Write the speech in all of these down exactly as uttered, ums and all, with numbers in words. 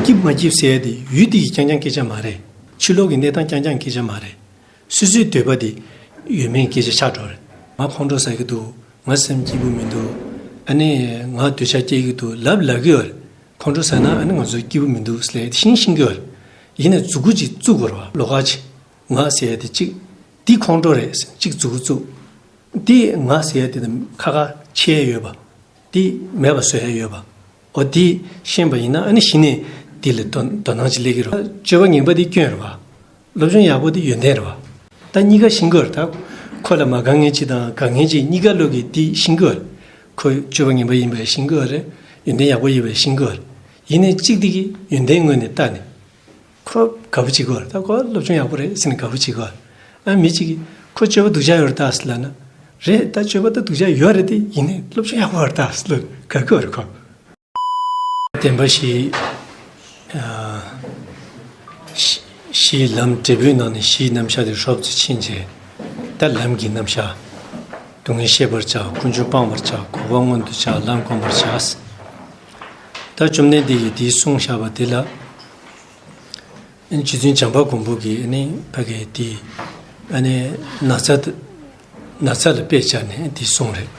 སྐྱིད་མ་སྐྱིད་ཟེར་ཡ་དེ་ཡུལ་དེ་གི་རྐྱང་རྐྱང་སྐད་ཆ་མ་རེད། ཕྱི་ལོགས་ཀྱི་གནས་སྟངས་རྐྱང་རྐྱང་སྐད་ཆ་མ་རེད། སོ་སོའི་འདོད་པ་དེ་ཡོད་མེད་སྐད་ཆ་ཆགས་འགྲོ་རེད། ང་ཁོང་ཁྲོ་ཟ་གི་འདུག་ང་སེམས་སྐྱིད་པོ་མི་འདུག་ཨ་ནི་ང་འདོད་ཆགས་སྐྱེ་གི་འདུག་ལབ་ལབ་གི་ཡོད་རེད། ཁོང་ཁྲོ་ཟ་ན་ཨ་ནི་ང་ཚོ་སྐྱིད་པོ་མི་འདུག་ཟེར་ཤིང་ཤིང་གི་ཡོད་རེད། ཡིན་ནའི་མཛུ་གུ་ཅིག་བཙུགས་དགོས་རེད་བ། ལོགས་ཀ་ཅིག་ང་ཟེར་ཡ་དེ་གཅིག་འདི་ཁོང་ཁྲོ་རེད་ཟེར་གཅིག་མཛུ་གུ་བཙུགས། འདི་ང་ཟེར་ཡ་དེ་དང་ཁ་ཁ་ཕྱེ་ཡ་ཡོད་པ། འདི་མེད་པ་བཟོ་ཡ་ཡོད་པ། འོ་འདི་ཤེས་པ་ཡིན་ན་ཨ་ནི་གཞི་ནས་འདི་ལ་དོ་དོ་སྣང་ཅིག་སླེབས་ཀྱི་རེད། སྤྱོད་པ་ངན་པ་འདི་སྐྱོན་རེད་བ། སློབ་སྦྱོང་ཡག་པོ་འདི་ཡོན་ཏན་རེད་བ། ད་གཉིས་ཀ་ཤེས་དགོས་རེད། ད་ཁོ་ལ་མ་དགའ་མཁན་ཅིག་དང་དགའ་མཁན་ཅིག་གཉིས་ཀ་ལོག་གི་འདི་ཤེས་དགོས་རེད། ཁོ་སྤྱོད་པ་ངན་པ་ཡིན་པ་ཤེས་དགོས་རེད། ཡོན་ཏན་ཡག་པོ་ཡིན་པ་ཤེས་དགོས་རེད། ཡིན་ནའི་གཅིག་འདི་གི་ཡོན་ཏན་ངོས་ནས་བལྟས་ནས། ཁོ་དགའ་པོ་བྱེད་ཀྱི་ཡོད་རེད། ད་ཁོ་སློབ་སྦྱོང་ཡག་པོ་རེད་ཟེར་ནས་དགའ་པོ་བྱེད་ཀྱི་ཡོད་རེད། ཨ་མི་གཅིག་གིས་ཁོ་སྤྱོད་པ་སྡུག་ཅག་ཡོད་རེད་ད་ཟེར་ལབ་ན། རེད། ད་སྤྱོད་པ་ད་སྡུག་ཅག་ཡོད་རེད་དེ། ཡིན་ནའི་སློབ་སྦྱོང་ཡག་པོ་ཡོད་རེད་ད་ཟེར་ལབ་དགའ་གི་ཡོད་རེད་ཁོ། བདེན་པ་བཞི། ཨ་བཞི་བཞིའི་ལམ་འབྲས་བུའི་ནང་ནས་བཞིའི་རྣམ་གཞག་དེ་རོབ་ཙམ་ཕྱིན་རྗེས། ད་ལམ་གྱི་རྣམ་གཞག་སྡུག་བསྔལ་ཤེས་པར་བྱ། ཀུན་འབྱུང་སྤང་བར་བྱ། འགོག་པ་མངོན་དུ་བྱ། ལམ་བསྒོམ་པར་བྱ། ད་བཅོམ་ལྡན་འདས་ཀྱིས་འདི་གསུངས་བཞག་པ་དེ་ལ། ཨ་ནི་རྗེ་བཙུན་བྱམས་པ་མགོན་པོ་གིས་ཨ་ནི་ཕ་གི་དེ་ཨ་ནི་ན་ཚ་དེ་ན་ཚ་ལ་དཔེ་བྱས་ནས་དེ་གསུངས་རེད།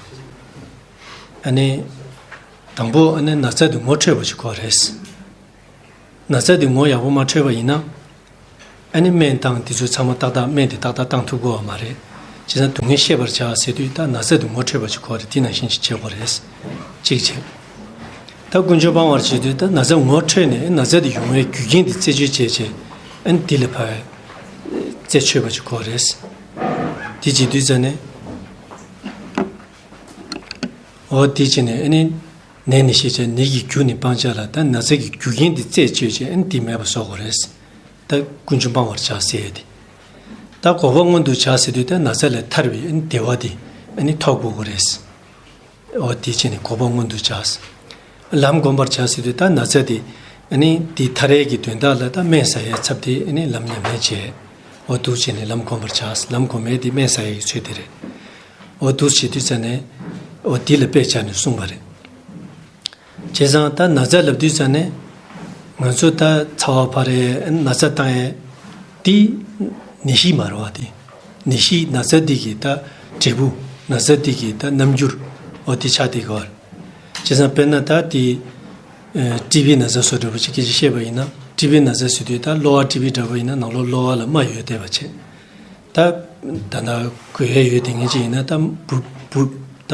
ཨ་ནི་དང་པོ་ཨ་ནི་ན་ཚ་དེ་ངོ་འཕྲོད་པ་ཞིག་དགོས་རེད། ན་ཚ་དེ་ངོ་ཡག་པོ་མ་འཕྲོད་པ་ཡིན་ན། ཨ་ནི་སྨན་བཏང་དེ་ཚོ་ཚང་མ་ཏག་ཏག་སྨན་དེ་ཏག་ཏག་བཏང་ཐུབ་ཀྱི་ཡོད་མ་རེད། བྱས་ཙང་སྡུག་བསྔལ་ཤེས་པར་བྱ་ཟེར་དུས་ད་ན་ཚ་དེ་ངོ་འཕྲོད་པ་ཞིག་དགོས་རེད། དེ་ནང་བཞིན་ཞིག་བྱེད་དགོས་རེད། གཅིག་བྱས། ད་ཀུན་འབྱུང་སྤང་བར་བྱེད་དུས་ད་ན་ཚ་ངོ་འཕྲོད་ནས་ན་ཚ་དེ་ཡོང་བའི་རྒྱུ་རྐྱེན་དེ་རྩད་གཅོད་བྱས་བྱས། ཨ་ནི་འདི་ལ་ཕར་རྩད་ཆོད་པ་ཞིག་དགོས་རེད། དེ་བྱེད་དུས་ཙ་ནས། འོ་དེ་བྱས་ནས་ཨ་ནི། ནད་ནི་ཤེས་བྱ་ནད་ཀྱི་རྒྱུ་ནི་སྤང་བྱ་ལ། ད་ན་ཚ་གི་རྒྱུ་རྐྱེན་དེ་རྩད་གཅོད་བྱས་ཨ་ནི་དེ་མེད་པ་བཟོ་དགོས་རེད། ད་ཀུན་འབྱུང་སྤང་བར་བྱ་ཟེར་ཡ་དེ། ད་འགོག་པ་མངོན་དུ་བྱ་ཟེར་དུས་ད་ན་ཚ་ལས་ཐར་བའི་ཨ་ནི་བདེ་བ་དེ་ཨ་ནི་ཐོབ་དགོས་ཀྱི་རེད། འོ་དེ་བྱས་ནས་འགོག་པ་མངོན་དུ་བྱ། ལམ་བསྒོམ་པར་བྱ་ཟེར་དུས་ད་ན་ཚ་དེ་ཨ་ནི་དེ་ཐར་ཡས་ཀྱི་དོན་དག་ལ་ད་སྨན་ཟ་ཡས་ཚབ་དེ་ཨ་ནི་ལམ་ཉམས་ལེན་བྱས། འོ་འདུག་བྱས་ནས་ལམ་བསྒོམ་པར་བྱ། ལམ་བསྒོམ་ཡས་དེ་སྨན་ཟ་ཡས་ཀྱི་ཚུལ་དེ་རེད། འོ་འདུག་བྱེད་དུས་ཙ་ནས་འོ་དེ་ལ་དཔེ་བྱས་ནས་གསུངས་པ་རེད། བྱས་ཙང་ད་ན་ཚ་ལབ་དུས་ཙ་ནས་ང་ཚོ་ད་ཚ་བ་འཕར་ཡས་ན་ཚ་བཏང་ཡས་དེ་ནད་གཞི་མ་རེད་བ། དེ་ནད་གཞི་ན་ཚ་དེ་གི་ད་འབྲས་བུ། ན་ཚ་དེ་གི་ད་རྣམ་འགྱུར་འོ་དེ་ཆགས་བསྡད་ཀྱི་ཡོད་རེད། བྱས་ཙང་དཔེར་ན་ད་དེ་ཨ་ཊི་བི་ན་ཚ་བཟོ་འདྲ་པོ་ཅིག་སྐད་ཆ་བཤད་པ་ཡིན་ན། ཊི་བི་ན་ཚ་ཟེར་དུས་ད་གློ་བ་ཊི་བི་འདྲ་པོ་ཡིན་ན་ནང་ལོགས་གློ་བ་ལ་རྨ་ཡོད་བསྡད་པ་བྱས། ད་ད་ལྟ་འགོས་ཡས་ཡོད་དེ་ངེས་ཅིག་ཡིན་ན་ད་འབུ་འབུ་ད་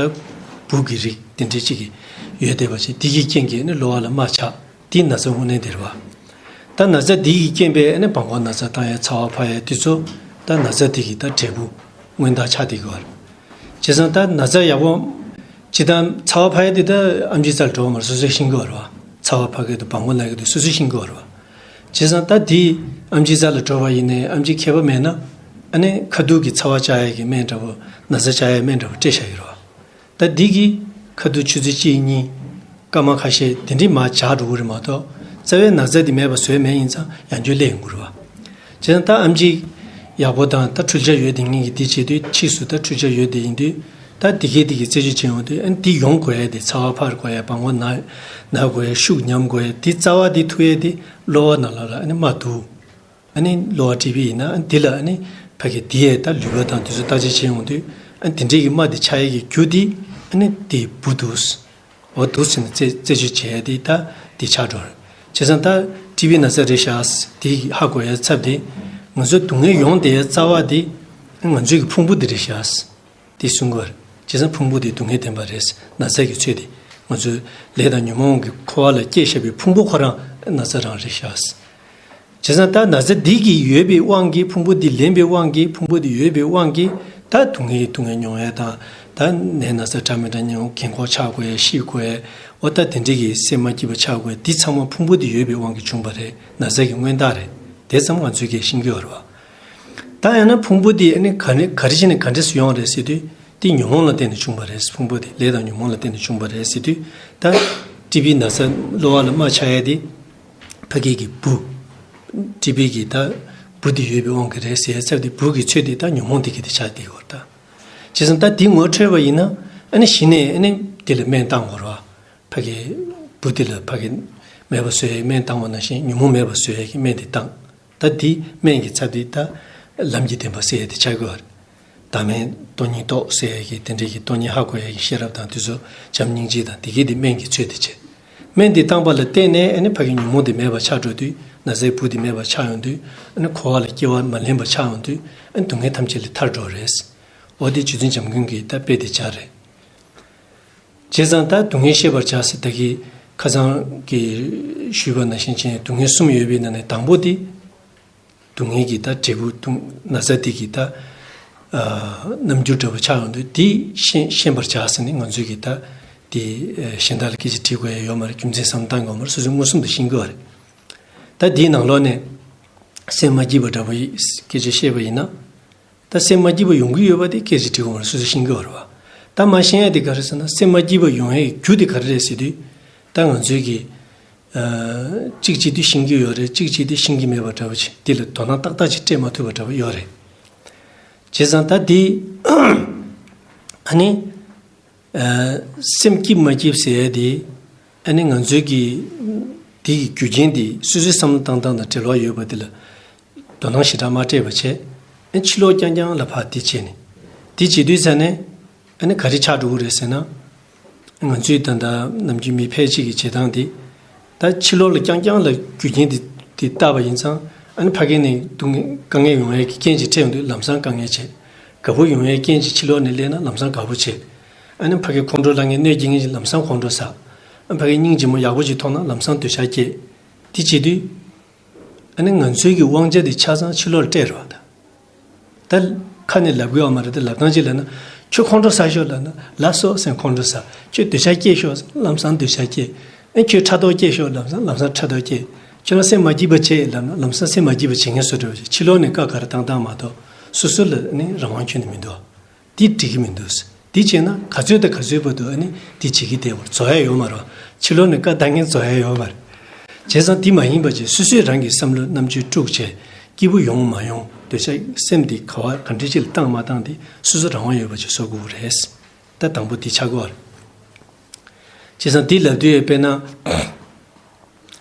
འབུ་གི་རིགས་དེ་འདྲའི་ཅིག་གི་ཡོད་བསྡད་པ་བྱས། དེ་གི་རྐྱེན་གྱིས་ནི་གློ་བ་ལ་རྨ་ཆགས། དེ་ན་ཚ་དངོས་གནས་དེ་རེད་བ། ད་ན་ཚ་དེ་གི་རྐྱེན་པས་ནི་བྲང་ཁོག་ན་ཚ་བཏང་ཡས་ཚ་བ་འཕར་ཡས་དེ་ཚོ་ད་ན་ཚ་དེ་གི་ད་འབྲས་བུ་མངོན་མཐའ་ཆགས་བསྡད་ཀྱི་ཡོད་རེད། བྱས་ཙང་ད་ན་ཚ་ཡག་པོ། སྤྱིར་བཏང་ཚ་བ་འཕར་ཡས་དེ་ད་ཨེམ་ཆི་རྩ་ལ་འགྲོ་བ་མ་རེད། སོ་སོས་ཤེས་ཀྱི་ཡོད་རེད་བ། ཚ་བ་འཕར་གི་འདུག་བྲང་ཁོག་ན་གི་འདུག་སོ་སོས་ཤེས་ཀྱི་ཡོད་རེད་བ། བྱས་ཙང་ད་དེ་ཨེམ་ཆི་རྩ་ལ་འགྲོ་བ་ཡིན་ནའི་ཨེམ་ཆི་མཁས་པ་མེད་ན། ཨ་ནི་ཁ་ཐུག་གི་ཚ་བ་བཅག་ཡས་ཀྱི་སྨན་འདྲ་པོ། ན་ཚ་བཅག་ཡས་སྨན་འདྲ་པོ་སྤྲད་བཞག་ཡོད་རེད་བ། ད་འདི་གིས་ཁ་ཐུག་ཆུ་ཚོད་གཅིག་གཉིས། སྐར་མ་ཁ་ཤས་དེ་འདྲའི་མར་འཇགས་འགྲོ་གི་རེད་མ་གཏོགས། རྩ་བའི་ན་ཚ་དེ་མེད་པ་བཟོས་མེད་ཡིན་ཙང་ཡང་བསྐྱར་སླེབས་ཡོང་གི་རེད་བ། བྱས་ཙང་ད་ཨེམ་ཆི་ཡག་པོ་དང་ད་འཕྲུལ་ཆས་ཡོད་དེ་ངེས་ཀྱི་དེ་བྱེད་དུས་ཕྱིས་སུ་ད་འཕྲུལ་ཆས་ཡོད་དེ་ཡིན་དུས། ད་འདི་གས་འདི་གས་རྩད་གཅོད་བྱེད་ཡོང་དུས་ཨ་ནི་འདི་ཡོང་དགོས་ཡས་དེ། ཚ་བ་འཕར་དགོས་ཡས། བྲང་ཁོག་ན་ན་དགོས་ཡས། ཤུགས་ཉམས་དགོས་ཡས། དེ་རྩ་བ་དེ་ཐུག་ཡས་དེ་གློ་བ་ནང་ལོགས་ལ་ཨ་ནི་རྨ་འདུག་ཨ་ནི་གློ་བ་ཊི་བི་ཡིན་ན་ཨ་ནི་འདི་ལ་ཨ་ནི་ཕ་གི་དེ་ཡས་ད་ལུད་པ་དང་དེ་ཚོ་བརྟག་དཔྱད་བྱེད་ཡོང་དུས། ཨ་ནི་དེ་འདྲའི་གི་རྨ་དེ་ཆགས་ཡས་ཀྱི་རྒྱུ་དེ་ཨ་ནི་དེ་འབུ་འདུག་འོ་འདུག་ཟེར་ནས་རྩད་རྩད་གཅོད་བྱས་ཏེ་ད་དེ་ཆགས་འགྲོ་རེད། བྱས་ཙང་ད་ཊི་བི་ན་ཚ་རེད་ཤག་དེ་ཧ་གོ་ཡ་ཚབ་དེ། ང་ཚོ་སྡུག་བསྔལ་ཡོང་བསྡད་ཡ་རྩ་བ་དེ་ང་ཚོའི་གི་ཕུང་པོ་དེ་རེད་ཤག་དེ་གསུང་གི་ཡོད་རེད། བྱས་ཙང་ཕུང་པོ་དེ་སྡུག་བསྔལ་ལྡན་པ་རེད། ན་ཚ་གི་ཚོད་དེ་ང་ཚོའི་ལས་དང་ཉོན་མོངས་ཀྱི་འཁོར་བ་ལ་སྐྱེས་བཞག་པའི་ཕུང་པོ་ཁོ་རང་ན་ཚ་རང་རེད་ཤག་བྱས་ཙང་ད་ན་ཚ་འདི་གི་ཡོད་པའི་དབང་གིས། ཕུང་པོ་འདི་ལེན་པའི་དབང་གིས། ཕུང་པོ་འདི་ཡོད་པའི་དབང་གིས་ད་སྡུག་བསྔལ་སྡུག་བསྔལ་མྱོང་ཡས་དང་། ད་ནད་ན་ཚ་འདྲ་མི་འདྲ་མྱོང་། རྒན་འཁོགས་ཆགས་དགོས་ཡས། ཤི་དགོས་ཡས། འོ་ད་དེ་འདྲའི་གི་སེམས་མ་སྐྱིད་པ་ཆགས་དགོས་ཡས་འདི་ཚང་མ་ཕུང་པོ་འདི་ཡོད་པའི་དབང་གིས་བྱུང་བ་རེད། ན་ཚ་གི་མངོན་རྟགས་རེད། དེ་ཙམ་ང་ཚོས་གི་ཤེས་ཀྱི་ཡོད་རེད་བ། ད་ཡང་ན་ཕུང་པོ་འདི་ཨ་ནི་ག་ནས་ག་རེ་བྱས་ནས་ག་འདྲས་སུ་ཡོང་བ་རེད་ཟེར་དུས། འདི་ཉོན་མོངས་ལ་བརྟེན་ནས་བྱུང་བ་རེད། ཕུང་པོ་འདི་ལས་དང་ཉོན་མོངས་ལ་བརྟེན་ནས་བྱུང་བ་རེད་ཟེར་དུས། ད་ཊི་བི་ན་ཚ་གློ་བ་ལ་རྨ་ཆགས་ཡས་དེ། ཕ་གི་གི་འབུ། ཊི་བི་གི་ད་འབུ་དེ་ཡོད་པའི་དབང་གིས་རེད་ཟེར་ཡ་ཚབ་དེ། འབུ་གི་ཚོད་དེ་ད་ཉོན་མོངས་དེ་གི་དེ་ཆགས་བསྡད་ཡོད་རེད་ད། བྱས་ཙང་ད་དེ་ངོ་འཕྲོད་པ་ཡིན་ན་ཨ་ནི་གཞི་ནས་ཨ་ནི་དེ་ལ་སྨན་བཏང་དགོས་རེད་བ། ཕ་གི་འབུ་དེ་ལ་ཕ་གི་ མེད་པ་བཟོ་ཡའི་སྨན་བཏང་བ་ནང་བཞིན་ཉོན་མོངས་མེད་པ་བཟོ་ཡའི་སྨན་དེ་བཏང་། ད་འདི་སྨན་གྱི་ཚབ་དེ་ད་ལམ་གྱི་བདེན་པ་ཟེར་ཡ་དེ་ཆགས་ཀྱི་ཡོད་རེད། བདག་མེད་སྟོང་ཉིད་རྟོགས་ཟེར་ཡ་གི་དེ་འདྲའི་གི་སྟོང་ཉིད་ཧ་གོ་ཡ་གི་ཤེས་རབ་དང་དེ་ཚོ་བྱམས་སྙིང་རྗེ་དང་དེ་གའི་དེ་སྨན་གྱི་ཚུལ་དེ་བྱས། སྨན་དེ་བཏང་པ་ལ་བརྟེན་ནས་ཨ་ནི་ཕ་གི་ཉོན་མོངས་དེ་མེད་པ་ཆགས་འགྲོ་དུས་ན་ཚའི་བུ་དེ་མེད་པ་ཆགས་ཡོང་དུས་ཨ་ནི་འཁོར་བ་ལ་སྐྱེ་བ་མ་ལེན་པ་ཆགས་ཡོང་དུས་ཨ་ནི་སྡུག་བསྔལ་ཐམས་ཅད་ལས་ཐར་འགྲོ་རེད། འོ་དེ་རྗེ་བཙུན་བྱམས་མགོན་གྱི་ད་དཔེ་དེ་ཆགས་རེད། བྱས་ཙང་ད་སྡུག་བསྔལ་ཤེས་པར་བྱ་ཟེར་ད་གི་ཁ་སང་གི་ཞུས་པ་ནང་བཞིན་བྱས་སྡུག་བསྔལ་གསུམ་ཡོད་པའི་ནང་ནས་དང་པོ་དེ་སྡུག་བསྔལ་གྱི་ད་འབྲས་བུ་སྡུག་ན་ཚ་དེ་གི་ད་ཨ་རྣམ་འགྱུར་འདྲ་པོ་ཆགས་ཡོང་དུས་དེ་ཤེས་ཤེས་པར་བྱ་ཟེར་ནས་ང་ཚོས་གི་ད་དེ་གཞན་དག་ལ་སྐད་ཆ་དྲི་དགོས་ཡ་ཡོད་མ་རེད། རྒྱུ་མཚན་བསམ་བློ་བཏང་དགོས་མ་རེད། སོ་སོས་མངོན་སུམ་དུ་ཤེས་ཀྱི་ཡོད་རེད། ད་དེའི་ནང་ལོགས་ནས་སེམས་མ་སྐྱིད་པ་འདྲ་པོ་ཡི་སྐད་ཆ་བཤད་པ་ཡིན་ན། ད་སེམས་མ་སྐྱིད་པ་ཡོང་གི་ཡོད་པ་དེ་སྐད་ཆ་དྲི་དགོས་མ་རེད། སོ་སོས་ཤེས་ཀྱི་ཡོད་རེད་བ། ད་མ་ཤེས་ཡ་དེ་ག་རེ་ཟེར་ན་སེམས་མ་སྐྱིད་པ་ཡོང་ཡའི་རྒྱུ་དེ་ག་རེ་རེད་ཟེར་དུས། ད་ང་ཚོས་ཀྱི་ཨ་གཅིག་བྱེད་དུས་ཤེས་ཀྱི་ཡོད་རེད། གཅིག་བྱེད་དུས་ཤེས་ཀྱི་མེད་པ་འདྲ་པོ་ཅིག་དེ་ལ་དོ་སྣང་ཏག་ཏག་ཅིག་སྤྲད་མ་ཐུབ་པ་འདྲ་པོ་ཡོད་རེད། བྱས་ཙང་ད་དེ་ཨ་ནི། ཨ་སེམས་སྐྱིད་མ་སྐྱིད་ཟེར་ཡ་དེ་ཨ་ནི་ང་ཚོའི་གི་དེ་གི་རྒྱུ་རྐྱེན་དེ་སོ་སོའི་བསམ་བློ་བཏང་སྟངས་དང་འབྲེལ་བ་ཡོད་པ་དེ་ལ་དོ་སྣང་ཞེ་དྲག་མ་སྤྲད་པ་བྱས། ཨ་ཕྱི་ལོགས་རྐྱང་རྐྱང་ལ་ཕར་དེ་བྱས་ནས་དེ་བྱེད་དུས་ཙ་ནས་ཨ་ནི་ག་རེ་ཆགས་འགྲོ་གི་རེད་ཟེར་ན། ང་ཚོའི་ད་ལྟ་ནམ་རྒྱུན་མི་ཕལ་ཆེར་གྱི་བྱེད་སྟངས་དེ། ད་ཕྱི་ལོགས་ལ་རྐྱང་རྐྱང་ལ་རྒྱུ་རྐྱེན་དེ་དེ་བལྟས་པ་ཡིན་ཙང་ཨ་ནི་ཕ་གི་ནས་སྡུག་བསྔལ་དཀའ་ངལ་ཡོང་ཡས་ཀྱི་རྐྱེན་ཅིག་འཕྲད་ཡོང་དུས་ལམ་སང་དཀའ་ངལ་བྱེད། དགའ་པོ་ཡོང་ཡས་རྐྱེན་ཅིག་ཕྱི་ལོགས་ནས་སླེབས་ན་ལམ་སང་དགའ་པོ་བྱེད། ཨ་ནི་ཕ་གི་ཁོང་ཁྲོ་ལངས་ངེས་གནོད་སྐྱེལ་མཁན་ཅིག་ལམ་སང་ཁོང་ཁྲོ་ཟ། ཨ་ཕ་གི་སྙིང་རྗེ་མོ་ཡག་པོ་ཅིག་མཐོང་ན་ལམ་སང་འདོད་ཆགས་སྐྱེ། དེ་བྱེད་དུས། ཨ་ནི་ང་ཚོའི་གི་དབང་ཆ་དེ་ཆ་ཚང་ཕྱི་ལོགས་ལ་སྤྲད་རོགས་ད། ད་ཁ་ནས་ལབ་དགོས་ཡོད་མ་རེད་དེ་ལབ་སྟངས་ཅིག་ལབ་ན། ཁྱོད་ཁོང་ཁྲོ་ཟ་ཤོག་ལབ་ན་ལབ་སོ་ཟེར་ཁོང་ཁྲོ་ཟ། ཁྱོད་འདོད་ཆགས་སྐྱེས་ཤོག་ལམ་སང་འདོད་ཆགས་སྐྱེས། ཨ་ཁྱོད་ཕྲག་དོག་སྐྱེས་ཤོག་ལམ་སང་ལམ་སང་ཕྲག་དོག་སྐྱེས། ཁྱོད་རང་སེམས་མ་སྐྱིད་པ་བྱེད་ལབ་ན་ལམ་སང་སེམས་མ་སྐྱིད་པ་བྱེད་མཁན་བཟོ་འདྲ་བ་ཞིག་ཕྱི་ལོགས་ནས་བཀའ་ག་རེ་བཏང་བཏང་མ་གཏོགས་སོ་སོ་ལ་ནི་རང་དབང་ཁྱོན་ནས་མི་འདུག་དེ་འགྲིག་གི་མི་འདུག་དེ་བྱས་ན་ག་ཚོད་དང་ག་ཚོད་བར་དུ་ཨ་ནི་དེ་བྱེད་ཀྱི་བསྡད་པར་རྫོགས་ཡ་ཡོད་མ་རེད། ཕྱི་ལོགས་ནས་བཀའ་བཏང་མཁན་རྫོགས་ཡ་ཡོད་མ་རེད། བྱས་ཙང་དེ་མ་ཡིན་པ་བྱས་སོ་སོས་རང་གི་བསམ་བློ་རྣམ་དཔྱོད་དཀྲུགས་བྱས་སྐྱིད་པོ་ཡོང་མ་ཡོང་འདོད་ཆགས་སེམས་དེ་ག་བ་ག་འདྲ་ཅིག་ལ་བཏང་མ་བཏང་དེ་སོ་སོ་རང་དབང་ཡོད་པ་ཅིག་བཟོ་དགོས་རེད། ད་དང་པོ་དེ་ཆགས་ཀྱི་ཡོད་རེད། བྱས་ཙང་དེ་ལབ་དུས་དཔེར་ན།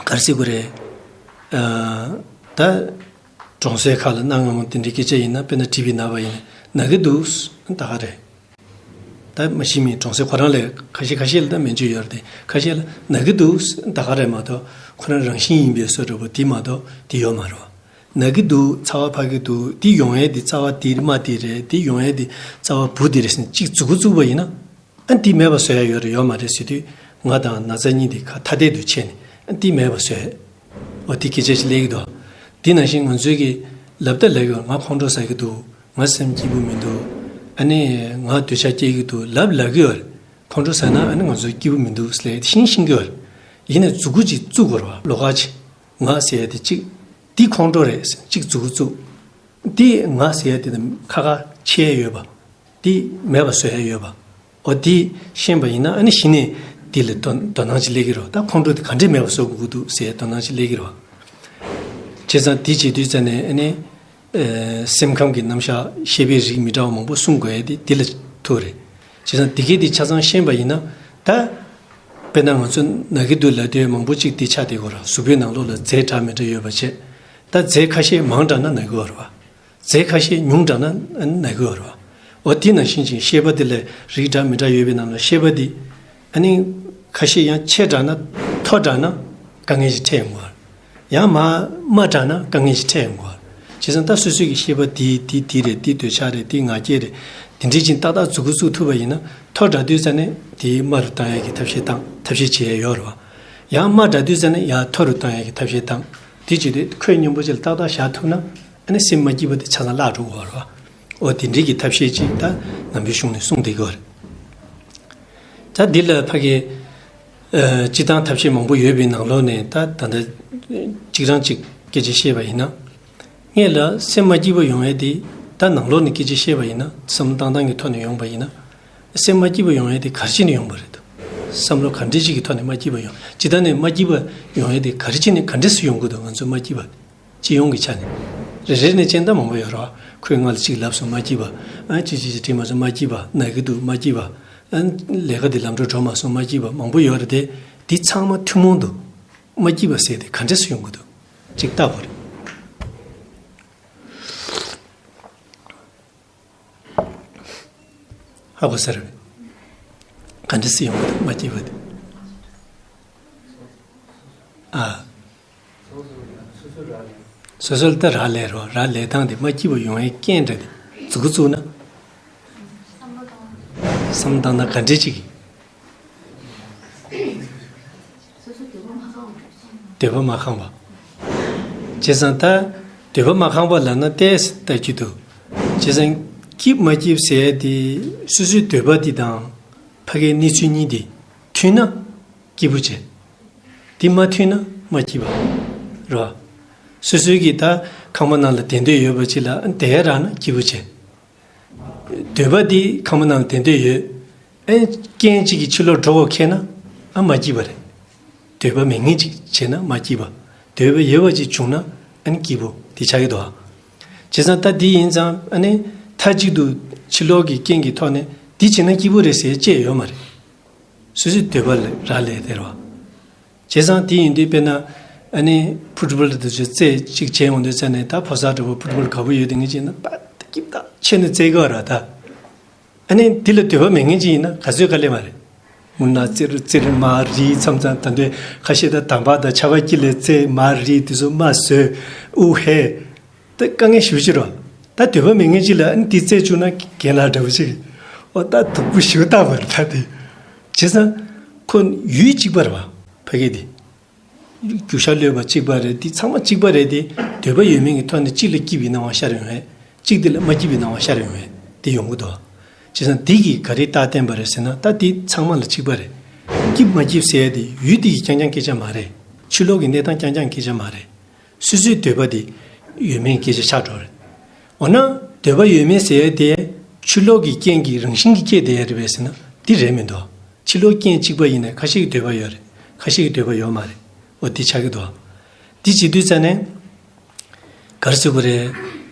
ག་རེ་ཟེར་དགོས་རེད། ཨ་ད་གྲོང་གསེབ་ཁག་ལ་གནའ་སྔ་མོ་དེ་འདྲའི་སྐད་ཆ་ཡིན་ན་དཔེར་ན་བྲིས་པའི་ན་བ་ཡིན་ན་ན་གི་འདུག་ད་ག་རེད། ད་མ་གཞི་མི་གྲོང་གསེབ་ཁོ་རང་ལས་ཁ་ཤས་ཁ་ཤས་ལ་ད་སྨན་བཅོས་ཡོད་རེད་དེ་ཁ་ཤས་ལ་ན་གི་འདུག་ད་ག་རེད་མ་གཏོགས་ཁོ་རང་རང་བཞིན་ཡིན་པའི་བཟོ་འདྲ་པོ་དེ་མ་གཏོགས་དེ་ཡོད་མ་རེད་བ། ན་གི་འདུག་ཚ་བ་འཕར་གི་འདུག་དེ་ཡོང་ཡས་དེ་རྩ་བ་དེ་རྨ་དེ་རེད་དེ་ཡོང་ཡས་དེ་རྩ་བ་བུ་དེ་རེད་ཟེར་ནས་གཅིག་མཛུབ་གུ་བཙུགས་པ་ཡིན་ན། ཨ་འདི་མེད་པ་བཟོ་ཡ་ཡོད་རེད་ཡོད་མ་རེད་ཟེར་དུས་ང་དང་ན་ཚ་གཉིས་དེ་ཁ་ཐ་དད་དུ་ཕྱེ་ནས་ཨ་འདི་མེད་པ་བཟོས། འོ་དེ་སྐད་ཆ་ཞིག་སླེབས་ཀྱི་འདུག་དེ་ནང་བཞིན་ང་ཚོའི་གི་ལབ་ད་ལབ་ཀྱི་ཡོད། ང་ཁོང་ཁྲོ་ཟ་གི་འདུག་ང་སེམས་སྐྱིད་པོ་མི་འདུག་ཨ་ནི་ང་འདོད་ཆགས་སྐྱེ་གི་འདུག་ལབ་ལབ་ཀྱི་ཡོད་རེད། ཁོང་ཁྲོ་ཟ་ན་ཨ་ནི་ང་ཚོ་སྐྱིད་པོ་མི་འདུག་ཟེར་ལབ་ཤིང་ཤིང་གི་ཡོད་རེད། ཡིན་ནའི་མཛུབ་གུ་ཅིག་བཙུགས་དགོས་རེད་བ། ལོགས་ཀ་ཅིག་ང་ཟེར་ཡ་དེ་གཅིག་འདི་ཁོང་ཁྲོ་རེད་ཟེར་གཅིག་མཛུབ་གུ་བཙུགས། འདི་ང་ཟེར་ཡ་དེ་དང་ཁ་ཁ་ཕྱེ་ཡ་ཡོད་པ། འདི་མེད་པ་བཟོ་ཡ་ཡོད་པ། འོ་འདི་ཤེས་པ་ཡིན་ན་ཨ་ནི་གཞི་ནས་འདི་ལ་དོ་དོ་སྣང་ཅིག་སླེབས་ཀྱི་རེད། ད་ཁོང་ཁྲོ་དེ་ག་འདྲས་མེད་པ་བཟོ་དགོས་ཀྱི་འདུག་ཟེར་དོ་སྣང་ཅིག་སླེབས་ཀྱི་རེད། བྱས་ཙང་འདི་བྱེད་དུས་ཙ་ནས་ཨ་ནི་ཨེ་སེམས་ཁམས་ཀྱི་རྣམ་གཞག་ཤེས་པའི་རིགས་མི་འདྲ་བ་མང་པོ་གསུང་དགོས་ཡ་དེ་འདི་ལ་ཐུག་རེད། བྱས་ཙང་འདི་གའི་དེ་ཆ་ཚང་ཤེས་པ་ཡིན་ན་ད། དཔེར་ན་ང་ཚོ་ན་གི་འདུག་ལབ་དུས་མང་པོ་ཅིག་འདི་ཆགས་བསྡད་ཀྱི་ཡོད་རེད། གཟུགས་པོའི་ནང་ལོགས་ལ་རྫས་འདྲ་མི་འདྲ་ཡོད་པ་བྱས། ད་རྫས་ཁ་ཤས་མང་དྲགས་ན་ན་གི་ཡོད་རེད་བ། རྫས་ཁ་ཤས་ཉུང་དྲགས་ན་ན་གི་ཡོད་རེད་བ། འོ་དེ་ནང་བཞིན་ཅིག་ཤེས་པ་དེ་ལ་རིགས་འདྲ་མི་འདྲ་ཡོད་པའི་ནང་ལ་ཤེས་པ་དེ། ཨ་ནི་ཁ་ཤས་ཡང་ཆེ་དྲགས་ན་མཐོ་དྲགས་ན་དཀའ་ངལ་ཞིག་འཕྲད་ཡོང་གི་ཡོད་རེད། ཡང་མར་དམའ་དྲགས་ན་དཀའ་ངལ་ཞིག་འཕྲད་ཡོང་གི་ཡོད་རེད། བྱས་ཙང་ད་སོ་སོ་གི་ཤེས་པ་དེ་དེ་དེ་རེད། དེ་འདོད་ཆགས་རེད། དེ་ང་རྒྱལ་རེད། དེ་འདྲས་ཅིག་ཏག་ཏག་མཛུབ་གུ་བཙུགས་ཐུབ་པ་ཡིན་ན་མཐོ་དྲགས་དུས་ཙ་ནས་དེ་དམའ་རུ་བཏང་ཡ་གི་ཐབས་ཤེས་བཏང་ཐབས་ཤེས་བྱེད་ཡ་ཡོད་རེད་བ། ཡང་དམའ་དྲགས་དུས་ཙ་ནས་ཡང་མཐོ་རུ་བཏང་ཡ་གི་ཐབས་ཤེས་བཏང་། དེ་བྱེད་དུས་ཁོད་སྙོམས་པོ་ཅིག་ལ་ཏག་ཏག་བཞག་ཐུབ་ན། ཨ་ནི་སེམས་མ་སྐྱིད་པ་དེ་ཆ་ཚང་བརླག་འགྲོ་གི་ཡོད་རེད་བ། འོ་དེ་འདྲའི་གི་ཐབས་ཤེས་ཅིག་ད་ནང་པའི་གཞུང་ནས་གསུངས་བསྡད་ཀྱི་ཡོད་རེད། ད་འདི་ལ་ཕ་གི་ཨ་སྤྱིར་བཏང་ཐབས་ཤེས་མང་པོ་ཡོད་པའི་ནང་ལོགས་ནས་ད་ད་ལྟ་གཅིག་རང་གཅིག་སྐད་ཆ་བཤད་པ་ཡིན་ན། སྔོན་ལ་སེམས་མ་སྐྱིད་པ་ཡོང་ཡས་དེ་ད་ནང་ལོགས་ནས་སྐད་ཆ་བཤད་པ་ཡིན་ན་བསམ་བློ་བཏང་སྟངས་ཀྱི་ཐོག་ནས་ཡོང་པ་ཡིན་ན། སེམས་མ་སྐྱིད་པ་ཡོང་ཡས་དེ་ག་རེ་བྱས་ནས་ཡོང་པ་རེད་འདུག་བསམ་བློ་ག་འདྲས་ཅིག་གི་ཐོག་ནས་མ་སྐྱིད་པ་ཡོང་། སྤྱིར་བཏང་ནས་མ་སྐྱིད་པ་ཡོང་ཡས་དེ་ག་རེ་བྱས་ནས་ག་འདྲས་སུ་ཡོང་གི་འདུག་ང་ཚོ་མ་སྐྱིད་པ། སྤྱི་ཡོངས་ཀྱི་ཆ་ནས། རེ་རེ་ནས་དཔྱད་ད་མང་པོ་ཡོད་རེད་བ། ཁོས་ང་ལ་གཅིག་ལབ་སོང་མ་སྐྱིད་པ། ཨ་ཅི་ཅི་ཅི་དྲིས་མ་སོང་མ་སྐྱིད་པ། ན་གི་འདུག་མ་སྐྱིད་པ། ཨ་ལས་ཀ་འདི་ལམ་འགྲོ་འགྲོ་མ་སོང་མ་སྐྱིད་པ་མང་པོ་ཡོད་རེད་དེ། འདི་ཚང་མ་ཐུན་མོང་དུ། མ་སྐྱིད་པ་ཟེར་དེ་ག་འདྲས་སུ་ཡོང་གི་འདུག་ཅིག་ལྟ་དགོས་རེད། ཧ་གོ་ས་རེད། ག་འདྲས་སུ་ཡོང་གི་འདུག་མ་སྐྱིད་པ་དེ། ཨ། སོ་སོ་ལ་ད་རག་ལས་རོ། རག་ལས་སྟངས་དེ་མ་སྐྱིད་པ་ཡོང་བའི་རྐྱེན་འདྲ་དེ་མཛུབ་གུ་བཙུགས་ན། བསམ་བློ་བཏང་ན་ག་འདྲས་ཅིག་འདོད་པ་མ་ཁེངས་པ། བྱས་ཙང་ད་འདོད་པ་མ་ཁེངས་པ་ལབ་ན་ཏོག་ཙམ་ལྟ་རྒྱུ་འདུག་བྱས་ཙང་སྐྱིད་མ་སྐྱིད་ཟེར་ཡ་དེ་སོ་སོའི་འདོད་པ་དེ་དང་ཕ་གིའི་གནས་ཚུལ་གཉིས་དེ་མཐུན་ན་སྐྱིད་པོ་བྱེད། དེ་མ་མཐུན་ན་མ་སྐྱིད་པ་རེད་བ། སོ་སོའི་གི་ད་ཁང་པ་ནང་ལ་བསྡད་འདོད་ཡོད་པ་ཅིག་ལ་བསྡད་ཡ་རག་ན་སྐྱིད་པོ་བྱེད། འདོད་པ་འདི་ཁང་པ་ནང་ལ་བསྡད་འདོད་ཡོད། ཨེ་རྐྱེན་གཅིག་གིས་ཕྱི་ལོགས་འགྲོ་དགོས་ཁེལ་ན་ཨ་མ་སྐྱིད་པ་རེད། འདོད་པ་མེད་མཁན་ཅིག་བྱས་ན་མ་སྐྱིད་པ། འདོད་པ་ཡོད་པ་ཅིག་བྱུང་ན་ཨ་ནི་སྐྱིད་པོ་དེ་ཆགས་ཀྱི་འདུག་ཨ། བྱས་ཙང་ད་འདི་ཡིན་ཙང་ཨ་ནི་མཐའ་གཅིག་ཏུ་ཕྱི་ལོགས་ཀྱི་རྐྱེན་གྱི་ཐོག་ནས་འདི་བྱས་ན་སྐྱིད་པོ་རེད་ཟེར་བཅས་ཡོད་མ་རེད། སོ་སོའི་འདོད་པ་ལ་རག་ལས་དེ་རེད་བ། བྱས་ཙང་དེ་ཡིན་དུས་དཔེར་ན་ཨ་ནི་ཕུཊ་བོལ་དེ་ཚོ་རྩེད་གཅིག་བྱས་ཡོང་དུས་ཙ་ནས་ད་ཕོ་གསར་འདྲ་པོ་ཕུཊ་བོལ་དགའ་པོ་ཡོད་དེ་ངེས་ཅིག་ན་པ་ཏི་སྐྱིད་ད་ཆེ་ནས་རྩེད་གི་ར་ད། ཨ་ནི་དེ་ལ་འདོད་པ་མེད་མཁན་ཅིག་ཡིན་ན་ག་ཚོད་དཀའ་ལས་མ་རེད། མུ་ན་རྩེར་རྩེར་མ་རིལ་མཚམས་མཚམས་ད་འདོད་ཁ་ཤས་ད་དམ་པ་དང་ཆར་པ་དཀྱིལ་ལ་རྩེད་མ་རིལ་དེ་ཚོ་མ་བཟོས་ཨུ་ཧེ། ད་དཀའ་ངལ་ཞེ་པོ་ཅིག་རེད། ད་འདོད་པ་མེད་མཁན་ཅིག་ལ་ཨ་ནི་དེ་རྩེད་བཅུག་ན་རྒན་ལགས་འདྲ་པོ་ཅིག་ཨོ་ད་སྡུག་པོ་ཞེ་པོ་བཏང་བ་རེད་ད་དེ། བྱས་ཙང་ཁོ་ཡུལ་གཅིག་པ་རེད་བ་ཕ་གི་དེ། རྒྱུ་ཤ་ལོས་པ་གཅིག་པ་རེད་དེ་ཚང་མ་གཅིག་པ་རེད་དེ། འདོད་པ་ཡོད་མེད་ཀྱི་ཐོག་ནས་གཅིག་ལ་སྐྱིད་པའི་སྣང་བ་ཤར་ཡོང་བས། གཅིག་དེ་ལ་མ་སྐྱིད་པའི་སྣང་བ་ཤར་ཡོང་བས་དེ་ཡོང་གི་འདུག་བྱས་ཙང་འདི་གིས་ག་རེ་རྟགས་བསྟན་པ་རེད་ཟེར་ན་ད་འདི་ཚང་མ་ལ་གཅིག་པ་རེད། སྐྱིད་མ་སྐྱིད་ཟེར་ཡ་དེ་ཡུལ་དེ་ཡི་རྐྱང་རྐྱང་སྐད་ཆ་མ་རེད། ཕྱི་ལོགས་ཀྱི་གནས་སྟངས་རྐྱང་རྐྱང་སྐད་ཆ་མ་རེད། སོ་སོའི་འདོད་པ་དེ་ཡོད་མེད་སྐད་ཆ་ཆགས་འགྲོ་རེད། འོ་ན་འདོད་པ་ཡོད་མེད་ཟེར་ཡ་དེ་ཕྱི་ལོགས་ཀྱི་རྐྱེན་གྱི་རང་བཞིན་གྱིས་སྐྱེས་བསྡད་ཡ་རེད་པས་ཟེར་ན་འདི་རེད་མི་འདུག་ཕྱི་ལོགས་རྐྱེན་གཅིག་པ་ཡིན་ན་ཁ་ཤས་ཀྱི་འདོད་པ་ཡོད་རེད། ཁ་ཤས་ཀྱི་འདོད་པ་ཡོད་མ་རེད། འོ་འདི་ཆགས་ཀྱི་འདུག་འདི་བྱེད་དུས་ཙ་ནས་ག་རེ་ཟེར་དགོས་རེད།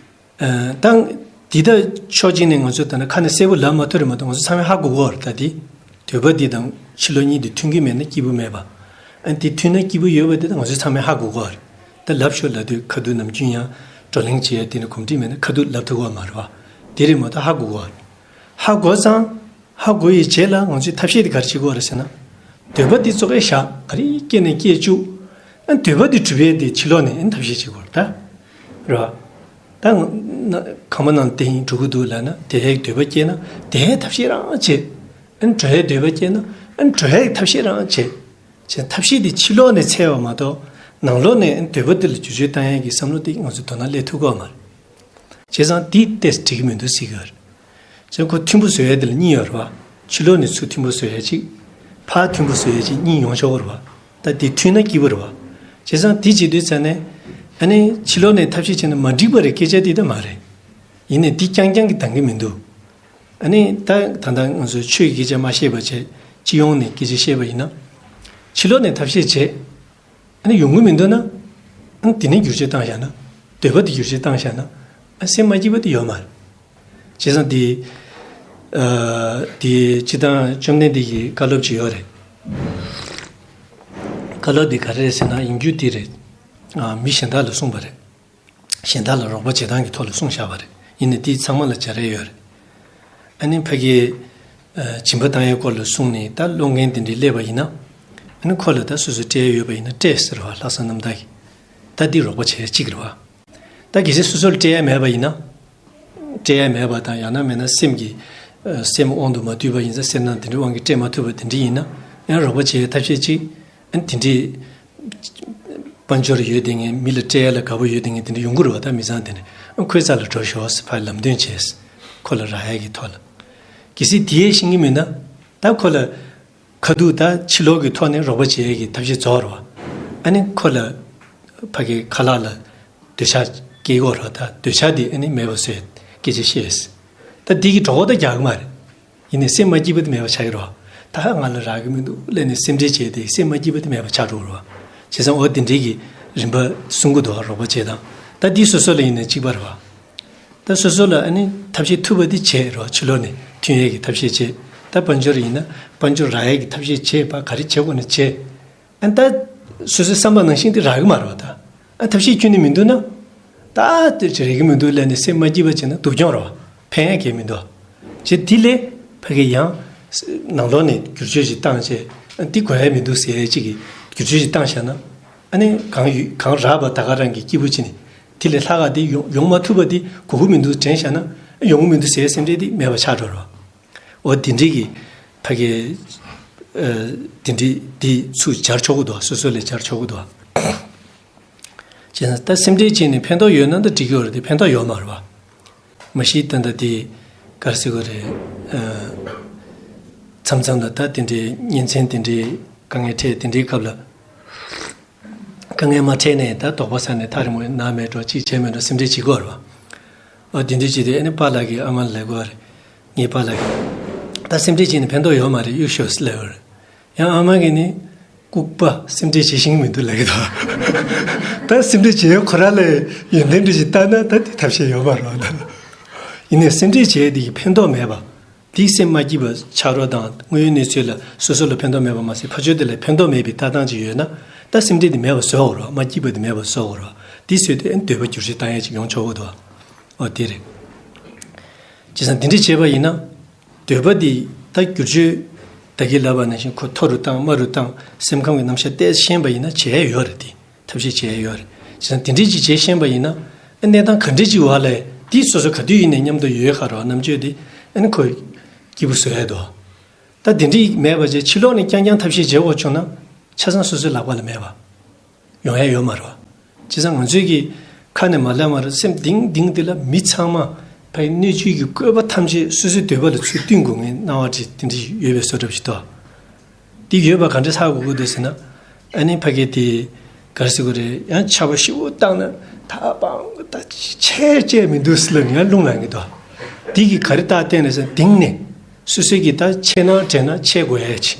ཨ། ད་འདི་ལྟར་ཕྱོགས་གཅིག་ནས་ང་ཚོས་ད་ནི་ཁ་ནས་གསལ་པོ་ལབ་མ་ཐུབ་རེད་མ་གཏོགས་ང་ཚོ་ཚང་མས་ཧ་གོ་གོ་རེད་ད་འདི། འདོད་པ་འདི་དང་ཕྱི་ལོགས་གཉིས་འདི་མཐུན་གྱི་མེད་ན་སྐྱིད་པོ་མེད་པ། ཨ་འདི་མཐུན་ན་སྐྱིད་པོ་ཡོད་པ་འདི་ད་ང་ཚོས་ཚང་མས་ཧ་གོ་གོ་རེད། ད་ལབ་ཤོག་ལབ་དུས་ཁ་ཐུག་ནམ་རྒྱུན་ཡང་བགྲོ་གླེང་བྱེད་ཡ་འདི་ནི་གོམས་འདྲིས་མེད་ན་ཁ་ཐུག་ལབ་ཐུབ་གོ་མ་རེད་བ། འདི་རེད་མ་གཏོགས་ཧ་གོ་གོ་རེད། ཧ་གོ་ཙང་། ཧ་གོ་ཡི་རྗེས་ལ་ང་ཚོས་ཐབས་ཤེས་དེ་ག་རེ་བྱེད་དགོས་རེད་ཟེར་ན། འདོད་པ་འདི་ཙོག་གེ་བཞག་ག་རེ་སྐྱེས་ནས་སྐྱེས་བཅུག་ཨ་འདོད་པ་འདི་གྲུབ་ཡས་དེ་ཕྱི་ལོགས་ནས་ཨ་ཐབས་ཤེས་བྱེད་དགོས་རེད་ད། རེད་བ། ད་ང་ཁང་པ་ནང་དེ་ཡིན་འགྲོ་གི་འདུག་ལབ་ན་དེ་ཡས་འདོད་པ་སྐྱེས་ན་དེ་ཡས་ཐབས་ཤེས་རང་བྱེད། ཨ་འགྲོ་ཡས་འདོད་པ་སྐྱེས་ན་ཨ་འགྲོ་ཡས་ཐབས་ཤེས་རང་བྱེད། བྱས་ཐབས་ཤེས་དེ་ཕྱི་ལོགས་ནས་འཚོལ་བ་མ་གཏོགས་ནང་ལོགས་ནས་ཨ་འདོད་པ་འདི་ལ་བསྒྱུར་བཅོས་བཏང་ཡས་ཀྱི་བསམ་བློ་དེ་ང་ཚོའི་དོ་སྣང་སླེབས་ཐུབ་ཀྱི་ཡོད་མ་རེད། བྱས་ཙང་དེ་ཏོག་ཙམ་འགྲིག་གི་མི་འདུག་ཟེར་གྱི་ཡོད་རེད། བྱས་ཙང་ཁོ་མཐུན་པོ་བཟོ་ཡ་དེ་ལ་གཉིས་ཡོད་རེད་བ། ཕྱི་ལོགས་ནས་ཚུར་མཐུན་པོ་བཟོ་ཡ་གཅིག་ཕར་མཐུན་པོ་བཟོ་ཡ་གཅིག་གཉིས་ཡོང་ཆོག་གི་རེད་བ། ད་དེ་མཐུན་ན་སྐྱིད་པོ་རེད་བ། བྱས་ཙང་དེ་བྱེད་དུས་ཙ་ནས་ཨ་ནི་ཕྱི་ལོགས་ནས་ཐབས་ཤེས་བྱས་ན་མ་འགྲིག་པ་རེད་སྐད་ཆ་དེ་ད་མ་རེད། ཡིན་ནའི་དེ་རྐྱང་རྐྱང་གིས་འདང་གི་མི་འདུག་ཨ་ནི་ད་ད་ལྟ་ང་ཚོས་ཆོས་ཀྱི་སྐད་ཆ་མ་བཤད་པ་བྱས་སྤྱི་ཡོངས་ནས་སྐད་ཆ་བཤད་པ་ཡིན་ན། ཕྱི་ལོགས་ནས་ཐབས་ཤེས་བྱས། ཨ་ནི་ཡོང་གི་མི་འདུག་ན། ཨ་ནི་དེ་ནས་བསྒྱུར་བཅོས་བཏང་བཞག་ན། འདོད་པ་དེ་བསྒྱུར་བཅོས་བཏང་བཞག་ན། ཨ་སེམས་མ་སྐྱིད་པ་དེ་ཡོད་མ་རེད། བྱས་ཙང་དེ། ཨ། དེ་སྤྱི་བཏང་བཅོམ་ལྡན་འདས་ཀྱི་བཀའ་སློབ་ཅིག་ཡོད་རེད། བཀའ་སློབ་དེ་ག་རེ་རེད་ཟེར་ན་ཡིན་རྒྱུ་དེ་རེད། ཨ། མི་གཞན་དག་ལ་གསུངས་པ་རེད། གཞན་དག་ལ་རོགས་པ་བྱེད་སྟངས་ཀྱི་ཐོག་ལ་གསུངས་བཞག་པ་རེད། ཡིན་ནའི་དེ་ཚང་མ་ལ་བྱ་ར་ཡོད་རེད། ཨ་ནི་ཕ་གིའི། ཨ། སྦྱིན་པ་བཏང་ཡའི་སྐོར་ལ་གསུངས་ནས་ད་སློང་མཁན་དེ་འདྲས་སླེབས་པ་ཡིན་ན། ཨ་ནི་ཁོ་ལ་ད་སོ་སོ་སྤྲད་ཡ་ཡོད་པ་ཡིན་ན་སྤྲད་ཟེར་བ་ལྷག་བསམ་རྣམ་དག་གིས། ད་འདི་རོགས་པ་བྱེད་ཡ་གཅིག་རེད་བ། ད་གལ་སྲིད་སོ་སོ་ལ་སྤྲད་ཡ་མེད་པ་ཡིན་ན། སྤྲད་ཡ་མེད་པ་དང་ཡང་ན་མེད་ན་སེམས་ཀྱི། ཨ། སེམས་དབང་དུ་མ་བཏུལ་བ་ཡིན་ཙང་སེམས་ནང་དེ་འདྲའི་དབང་གིས་སྤྲད་མ་ཐུབ་པ་དེ་འདྲ་ཡིན་ན། ཡང་རོགས་པ་བྱེད་ཡ་ཐབས་ཤེས་གཅིག་ཨ་ནི་དེ་འདྲའི་དཔལ་འབྱོར་ཡོད་དེ་ངས་མི་ལ་སྤྲད་ཡ་ལ་དགའ་པོ་ཡོད་དེ་ངས་དེ་འདྲ་ཡོང་གི་རེད་བ། ད་མི་ཚང་དེ་ནས་ཨ་ཁོའི་རྩ་ལ་འགྲོ་ཤོག་ཟེར་ཕར་ལམ་སྟོན་བྱས། ཁོ་ལ་རག་ཡ་གི་ཐོག་ལ། གལ་སྲིད་དེ་ཡས་ཤེས་ཀྱི་མེད་ན་ད་ཁོ་ལ་ཁ་ཐུག་ད་ཕྱི་ལོགས་ཀྱི་ཐོག་ནས་རོགས་པ་བྱེད་ཡ་གི་ཐབས་ཤེས་རྫོགས་རེད་བ། ཨ་ནི་ཁོ་ལ་ཕ་གི་ཁ་ལག་ལ་འདོད་ཆགས་སྐྱེ་གི་རེད། ད་འདོད་ཆགས་དེ་ཨ་ནི་མེད་པ་བཟོས་སྐད་ཆ་བཤད། ད་འདི་གི་གྲོད་ཁོག་ད་རྒྱག་གི་མ་རེད། ཡིན་ནའི་སེམས་མ་སྐྱིད་པ་དེ་མེད་པ་ཆགས་ཀྱི་རེད་བ། ད་ང་ལ་རག་གི་མི་འདུག་ལབ་ནས་སེམས་ཁྲལ་བྱས་ཏེ་སེམས་མ་སྐྱིད་པ་དེ་མེད་པ་ཆགས་འགྲོ་གི་རེད་བ། བྱས་ཙང་འོ་དེ་འདྲའི་གི་རིམ་པ་གསུང་གི་འདུག་བ། རོགས་པ་བྱེད་སྟངས་ད་འདི་སོ་སོ་ལ་ཡིན་ན་གཅིག་པ་རེད་བ། ད་སོ་སོ་ལ་ཨ་ནི་ཐབས་ཤེས་ཐུབ་པ་དེ་བྱས་རེད་བ། ཕྱི་ལོགས་ནས་མཐུན་ཡས་ཀྱི་ཐབས་ཤེས་བྱས། ད་དཔལ་འབྱོར་ཡིན་ན་དཔལ་འབྱོར་རག་ཡས་ཀྱི་ཐབས་ཤེས་བྱས་པ་ག་རེ་བྱེད་དགོས་ན་བྱས། ཨ་ནི་ད་ སོ་སོའི་བསམ་པ་ནང་བཞིན་དེ་རག་གི་མ་རེད་བ་ད། ཨ་ཐབས་ཤེས་ཁྱོན་ནས་མི་འདུག་ན། ད་དེ་རེག་གི་མི་འདུག་ལབ་ནས་སེམས་མ་སྐྱིད་པ་བྱས་ན་སྡུག་གྱོང་རེད་བ། ཕན་ཡ་གང་ཡང་མི་འདུག་བ། བྱས་དེ་ལས་ཕ་གི་ཡང་ནང་ལོགས་ནས་བསྒྱུར་བཅོས་ཤིག་བཏང་བྱས། ཨ་འདི་དགོས་ཡ་མི་འདུག་ཟེར་ཡ་ཅིག་གི་བསྒྱུར་བཅོས་ཤིག་བཏང་བཞག་ན། ཨ་ནི་གང་ཡོད་གང་རག་པ་ད་ག་རང་གི་སྐྱིད་པོ་བྱས་ནས། དེ་ལས་ལྷག་ག་དེ་ཡོང་ཡོང་མ་ཐུབ་པ་དེ་དགོས་ཀྱི་མི་འདུག་དྲན་བཞག་ན། ཡོང་གི་མི་འདུག་ཟེར་སེམས་ཁྲལ་དེ་མེད་པ་ཆགས་འགྲོ་རོགས། འོ་དེ་འདྲའི་གི་ཕ་གི་ཨ་དེ་འདྲའི་དེ་ཚུར་སྦྱར་ཆོག་གི་འདུག་སོ་སོ་ལ་སྦྱར་ཆོག་གི་འདུག་བྱས་ན་ད་སེམས་ཁྲལ་བྱས་ནས་ཕན་ཐོགས་ཡོད་ན་ད་འགྲིག་གི་ཡོད་རེད་དེ། ཕན་ཐོགས་ཡོད་མ་རེད་བ། མ་གཞི་ད་ལྟ་དེ་ག་རེ་ཟེར་དགོས་རེད། ཨ་མཚམས་མཚམས་ལ་ད་དེ་འདྲའི་གཉེན་ཚན་དེ་འདྲའི་དཀའ་ངལ་འཕྲད། དེ་འདྲའི་སྐབས་ལ། དཀའ་ངལ་མ་འཕྲད་ནས་ད་དོགས་པ་ཟ་ནས་ཐག་རིང་པོ་ན་མེད་འགྲོ་ཅིག་བྱས་མེད་འགྲོ་སེམས་ཁྲལ་བྱེད་ཀྱི་ཡོད་རེད་བ། འོ་དེ་འདྲ་བྱས་ཏེ་ཨ་ནི་པཱ་ལགས་ཀྱིས་ཨ་མ་ལ་ལབ་ཀྱི་ཡོད་རེད། ངའི་པཱ་ལགས་ཀྱིས། ད་སེམས་ཁྲལ་བྱས་ནས་ཕན་ཐོགས་ཡོད་མ་རེད། གཡུག་ཤོག་ཟེར་ལབ་ཡོད་རེད། ཡང་ཨ་མ་གིས་ནི། ལྐུགས་པ་སེམས་ཁྲལ་བྱེད་ཤེས་ཀྱི་མི་འདུག་ལབ་ཀྱི་འདུག་ད་སེམས་ཁྲལ་བྱེད་ཡ་ཁོ་རང་ལ་ཡོན་ཏན་འདྲ་ཞིག་བལྟས་ན་ད་དེ་ཐབས་ཤེས་ཡོད་མ་རེད་བ་ད། ཡིན་ནའི་སེམས་ཁྲལ་བྱས་དེ་ཡིས་ཕན་ཐོགས་མེད་པ། དེས་སེམས་མ་སྐྱིད་པ་ཆགས་རོགས་དང་། དངོས་ཡོད་གནས་ཚུལ་ལ་སོ་སོ་ལ་ཕན་ཐོགས་མེད་པ་མ་ཟད་ཕར་ཕྱོགས་དེ་ལ་ཕན་ཐོགས་མེད་པའི་ལྟ་སྟངས་ཅིག་ཡོད་ན། ད་སེམས་ཁྲལ་དེ་མེད་པ་བཟོ་དགོས་རེད་བ། མ་སྐྱིད་པ་དེ་མེད་པ་བཟོ་དགོས་རེད་བ། དེ་བཟོས་ཏེ་ཨ་ནི་འདོད་པ་བསྒྱུར་བཅོས་བཏང་ཡ་ཅིག་ཡོང་ཆོག་གི་འདུག་འོ་དེ་རེད། བྱས་ཙང་དེ་འདྲ་བྱས་པ་ཡིན་ན། འདོད་པ་འདི་ད་བསྒྱུར་བཅོས་ད་གིན་ལབ་པ་ནང་བཞིན་ཁོ་མཐོ་རུ་བཏང་དམའ་རུ་བཏང་། སེམས་ཁམས་ཀྱི་རྣམ་གཞག་ཏོག་ཙམ་ཤེས་པ་ཡིན་ན་བྱེད་ཡ་ཡོད་རེད་དེ། ཐབས་ཤེས་བྱེད་ཡ་ཡོད་རེད། བྱས་ཙང་དེ་འདྲ་ཅིག་བྱེད་ཤེས་པ་ཡིན་ན། ཨ་གནས་སྟངས་ག་འདྲ་ཅིག་བ་ལས་དེ་སོ་སོ་ག་དུས་ཡིན་ནའི་མཉམ་དུ་ཡོད་ཁ་རོགས་རྣམ་དཔྱོད་དེ་ཨ་ནི་ཁོ་སྐྱིད་པོ་བཟོ་ཡ་འདུག་ད་དེ་འདྲ་མེད་པ་བྱས་ཕྱི་ལོགས་ནས་རྐྱང་རྐྱང་ཐབས་ཤེས་བྱེད་དགོས་བྱུང་ན་ཆ་ཚང་སོ་སོའི་ལག་པ་ལ་མེད་པ། ཡོང་ཡ་ཡོད་མ་རེད་བ། བྱས་ཙང་ང་ཚོས་ཀྱི་ཁ་ནས་མ་ལབ་མ་རེད། སེམས་གཏིང་གཏིང་དེ་ལ་མི་ཚང་མ་ཕ་གི་སྣོད་བཅུད་ཀྱི་བཀོད་པ་ཐམས་ཅད་སོ་སོའི་འདོད་པ་ལ་ཚུར་བསྟུན་དགོས་ངེས་སྣང་བ་ཅིག་དེ་འདྲ་ཡོད་པའི་བཟོ་འདྲ་ཞིག་འདུག་དེ་ཡོད་པ་ག་འདྲ་ཧ་གོ་དགོས་འདུག་ཟེར་ན། ཨ་ནི་ཕ་གི་དེ་ག་རེ་ཟེར་དགོས་རེད། ཡང་ཆར་པ་ཞེ་པོ་བཏང་ན་ད་སྤང་ད་ཆད་ཆད་མི་འདུག་ཟེར་ལབ་ནས་ཡང་རླུང་ལངས་ཀྱི་འདུག་དེ་གི་ག་རེ་རྟགས་བསྟན་རེད་ཟེར་ན་གཏིང་ནས། སོ་སོས་ཀྱིས་ད་ཆད་ན་དྲན་ན་ཆད་དགོས་ཡ་ཅིག་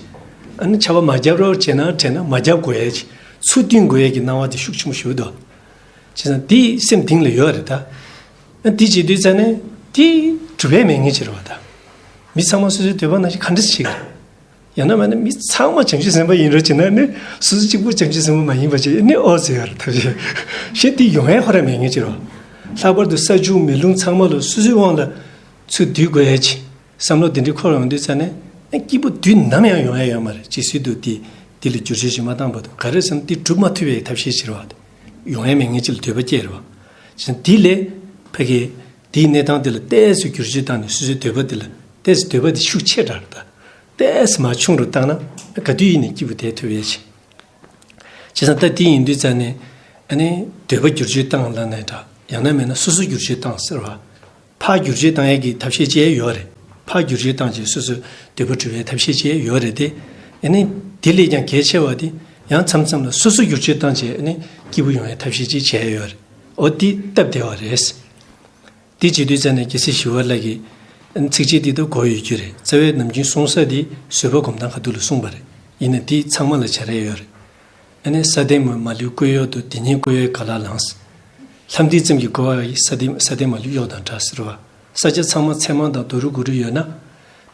ཨ་ནི་ཆར་པ་མ་བརྒྱབ་རོགས་བྱས་ན་དྲན་ན་མ་བརྒྱབ་དགོས་ཡ་ཅིག་ཚུར་བསྟུན་དགོས་ཡ་གི་སྣང་བ་དེ་ཤུགས་ཆེན་པོ་ཞིག་འདུག་བྱས་ཙང་དེ་སེམས་གཏིང་ལ་ཡོད་རེད་ད། ཨ་དེ་བྱེད་དུས་ཙ་ནས་དེ་གྲུབ་པའི་མེད་ངེས་ཅིག་རེད་བ་ད། མི་ཚང་མ་སོ་སོའི་འདོད་པ་ནང་བཞིན་ག་འདྲ་ཞིག་རེད། ཡང་ན་མིན་ན་མི་ཚང་མ་བྱང་ཆུབ་སེམས་དཔའ་ཡིན་རོགས་བྱས་ན་ནི་སོ་སོ་གཅིག་པུ་བྱང་ཆུབ་སེམས་དཔའ་མ་ཡིན་པ་བྱས་ནི་ཨོ་ཟེར་ཡ་རེད་ཐབས་ཤེས། གཞན་དེ་ཡོང་ཡ་ཁོ་རང་མེད་ངེས་ཅིག་རེད་བ། ལྷག་པར་དུ་ས་ཆུ་མེ་རླུང་ཚང་མ་ལ་སོ་སོའི་དབང་ལ་ཚུར་འདུས་དགོས་ཡ་ཅིག་བསམ་བློ་དེ་འདྲའི་འཁོར་ཡོང་དུས་ཙ་ནས་ཨ་སྐྱིད་པོ་དུས་ནམ་ཡང་ཡོང་ཡ་ཡོད་མ་རེད། ཇི་སྲིད་དུ་དེ་དེ་ལ་བསྒྱུར་བཅོས་ཞིག་མ་བཏང་བར་དུ། ག་རེ་ཟེར་ན་དེ་སྒྲུབ་མ་ཐུབ་པའི་ཐབས་ཤེས་ཤིག་རེད་བ། ཡོང་ཡ་མེད་ངེས་ཅིག་ལ་འདོད་པ་སྐྱེ་རེད་བ། བྱས་ཙང་དེ་ལས་ཕ་གི་དེའི་གནས་སྟངས་དེ་ལ་ཏོག་ཙམ་བསྒྱུར་བཅོས་བཏང་ནས་སོ་སོའི་འདོད་པ་དེ་ལ་ཏོག་ཙམ་འདོད་པ་དེ་ཤུགས་ཆེ་དྲགས་རེད་ད། ཏོག་ཙམ་མར་ཆུང་རུ་བཏང་ན་ག་དུས་ཡིན་ནའི་སྐྱིད་པོ་བསྡད་ཐུབ་ཡ་ཅིག་བྱས་ཙང་ད་དེ་ཡིན་དུས་ཙ་ནས་ཨ་ནི་འདོད་པ་བསྒྱུར་བཅོས་བཏང་ལབ་ནའི་འདྲ། ཡང་ན་མིན་ན་སོ་སོ་བསྒྱུར་བཅོས་བཏང་ཟེར་བ། ཕར་བསྒྱུར་བཅོས་བཏང་ཡས་ཀྱི་ཐབས་ཤེས་ཅིག་ཡོད་རེད། ཕར་བསྒྱུར་བཅོས་བཏང་བྱས་སོ་སོའི་འདོད་པ་སྒྲུབ་ཡས་ཐབས་ཤེས་ཅིག་ཡོད་རེད་དེ། ཨ་ནི་དེ་ལས་ཀྱང་གལ་ཆེ་བ་དེ་ཡང་མཚམས་མཚམས་ལ་སོ་སོ་བསྒྱུར་བཅོས་བཏང་བྱས་ཨ་ནི་སྐྱིད་པོ་ཡོང་ཡས་ཐབས་ཤེས་ཅིག་བྱས་ཡོད་རེད། འོ་དེ་སྟབས་བདེ་བ་རེད། དེ་བྱེད་དུས་ཙ་ནས་རྒྱལ་སྲས་ཞི་བ་ལྷ་གིས་ཚིགས་བཅད་འདི་ལྟར་གོ་ཡོད་རྒྱུ་རེད། རྩ་བའི་ནམ་རྒྱུན་གསུང་ས་འདི་བཟོད་པ་སྒོམ་སྟངས་ཁ་ཐུག་ལ་གསུངས་པ་རེད། ཡིན་ནའི་འདི་ཚང་མ་ལ་བྱ་ར་ཡོད་རེད། ཨ་ནི་ས་སྟེང་མ་མ་ལུས་བཀོད་གཡོག་ཏུ། དེ་ཉིད་བཀོད་པས་ག་ལ་ལངས། ལྷ་འདི་ཙམ་གྱིས་བཀོད་པ་ཡི། ས་སྟེང་ས་སྟེང་མ་ལུས་གཡོག་དང་འདྲ་ཟེར་བ། ས་ཆ་ཚང་མ་ཚེར་མ་དང་རྡོ་རུ་གུ་རུ་ཡོད་ན།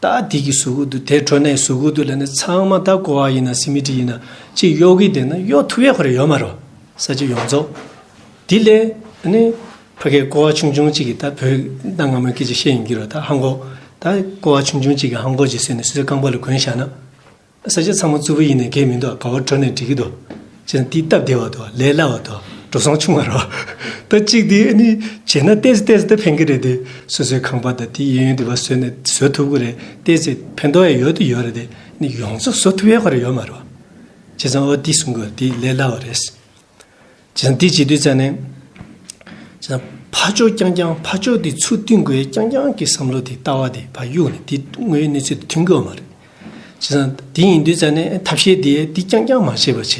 ད་འདི་གི་བཟོ་གི་འདུག་དེ་འགྲོ་ནས་བཟོ་གི་འདུག་ལབ་ནས་ཚང་མ་ད་ཀོ་བ་ཡིན་ན་སི་མི་ཊི་ཡིན་ན་ཅིག་གཡོག་གི་བསྡད་ན་གཡོག་ཐུབ་ཡས་ཁོ་རང་ཡོད་མ་རེད་བ། ས་ཆ་ཡོངས་རྫོགས། དེ་ལས་ཨ་ནི་ཕ་གའི་ཀོ་བ་ཆུང་ཆུང་ཅིག་གིས་ད་བོད་གནའ་སྔ་མོའི་སྐད་ཆ་བཤད་ཡིན་གྱི་རེད། ད་ཧང་གོ། ད་ཀོ་བ་ཆུང་ཆུང་ཅིག་གིས་ཧང་གོ་ཅིག་བཟོས་ནས་སོ་སོའི་རྐང་པ་ལ་གོན་བཞག་ན། ས་ཆ་ཚང་མ་རྩུབ་པོ་ཡིན་ནའི་གལ་མི་འདུག་ག་བ་འགྲོ་ནའི་འགྲིག་གི་འདུག་བྱས་ན་འདི་སྟབས་བདེ་བ་འདུག་ལས་སླ་བ་འདུག་འགྲོ་སོང་ཆུང་བ་རེད་བ། ད་གཅིག་དེ་ཨ་ནི་བྱས་ན་ཏོག་ཙམ་ཏོག་ཙམ་ད་ཕན་གི་རེད་དེ། སོ་སོའི་ཁང་པ་དང་དེ་གཡས་གཡོན་དེ་བ་བཟོས་ནས་བཟོ་ཐུབ་གི་རེད། ཏོག་ཙམ་ཕན་ཐོགས་ཡ་ཡོད་དུ་ཡོད་རེད་དེ། ནི་ཡོངས་རྫོགས་བཟོ་ཐུབ་ཡ་ཁོ་རང་ཡོད་མ་རེད་བ། བྱས་ཙང་འོ་འདི་གསུང་གི་འདི་ལས་སླ་བ་རེད། བྱས་ཙང་འདི་བྱེད་དུས་ཙ་ནས། བྱས་ཙང་ཕར་ཕྱོགས་རྐྱང་རྐྱང་ཕར་ཕྱོགས་འདི་ཚུར་བསྟུན་དགོས་རྐྱང་རྐྱང་གི་བསམ་བློ་དེ་ལྟ་བ་དེ་ཕར་གཡུག་ནས་དེ་དངོས་ཡོད་གནས་ཚུལ་དེ་མཐུན་གི་ཡོད་མ་རེད། བྱས་ཙང་དེ་ཡིན་དུས་ཙ་ནས་ཐབས་ཤེས་དེ་འདི་རྐྱང་རྐྱང་མ་བྱས་པ་བྱས་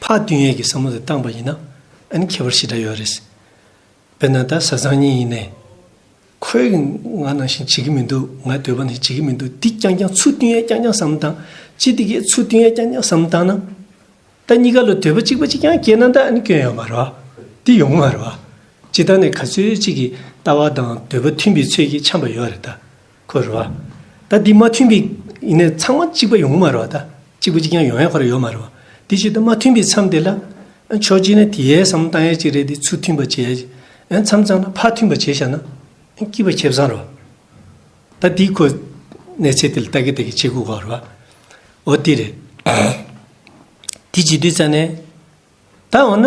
ཕར་བསྟུན་ཡས་ཀྱི་བསམ་བློ་དེ་བཏང་པ་ཡིན་ན་ཨ་ནི་ཁྱད་པར་ཞེ་དྲག་ཡོད་རེད། དཔེར་ན་ད་བཟའ་ཚང་གཉིས་ཡིན་ནའི། ཁོས་ང་ནང་བཞིན་བྱེད་ཀྱི་མི་འདུག་ང་འདོད་པ་ནང་བཞིན་བྱེད་ཀྱི་མི་འདུག་འདི་རྐྱང་རྐྱང་ཚུར་བསྟུན་ཡས་རྐྱང་རྐྱང་བསམ་བཏང་། ཅི་དེ་གས་ཚུར་བསྟུན་ཡས་རྐྱང་རྐྱང་བསམ་བཏང་ན། ད་གཉིས་ཀ་ལ་འདོད་པ་གཅིག་པ་གཅིག་རྐྱང་སྐྱེས་ན་ད་ཨ་ནི་སྐྱོན་ཡོད་མ་རེད་བ། འདི་ཡོང་གི་མ་རེད་བ། ཇི་ལྟར་ནས་ག་ཚོད་ཅིག་གི་ལྟ་བ་དང་འདོད་པ་མཐུན་པའི་ཚོད་ཀྱིས་འཆམ་པ་ཡོད་རེད་ད། ཁོ་རེད་བ། ད་འདི་མ་མཐུན་པའི་ཡིན་ནའི་ཚང་མ་གཅིག་པ་ཡོང་གི་མ་རེད་བ་ད། གཅིག་པ་གཅིག་རྐྱང་ཡོང་ཡ་ཁོ་རང་ཡོད་མ་རེད་བ། དེ་བྱེད་དུས་མ་མཐུན་པའི་མཚམས་དེ་ལ་ཕྱོགས་གཅིག་ནས་དེའི་བསམ་བློ་བཏང་ཡས་ཅིག་རེད་དེ། ཚུར་མཐུན་པ་བྱེད་ཡས་ཅིག་མཚམས་མཚམས་ལ་ཕར་མཐུན་པ་བྱས་བཞག་ན་སྐྱིད་པ་ཁེ་བཟང་རེད། ད་དེ་ཁོ་གནས་ཚད་དེ་ལ་ལྟ་གི་ལྟ་གི་བྱེད་དགོས་གོ་རེད་བ། འོ་དེ་རེད། དེ་བྱེད་དུས་ཙ་ནས། ད་འོ་ན།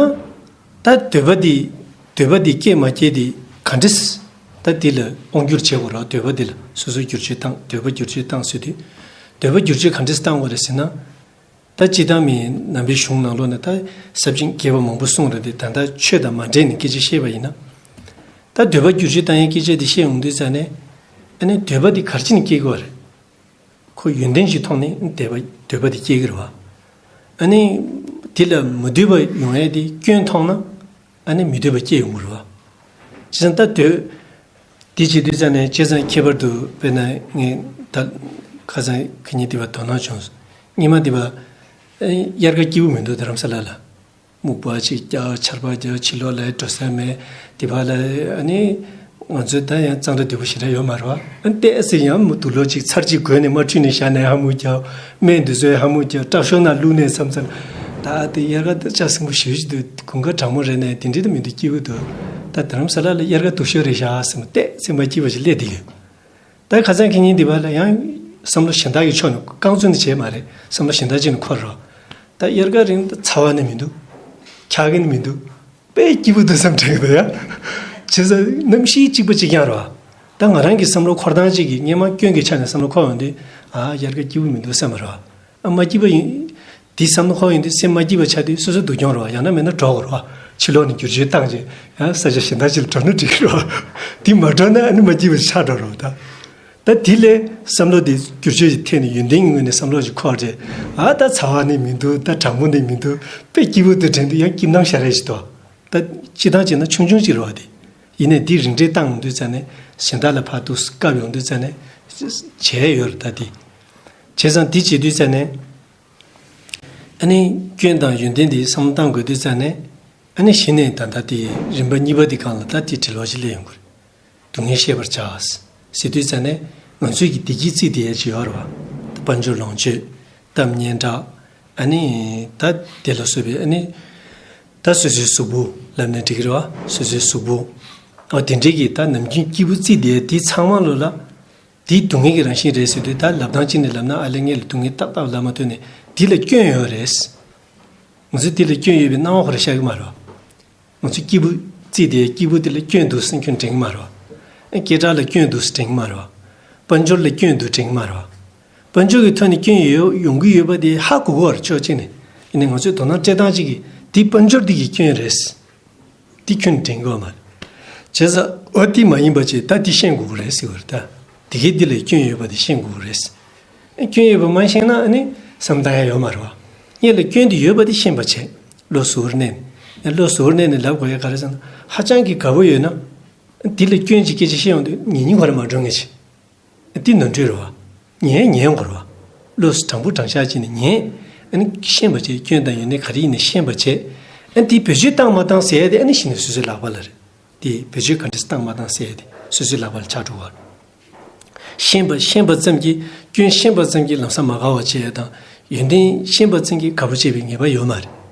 ད་འདོད་པ་འདི། འདོད་པ་འདི་སྐྱེ་མ་སྐྱེ་འདི་ག་འདྲས། ད་འདི་ལ་དབང་བསྒྱུར་བྱེད་དགོས་རེད། འདོད་པ་འདི་ལ་སོ་སོ་བསྒྱུར་བཅོས་བཏང་། འདོད་པ་བསྒྱུར་བཅོས་བཏང་ཟེར་དུས། འདོད་པ་བསྒྱུར་བཅོས་ག་འདྲས་བཏང་དགོས་རེད་ཟེར་ན། ད་སྤྱིར་བཏང་མི་ནང་པའི་གཞུང་ནང་ལོགས་ནས་ད་ཟབ་ཅིང་རྒྱས་པ་མང་པོ་གསུངས་རེད་དེ། ད་ལྟ་ཆོས་དང་མ་འབྲེལ་ནས་སྐད་ཆ་བཤད་པ་ཡིན་ན། ད་འདོད་པ་བསྒྱུར་བཅོས་བཏང་ཡས་སྐད་ཆ་འདི་བཤད་ཡོང་དུས་ཙ་ནས། ཨ་ནི་འདོད་པ་འདི་ག་རེ་བྱས་ནས་སྐྱེ་དགོས་རེད། ཁོ་ཡོན་ཏན་གྱི་ཐོག་ནས་འདོད་པ་འདོད་པ་དེ་སྐྱེ་གི་རེད་བ། ཨ་ནི། དེ་ལ་མི་འདོད་པ་ཡོང་ཡས་དེ་སྐྱོན་མཐོང་ན། ཨ་ནི་མི་འདོད་པ་སྐྱེ་ཡོང་གི་རེད་བ། བྱས་ཙང་ད་འདོད། དེ་བྱེད་དུས་ཙ་ནས་བྱས་ཙང་ཁྱད་པར་དུ་དཔེར་ན་ངས་ད་ཁ་སང་ཁ་ཉིན་དེ་བ་དོ་སྣང་བྱུང་། སྔོན་མ་དེ་བ། དབྱར་ཁ་སྐྱིད་པོ་མི་འདུག་རྡ་རམ་ས་ལ་ལ། སྨུག་པ་ཅིག་རྒྱག་ཆར་པ་རྒྱག་ཕྱི་ལོགས་ལ་འགྲོ་ས་མེད། དེ་བ་ལ་ཨ་ནི། ང་ཚོས་ད་ཡང་གཙང་སྦྲ་དོད་པོ་ཞེ་དྲག་ཡོད་མ་རེད་བ། ཨ་ནི་ཏོག་ཙམ་ཡང་མི་དུག་ལོག་ཅིག་ཚར་གཅིག་གོན་ནས་མ་འཁྲུད་ནས་བཞག་ནས་ཧ་མུ་རྒྱག་སྨན་དེ་ཚོས་ཧ་མུ་རྒྱག་སྐྲ་ཤོར་ན་བླུགས་ནས་བསམ་ཚར། ད་དེ་དབྱར་ཁ་ད་ལྕགས་སྲིན་པོ་ཞེ་པོ་ཅིག་འདུག་དགུན་ཁ་གྲང་མོ་རེད་ནས་དེ་འདྲའི་ད་མི་འདུག་སྐྱིད་པོ་འདུག་ད་རྡ་རམ་ས་ལ་ལ་དབྱར་ཁ་སྡུག་ཤོས་རེད་བཞག་བསམ་ཏོག་ཙམ་མ་སྐྱིད་པ་ཞིག་སླེབས་བསྡད་ཡོད། ད་ཁ་སང་ཁ་ཉིན་འདི་བ་ལ་ཡང་བསམ་བློ་གཞན་དག་གི་ཕྱོགས་ནས་རྐང་བཙུགས་ནས་བྱས་མ་རེད། བསམ་བློ་གཞན་དག་ཅིག་ནས་འཁོར་རོགས། ད་དབྱར་ཁ་རིང་ད་ཚ་བ་ནི་མི་འདུག་འཁྱག་གི་ནི་མི་འདུག་དཔེ་སྐྱིད་པོ་འདུག་བསམ་དྲན་གི་འདུག་ཡ། བྱས་ཙང་གནམ་གཤིས་གཅིག་པ་གཅིག་རྐྱང་རེད་བ། ད་ང་རང་གི་བསམ་བློ་འཁོར་སྟངས་གཅིག་གིས་སྔོན་མ་སྐྱོན་གྱི་ཆ་ནས་བསམ་བློ་འཁོར་ཡོང་དུས། ཨ་དབྱར་ཁ་སྐྱིད་པོ་མི་འདུག་བསམ་པ་རེད་བ། ཨ་མ་སྐྱིད་པ་ཡིན། དེ་བསམ་བློ་འཁོར་ཡོང་དུས་སེམས་མ་སྐྱིད་པ་ཆགས་དུས་སོ་སོ་སྡུག་གྱོང་རེད་བ། ཡང་ན་མེད་ན་འགྲོ་དགོས་རེད་བ། ཕྱི་ལོགས་ནས་བསྒྱུར་བཅོས་བཏང་རྗེས་ཡང་ས་ཆ་གཞན་དག་ཅིག་ལ་འགྲོ་ན་འགྲིག་གི་རེད་བ། དེ་མ་འགྲོ་ན་ཨ་ནི་མ་སྐྱིད་པ་ཆགས་འགྲོ་རེད་བ་ད། ད་དེ་ལས་བསམ་བློ་དེ་བསྒྱུར་བཅོས་ཀྱི་ཐད་ནས་ཡོན་ཏན་གྱི་ངོས་ནས་བསམ་བློ་ཞིག་འཁོར་རྗེས། ཨ་ད་ཚ་བ་ནི་མི་འདུག་ད་གྲང་མོ་ནི་མི་འདུག་དཔེ་སྐྱིད་པོ་འདུག་དྲན་དུས་ཡང་སྐྱིད་སྣང་ཤར་རེ་ཞིག་འདུག་ད་སྤྱིར་བཏང་བྱས་ན་ཆུང་ཆུང་ཅིག་རེད་བ་དེ། ཡིན་ནའི་འདི་རིམ་གྲོ་བཏང་ཡོང་དུས་ཙ་ནས་གཞན་དག་ལ་ཕར་འདུག་སེ་བཀབ་ཡོང་དུས་ཙ་ནས་བྱས་ཡོད་རེད་ད་དེ། བྱས་ཙང་འདི་བྱེད་དུས་ཙ་ནས། ཨ་ནི་སྐྱོན་དང་ཡོན་ཏན་འདི་བསམ་བློ་བཏང་དགོས་དུས་ཙ་ནས། ཨ་ནི་གཞི་ནས་ད་ལྟ་དེ་རིམ་པ་གཉིས་པ་འདི་སྒང་ལ་ད་དེ་འབྲེལ་བ་ཞིག་སླེབས་ཡོང་གི་རེད། སྡུག་བསྔལ་ཤེས་པར་བྱ། ཟེར་དུས་ཙ་ནས་ང་ཚོས་ཀྱི་བདེ་སྐྱིད་རྩིས་དེ་ཡས་ཅིག་ཡོད་རེད་བ། དཔལ་འབྱོར་ལོངས་སྤྱོད། གཏམ་སྙན་གྲགས། ཨ་ནི་ད་དེ་ལ་སོགས་པའི་ཨ་ནི། ད་སོ་སོའི་གཟུགས་པོ་ལབ་ན་འགྲིག་གི་རེད་བ། སོ་སོའི་གཟུགས་པོ། ཨ་དེ་འདྲའི་གི་ད་ནམ་རྒྱུན་སྐྱིད་པོ་རྩིས་དེ་དེ་ཚང་མ་ལོ་ལ། དེ་སྡུག་བསྔལ་གྱི་རང་བཞིན་རེད་ཟེར་དུས། ད་ལབ་སྟངས་གཅིག་ནས་ལབ་ན་ཨ་ལས་ངས་ལ་སྡུག་བསྔལ་ཏག་ཏག་ལབ་མ་ཐུབ་ནས་དེ་ལ་སྐྱོན་ཡོད་རེད། ང་ཚོས་དེ་ལ་སྐྱོན་ཡོད་པའི་སྣང་བ་ཁོ་རང་ཤར་གི་མ་རེད་བ། ང་ཚོས་སྐྱིད་པོ་རྩིས་དེ་སྐྱིད་པོ་དེ་ལ་སྐྱོན་འདུག་ཟེར་ཁྱོན་དྲན་གི་མ་རེད་བ། སྐད་གྲགས་ལ་སྐྱོན་འདུག་ཟེར་དྲན་གི་མ་རེད་བ། དཔལ་འབྱོར་ལ་སྐྱོན་འདུག་དྲན་གི་མ་རེད་བ། དཔལ་འབྱོར་གྱི་ཐོག་ནས་སྐྱོན་ཡོད་ཡོང་གི་ཡོད་པ་དེ་ཧ་གོ་གི་ཡོད་རེད་ཕྱོགས་གཅིག་ནས། ཡིན་ནའི་ང་ཚོས་དོ་སྣང་སྤྲད་སྟངས་གཅིག་གིས་དེ་དཔལ་འབྱོར་འདི་གི་སྐྱོན་རེད། འདི་ཁྱོན་དྲན་གི་ཡོད་མ་རེད། བྱས་ཙང་འོ་དེ་མ་ཡིན་པ་ཅིག་ད་འདི་ཤེས་དགོས་ཀྱི་རེད་ཟེར་བ་རེད་ད། དེ་གའི་འདི་ལ་སྐྱོན་ཡོད་པ་དེ་ཤེས་དགོས་ཀྱི་རེད། སྐྱོན་ཡོད་པ་མ་ཤེས་ན་ཨ་ནི་བསམ་བློ་བཏང་ཡ་ཡོད་མ་རེད་བ། སྔོན་ལ་སྐྱོན་དེ་ཡོད་པ་དེ་ཤེས་པ་བྱས། བློ་གཟུ་བོར་གནས་ནས། བློ་གཟུ་བོར་གནས་ནས་ལབ་དགོས་ཡ་ག་རེ་ཟེར་ན། ཧ་ཅང་གི་དགའ་པོ་ཡོད་ན། འདི་ལ་སྐྱོན་གྱི་སྐད་ཆ་བཤད་ཡོང་དུས་ཉན་ཉན་ཁོ་རང་མ་འགྲོ་ངེས་ཤིག་འདི་ནོར་འཁྲུལ་རེད་བ། ཉན་ཉན་དགོས་རེད་བ། བློ་དྲང་པོ་དྲང་བཞག་བྱས་ནས་ཉན། ཨ་ནི་ཤེས་པ་བྱས། སྐྱོན་དང་ཡོན་ཏན་ག་རེ་ཡིན་ནའི་ཤེས་པ་བྱས། ཨ་ནི་དེ་བེད་སྤྱོད་བཏང་མ་བཏང་ཟེར་ཡ་དེ་ཨ་ནི་གཞི་ནས་སོ་སོའི་ལག་པ་ལ་རེད། དེ་བེད་སྤྱོད་ག་འདྲས་བཏང་མ་བཏང་ཟེར་ཡ་དེ་སོ་སོའི་ལག་པ་ལ་ཆགས་འགྲོ་བ་རེད། ཤེས་པ་ཤེས་པ་ཙམ་གྱིས། སྐྱོན་ཤེས་པ་ཙམ་གྱིས་ལམ་སང་མ་དགའ་བ་བྱེད་ཡ་དང་། ཡོན་ཏན་ཤེས་པ་ཙམ་གྱིས་དགའ་པོ་བྱེད་པའི་ངེས་པ་ཡོད་མ་རེད། བྱས་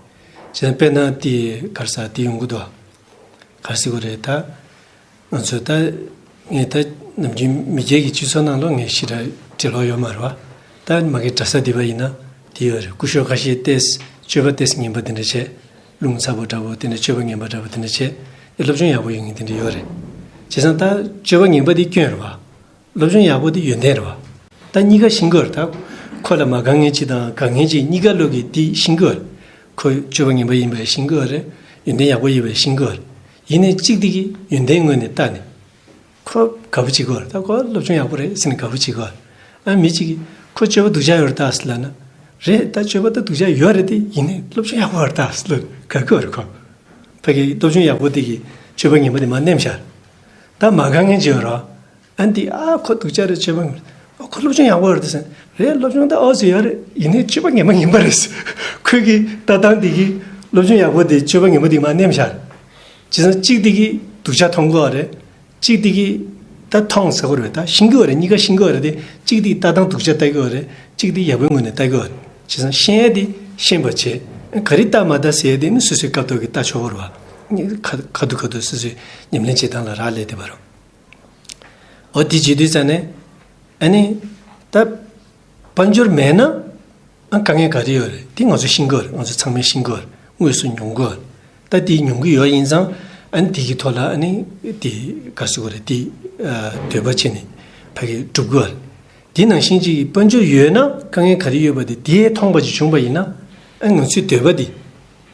ཙང་དཔེར་ན་དེ་ག་རེ་ཟེར་དེ་ཡོང་གི་འདུག་ག་ག་རེ་ཟེར་དགོས་རེད་ད། ང་ཚོ་ད། ངས་ད་ནམ་རྒྱུན་མི་སྒེར་གྱི་སྤྱི་ཚོགས་ནང་ལོགས་ངས་ཞེ་དྲག་འབྲེལ་བ་ཡོད་མ་རེད་བ། ད་མ་གི་གྲྭ་ས་འདི་པ་ཡིན་ན་དེ་ཡོད་རེད། སྐུ་ཞབས་ཁ་ཤས་ཏོག་ཙམ་སྤྱོད་པ་ཏོག་ཙམ་ངན་པ་དེ་འདྲ་བྱས། རླུང་ཚ་པོ་འདྲ་པོ་དེ་འདྲ། སྤྱོད་པ་ངན་པ་འདྲ་པོ་དེ་འདྲ་བྱས། ཨེ་སློབ་སྦྱོང་ཡག་པོ་ཡོད་མཁན་དེ་འདྲ་ཡོད་རེད། བྱས་ཙང་ད་སྤྱོད་པ་ངན་པ་དེ་སྐྱོན་རེད་བ། སློབ་སྦྱོང་ཡག་པོ་དེ་ཡོན་ཏན་རེད་བ། ད་གཉིས་ཀ་ཤེས་དགོས་རེད་ད། ཁོ་ལ་མ་དགའ་མཁན་ཅིག་དང་དགའ་མཁན་ཅིག་གཉིས་ཀ་ལོག་གིས་དེ་ཤེས་དགོས་རེད། ཁོ་སྤྱོད་པ་ངན་པ་ཡིན་པ་ཤེས་དགོས་རེད། ཡོན་ཏན་ཡག་པོ་ཡོད་པ་ཤེས་དགོས་རེད། ཡིན་ནའི་གཅིག་དེ་གིས་ཡོན་ཏན་ངོས་ནས་བལྟས་ནས། ཁོ་དགའ་པོ་བྱེད་དགོས་རེད། ད་ཁོ་སློབ་སྦྱོང་ཡག་པོ་རེད་ཟེར་ནས་དགའ་པོ་བྱེད་དགོས་རེད། ཨ་མི་གཅིག་གིས་ཁོ་སྤྱོད་པ་སྡུག་ཅག་ཡོད་རེད་ད་ཟེར་ལབ་ན། རེད་ད། སྤྱོད་པ་ད་སྡུག་ཅག་ཡོད་རེད་དེ། ཡིན་ནའི་སློབ་སྦྱོང་ཡག་པོ་རེད་ད་ཟེར་ལབ་དགའ་གི་རེད་ཁོ། ཕ་གི་སློབ་སྦྱོང་ཡག་པོ་དེ་གིས་སྤྱོད་པ་ངན་པ་དེ་མར་ནེམ་བཞག་ད་མ་དགའ་མཁན་ཅིག་ཡོད་རེད། ཨ་འདི་ཨ་ཁོ་སྡུག་ཅག་རེད། སྤྱོད་པ་ངན། ཨ་ཁོ་སློབ་སྦྱོང་ཡག་པོ་རེད་ཟེར། རེད། སློབ་སྦྱོང་ད་ཨོ་ཙི་ཡོད་རེད། ཡིན་ནའི་སྤྱོད་པ་ངན་པ་ངན་པ་རེད་ཟེར། ཁོས་ཀྱི་ལྟ་སྟངས་དེ་གིས་སློབ་སྦྱོང་ཡག་པོ་དེ་སྤྱོད་པ་ངན་པ་དེ་མར་ནེམ་བཞག་བྱས་ཙང་གཅིག་དེ་གིས་སྡུག་ཅག་མཐོང་གི་ཡོད་རེད། གཅིག་དེ་གིས་ད་མཐོང་ཟེར་གི་རེད། ད་ཤེས་ཀྱི་ཡོད་རེད། གཉིས་ཀ་ཤེས་ཀྱི་ཡོད་རེད་དེ། གཅིག་དེ་གིས་ལྟ་སྟངས་སྡུག་ཅག་ལྟ་གི་ཡོད་རེད། གཅིག་དེ་ཡག་པོའི་ངོས་ནས་ལྟ་གི་ཡོད་རེད། བྱས་ཙང་ཤེས་ཡས་དེ་ཤེས་པ་བྱས། ག་རེ་ལྟ་མ་ལྟ་ཟེར་ཡ་དེ་ནི་སོ་སོའི་སྐབས་ཐོག་གི་ལྟ་ཆོག་གི་རེད་བ། ཁ་ཁ་ཐུག་ཁ་ཐུག་སོ་སོའི་ཉམས་ལེན་བྱེད་སྟངས་ལ་རག་ལས་བསྡད་པ་རེད། འོ་དེ་བྱེད་དུས་ཙང་ནས་ཨ་ནི་ད་དཔལ་འབྱོར་མེད་ན་ཨ་དཀའ་ངལ་ག་རེ་ཡོད་རེད། དེ་ང་ཚོ་ཤེས་ཀྱི་ཡོད་རེད། ང་ཚོ་ཚང་མས་ཤེས་ཀྱི་ཡོད་རེད། དངོས་སུ་མྱོང་གི་ཡོད་རེད། ད་དེ་མྱོང་གི་ཡོད་ཡིན་ཙང་ཨ་ནི་དེ་གི་ཐོག་ལ་ཨ་ནི་དེ་ག་ཟེར་དགོས་རེད། དེ་འདོད་པ་བྱས་ནས་ཕ་གི་སྒྲུབ་ཀྱི་ཡོད་རེད། དེ་ནང་བཞིན་གྱི་དཔལ་འབྱོར་ཡོད་ན་དཀའ་ངལ་ག་རེ་ཡོད་པ་དེ་དེས་མཐོང་བ་ཅིག་བྱུང་བ་ཡིན་ན་ཨ་ང་ཚོའི་འདོད་པ་དེ་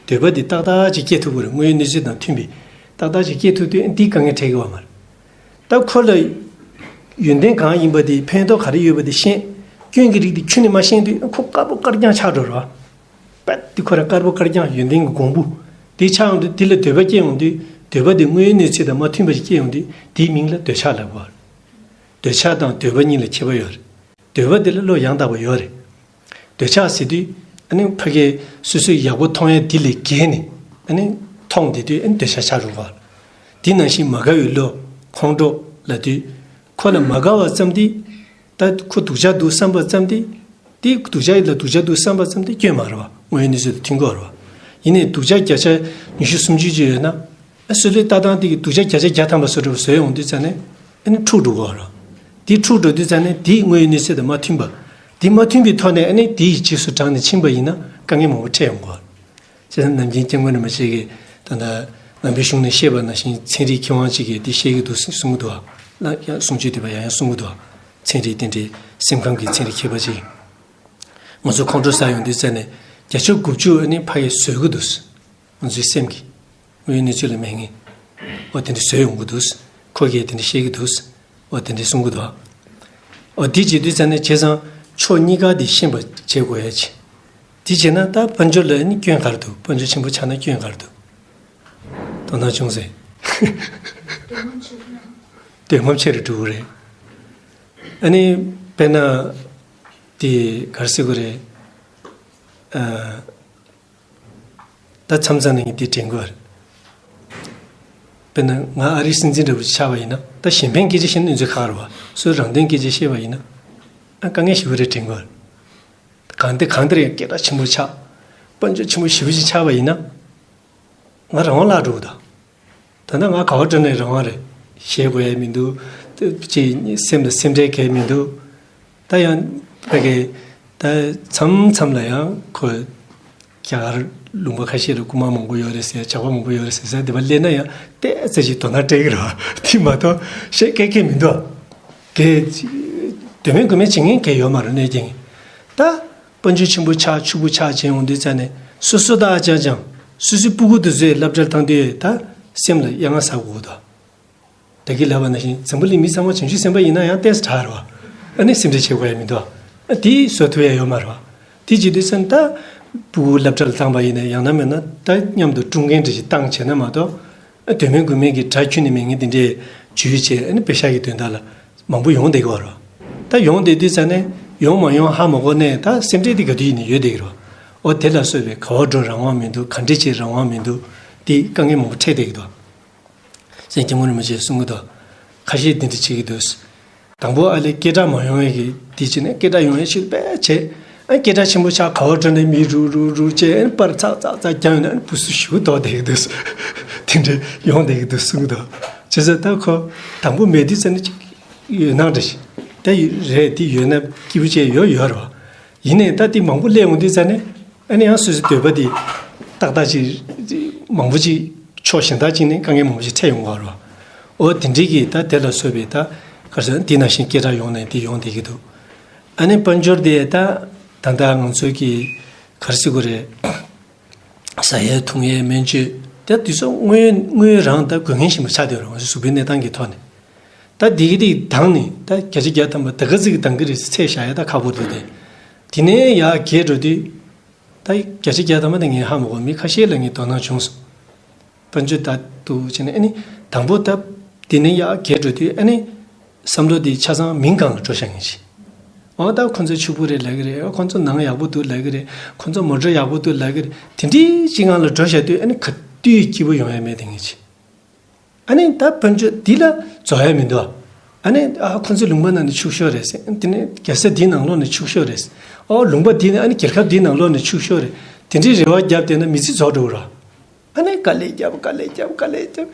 འདོད་པ་དེ་ཏག་ཏག་ཅིག་སྐྱེ་ཐུབ་ཀྱི་རེད། དངོས་ཡོད་གནས་ཚུལ་དང་མཐུན་པའི་ཏག་ཏག་ཅིག་སྐྱེ་ཐུབ་དུས་ཨ་ནི་དེས་དཀའ་ངལ་འཕྲད་ཀྱི་ཡོད་མ་རེད། ད་ཁོ་ལ་ཡོན་ཏན་གང་ཡིན་པ་དེ་ཕན་ཐོགས་ག་རེ་ཡོད་པ་དེ་ཤེས། སྐྱོན་གྱི་རིགས་དེ་ཁྱོན་ནས་མ་ཤེས་དུས་ཁོ་དཀར་པོ་དཀར་རྐྱང་ཆགས་འགྲོ་རོགས། པད་དེ་ཁོ་རང་དཀར་པོ་དཀར་རྐྱང་ཡོན་ཏན་གྱི་གོང་བུ་དེ་ཆགས་ཡོང་དུས་དེ་ལ་འདོད་པ་སྐྱེ་ཡོང་དུས་འདོད་པ་དེ་དངོས་ཡོད་གནས་ཚུལ་དང་མ་མཐུན་པ་ཞིག་སྐྱེ་ཡོང་དུས་དེའི་མིང་ལ་འདོད་ཆགས་ལབ་དགོས། འདོད་ཆགས་དང་འདོད་པ་གཉིས་ལ་ཁྱད་པར་ཡོད་རེད། འདོད་པ་དེ་ལ་བློ་ཡང་དག་པ་ཡོད་རེད། འདོད་ཆགས་ཟེར་དུས་ཨ་ནི་ཕ་གིའི་སོ་སོས་ཡག་པོ་མཐོང་ཡ་དེ་ལས་བརྒལ་ནས་ཨ་ནི་མཐོང་བསྡད་དུས་ཨ་ནི་འདོད་ཆགས་ཆགས་འགྲོ་གི། དེ་ནང་བཞིན་མ་དགའ་བའི་བློ་ཁོང་ཁྲོ་ལབ་དུས་ཁོ་ལ་མ་དགའ་བ་ཙམ་དེ་ད་ཁོ་སྡུག་ཅག་འདུག་བསམ་པ་ཙམ་དེ་དེ་སྡུག་ཅག་ཡིན་ལ་སྡུག་ཅག་འདུག་བསམ་པ་ཙམ་དེ་སྐྱོན་མ་རེད་བ། དངོས་ཡོད་གནས་ཚུལ་དང་མཐུན་གྱི་ཡོད་རེད་བ། ཡིན་ནའི་སྡུག་ཅག་བརྒྱ་ཆ་ཉི་ཤུ་སུམ་ཅུ་ཅིག་ཡོད་ན་ཨ་སོ་སོའི་ལྟ་སྟངས་དེ་གི་སྡུག་ཅག་བརྒྱ་ཆ་བརྒྱ་ཐམ་པ་བཟོ་འདྲ་བཟོས་ཡོང་དུས་ཙང་ནས་ཨ་ནི་འཁྲུག་འགྲོ་གི་ཡོད་རེད། དེ་འཁྲུག་འགྲོ་དུས་ཙང་ནས་དེ་དངོས་ཡོད་གནས་ཚུལ་དང་མ་མཐུན་པ། དེ་མ་མཐུན་པའི་ཐོག་ནས་ཨ་ནི་དེའི་རྗེས་སུ་འབྲངས་ནས་ཕྱིན་པ་ཡིན་ན་དཀའ་ངལ་མང་པོ་འཕྲད་ཡོང་གི་ཡོད་རེད། བྱས་ཙང་ནམ་རྒྱུན་སྐྱབས་མགོན་རིན་པོ་ཆེ་གིས་ད་ལྟ་ནང་པའི་གཞུང་ནས་བཤད་པ་ནང་བཞིན་ཚན་རིག་མཁས་དབང་གཅིག་གིས་འདི་བཤད་ཀྱི་འདུག་གསུང་གི་འདུག་ཨ། ཡང་གསུང་ཆོས་འདི་པ་ཡང་ཡང་གསུང་གི་འདུག་ཨ། ཚན་རིག་དེ་འདྲའི་སེམས་ཁམས་ཀྱི་ཚན་རིག་མཁས་པ་གཅིག་ང་ཚོ་ཁོང་ཁྲོ་ཟ་ཡོང་དུས་ཙང་ནས་བརྒྱ་ཆ་དགུ་བཅུ་ཨ་ནི་ཕ་གིས་བཟོད་ཀྱི་འདུག་ང་ཚོའི་སེམས་ཀྱིས་དངོས་ཡོད་གནས་ཚུལ་ལ་མེད་ངེས། འོ་དེ་འདྲ་བཟོད་ཡོང་གི་འདུག་ཁོ་གིས་དེ་འདྲ་བཤད་ཀྱི་འདུག་འོ་དེ་འདྲ་གསུང་གི་འདུག་འོ་དེ་འདྲ་བྱེད་དུས་ཙང་ནས་བྱས་ཙང་ཕྱོགས་གཉིས་ཀ་དེ་ཤེས་པ་བྱེད་དགོས་ཡ་ཆེ། དེ་བྱས་ན་ད་དཔལ་འབྱོར་ལ་ནི་སྐྱོན་ག་རེ་འདུག་དཔལ་འབྱོར་ཆེན་པོ་ཆགས་ན་སྐྱོན་ག་རེ་འདུག་དོ་སྣང་ཆུང་ཟེར། འདོད་མང་ཆེ་རུ་འགྲོ་གི་རེད། ཨ་ནི་དཔེར་ན་དེ་ག་རེ་ཟེར་དགོས་རེད། ཨ། ད་མཚམས་མཚམས་ནས་ངས་འདི་དྲན་གྱི་ཡོད་རེད། དཔེར་ན་ང་ཨ་རིའི་སྲིད་འཛིན་འདྲ་པོ་ཞིག་ཆགས་པ་ཡིན་ན་ད་གཞན་ཕན་སྐད་ཆ་བཤད་ན་ང་ཚོས་ཁག་རེད་བ། སོའི་རང་དོན་སྐད་ཆ་བཤད་པ་ཡིན་ན་ཨ་དཀའ་ངལ་ཞེ་པོ་རེད་དྲན་གྱི་ཡོད་རེད། གང་ལྟར་གང་ལྟར་ཡང་སྐད་གྲགས་ཆེན་པོ་ཆགས། དཔལ་འབྱོར་ཆེན་པོ་ཞེ་པོ་ཅིག་ཆགས་པ་ཡིན་ན་ང་རང་དབང་བརླག་འགྲོ་གི་འདུག་ད་ལྟ་ང་ག་པར་འགྲོ་ནའི་རང་དབང་རེད། གཞས་གོ་ཡས་མི་འདུག་ཅིག་སེམས་ལ་སེམས་ཁྲལ་གང་ཡང་མི་འདུག་ད་ཡང་ཕ་གི་ད་མཚམས་མཚམས་ལ་ཡང་ཁོ་རྒྱ་གར་ལུང་པ་ཁ་ཤས་ལ་རྐུན་མ་མང་པོ་ཡོད་རེད་ཟེར། ཇག་པ་མང་པོ་ཡོད་རེད་ཟེར་ཟེར་དེ་པར་སླེབས་ན་ཡང་ཏོག་ཙམ་ཞིག་དོ་སྣང་སྤྲད་ཀྱི་རེད་བ། དེ་མ་གཏོགས་བཤད་མཁན་གང་ཡང་མི་འདུག་གས་དོན་མེད་དགོས་མེད་བྱེད་མཁན་གང་ཡང་ཡོད་མ་རེད་གནོད་སྐྱེལ་མཁན། ད་དཔལ་འབྱོར་ཆེན་པོ་ཆགས་ཕྱུག་པོ་ཆགས་བྱས་ཡོང་དུས་ཙང་ནས་སོ་སོ་ད་ཨ་ཅང་ཅང་སོ་སོའི་སྤུ་གུ་དེ་ཚོས་སློབ་གྲྭར་བཏང་དུས་ད་སེམས་ལ་གཡང་ང་ཟ་དགོས་འདུག་ད་གིན་ལབ་པ་ནང་བཞིན་འཛམ་བུ་གླིང་མི་ཚང་མ་བྱང་ཆུབ་སེམས་དཔའ་ཡིན་ན་ཡང་ཏོག་ཙམ་དྲག་རེད་བ། ཨ་ནི་སེམས་ཁྲལ་བྱེད་དགོས་ཡ་མི་འདུག་ཨ་དེ་བཟོ་ཐུབ་ཡ་ཡོད་མ་རེད་བ། དེ་བྱེད་དུས་ཙང་ད་སྤུ་གུ་སློབ་གྲྭ་ལ་བཏང་པ་ཡིན་ན་ཡང་ན་མིན་ན་ད་མཉམ་དུ་ཀྲུང་རྒན་འདྲ་ཞིག་བཏང་བྱས་ན་མ་གཏོགས་ཨ་དོན་མེད་དགོས་མེད་ཀྱི་དགྲ་ཁྱོན་ནས་མེད་མཁན་དེ་འདྲས་འཇུས་བྱས་ཨ་ནི་པེ་ཤག་གི་དོན་དག་ལ་མང་པོ་ཡོང་བསྡད་ཀྱི་ཡོད་རེད་བ། ད་ཡོང་བསྡད་དུས་ཙང་ནས་ཡོང་མ་ཡོང་ཧ་མ་གོ་ནས་ད་སེམས་ཁྲལ་དེ་ག་དུས་ཡིན་ནའི་ཡོད་བསྡད་ཀྱི་རེད་བ། འོ་དེ་ལ་སོགས་པའི་ག་པར་འགྲོ་རང་དབང་མི་འདུག་ག་འདྲས་བྱེད་རང་དབང་མི་འདུག་དེ་དཀའ་ངལ་མང་པོ་འཕྲད་བསྡད་ཀྱི་འདུག་སེང་སྐྱབས་མགོན་རིན་པོ་ཆེས་གསུང་གི་འདུག་ཁ་ཤས་འདི་འདྲ་བྱེད་ཀྱི་འདུག་དང་པོ་ཨ་ལས་སྐད་གྲགས་མ་ཡོང་བའི་གི་འདི་བྱས་ནས་སྐད་གྲགས་ཡོང་ཡའི་ཕྱིར་དཔེ་བྱས། ཨ་སྐད་གྲགས་ཆེན་པོ་ཆགས་ག་པར་འགྲོ་ནའི་མི་རུག་རུག་རུག་བྱས་ཨ་པར་ཚག་ཚག་ཚག་རྒྱག་ཡོང་ན་ཨ་བུ་སུ་ཞུ་དོག་བསྡད་ཀྱི་འདུག་དེ་འདྲ་ཡོང་བསྡད་ཀྱི་འདུག་གསུང་གི་འདུག་བྱས་ཙང་ད་ཁོ་དང་པོ་མེད་དུས་ཙ་ནས་ཅིག་ཡོད་སྣང་འདྲ་ཞིག་ད་ཡོད་རེད། དེ་ཡོད་ན་སྐྱིད་པོ་བྱས་ཡོད་ཡོད་རེད་བ། ཡིན་ནའི་ད་དེ་མང་པོ་སླེབས་ཡོང་དུས་ཙ་ནས་ཨ་ནི་ཡང་སོ་སོའི་འདོད་པ་དེ་ཏག་ཏག་ཅིག་མང་པོ་ཅིག་ཕྱོགས་གཞན་དག་ཅིག་ནས་དཀའ་ངལ་མང་པོ་ཞིག་འཕྲད་ཡོང་གི་རེད་བ། འོ་དེ་འདྲའི་གི་ད་དེ་ལ་སོགས་པའི་ད་ག་རེ་ཟེར་འདི་ནང་བཞིན་སྐད་གྲགས་ཡོང་ནས་འདི་ཡོང་བསྡད་ཀྱི་འདུག་ཨ་ནི་དཔལ་འབྱོར་དེ་ད་ད་ལྟ་ང་ཚོའི་གི་ག་རེ་ཟེར་དགོས་རེད། ཟ་ཡས་འཐུང་ཡས་སྨན་བཅོས་དེ་དུས་ཚོད་དངོས་དངོས་རང་ད་དགོས་མཁན་ཞིག་མ་ཆགས་བསྡད་རུང་གཟུགས་པོའི་གནས་སྟངས་ཀྱི་ཐོག་ནས་ད་འདི་གི་དེ་འདང་ནས་ད་བརྒྱ་ཆ་བརྒྱ་ཐམ་པ་ད་ག་ཚོད་ཀྱི་འདང་གི་རེད་ཚད་བཞག་ཡ་ད་ཁག་པོ་འདུག་དེ་དེ་ནས་ཡར་རྒྱས་འགྲོ་དུས་ད་བརྒྱ་ཆ་བརྒྱ་ཐམ་པ་དེ་ངས་ཧ་མ་གོ་མི་ཁ་ཤས་ལ་ངས་དོ་སྣང་བྱུང་སོང་། དཔལ་འབྱོར་ད་འདུག་བྱས་ནས་ཨ་ནི་དང་པོ་ད་དེ་ནས་ཡར་རྒྱས་འགྲོ་དུས་ཨ་ནི་བསམ་བློ་དེ་ཆ་ཚང་མིང་སྒང་ལ་འགྲོ་བཞག་མཁན་ཞིག་འོ་ད་ཁོ་ཚོ་ཕྱུག་པོ་རེད་ལབ་ཀྱི་རེད། ཨ་ཁོ་ཚོ་ནང་ཡག་པོ་འདུག་ལབ་ཀྱི་རེད། ཁོ་ཚོ་མོ་ཊ་ཡག་པོ་འདུག་ལབ་ཀྱི་རེད། དེ་འདྲའི་ཅིག་སྒང་ལ་འགྲོ་བཞག་དུས་ཨ་ནི་ག་དུས་སྐྱིད་པོ་ཡོང་ཡ་མེད་དེ་ངེས་ཅིག་ཨ་ནི་ད་དཔལ་འབྱོར་འདི་ལ་རྫོགས་ཡ་མི་འདུག་ཨ་ནི་ཨ་ཁོ་ཚོ་ལུང་པ་ནང་ནས་ཕྱུག་ཤོས་རེད་ཟེར། དེ་ནས་རྒྱལ་ས་འདིའི་ནང་ལོགས་ནས་ཕྱུག་ཤོས་རེད་ཟེར། ཨོ་ལུང་པ་འདི་ནས་ཨ་ནི་རྒྱལ་ཁབ་འདིའི་ནང་ལོགས་ནས་ཕྱུག་ཤོས་རེད། དེ་འདྲའི་རེ་བ་བརྒྱབ་བསྡད་ན་མི་ཚེ་རྫོགས་འགྲོ་གི་རེད། ཨ་ནི་དཀའ་ལས་བརྒྱབ་དཀའ་ལས་བརྒྱབ་དཀའ་ལས་བརྒྱབ།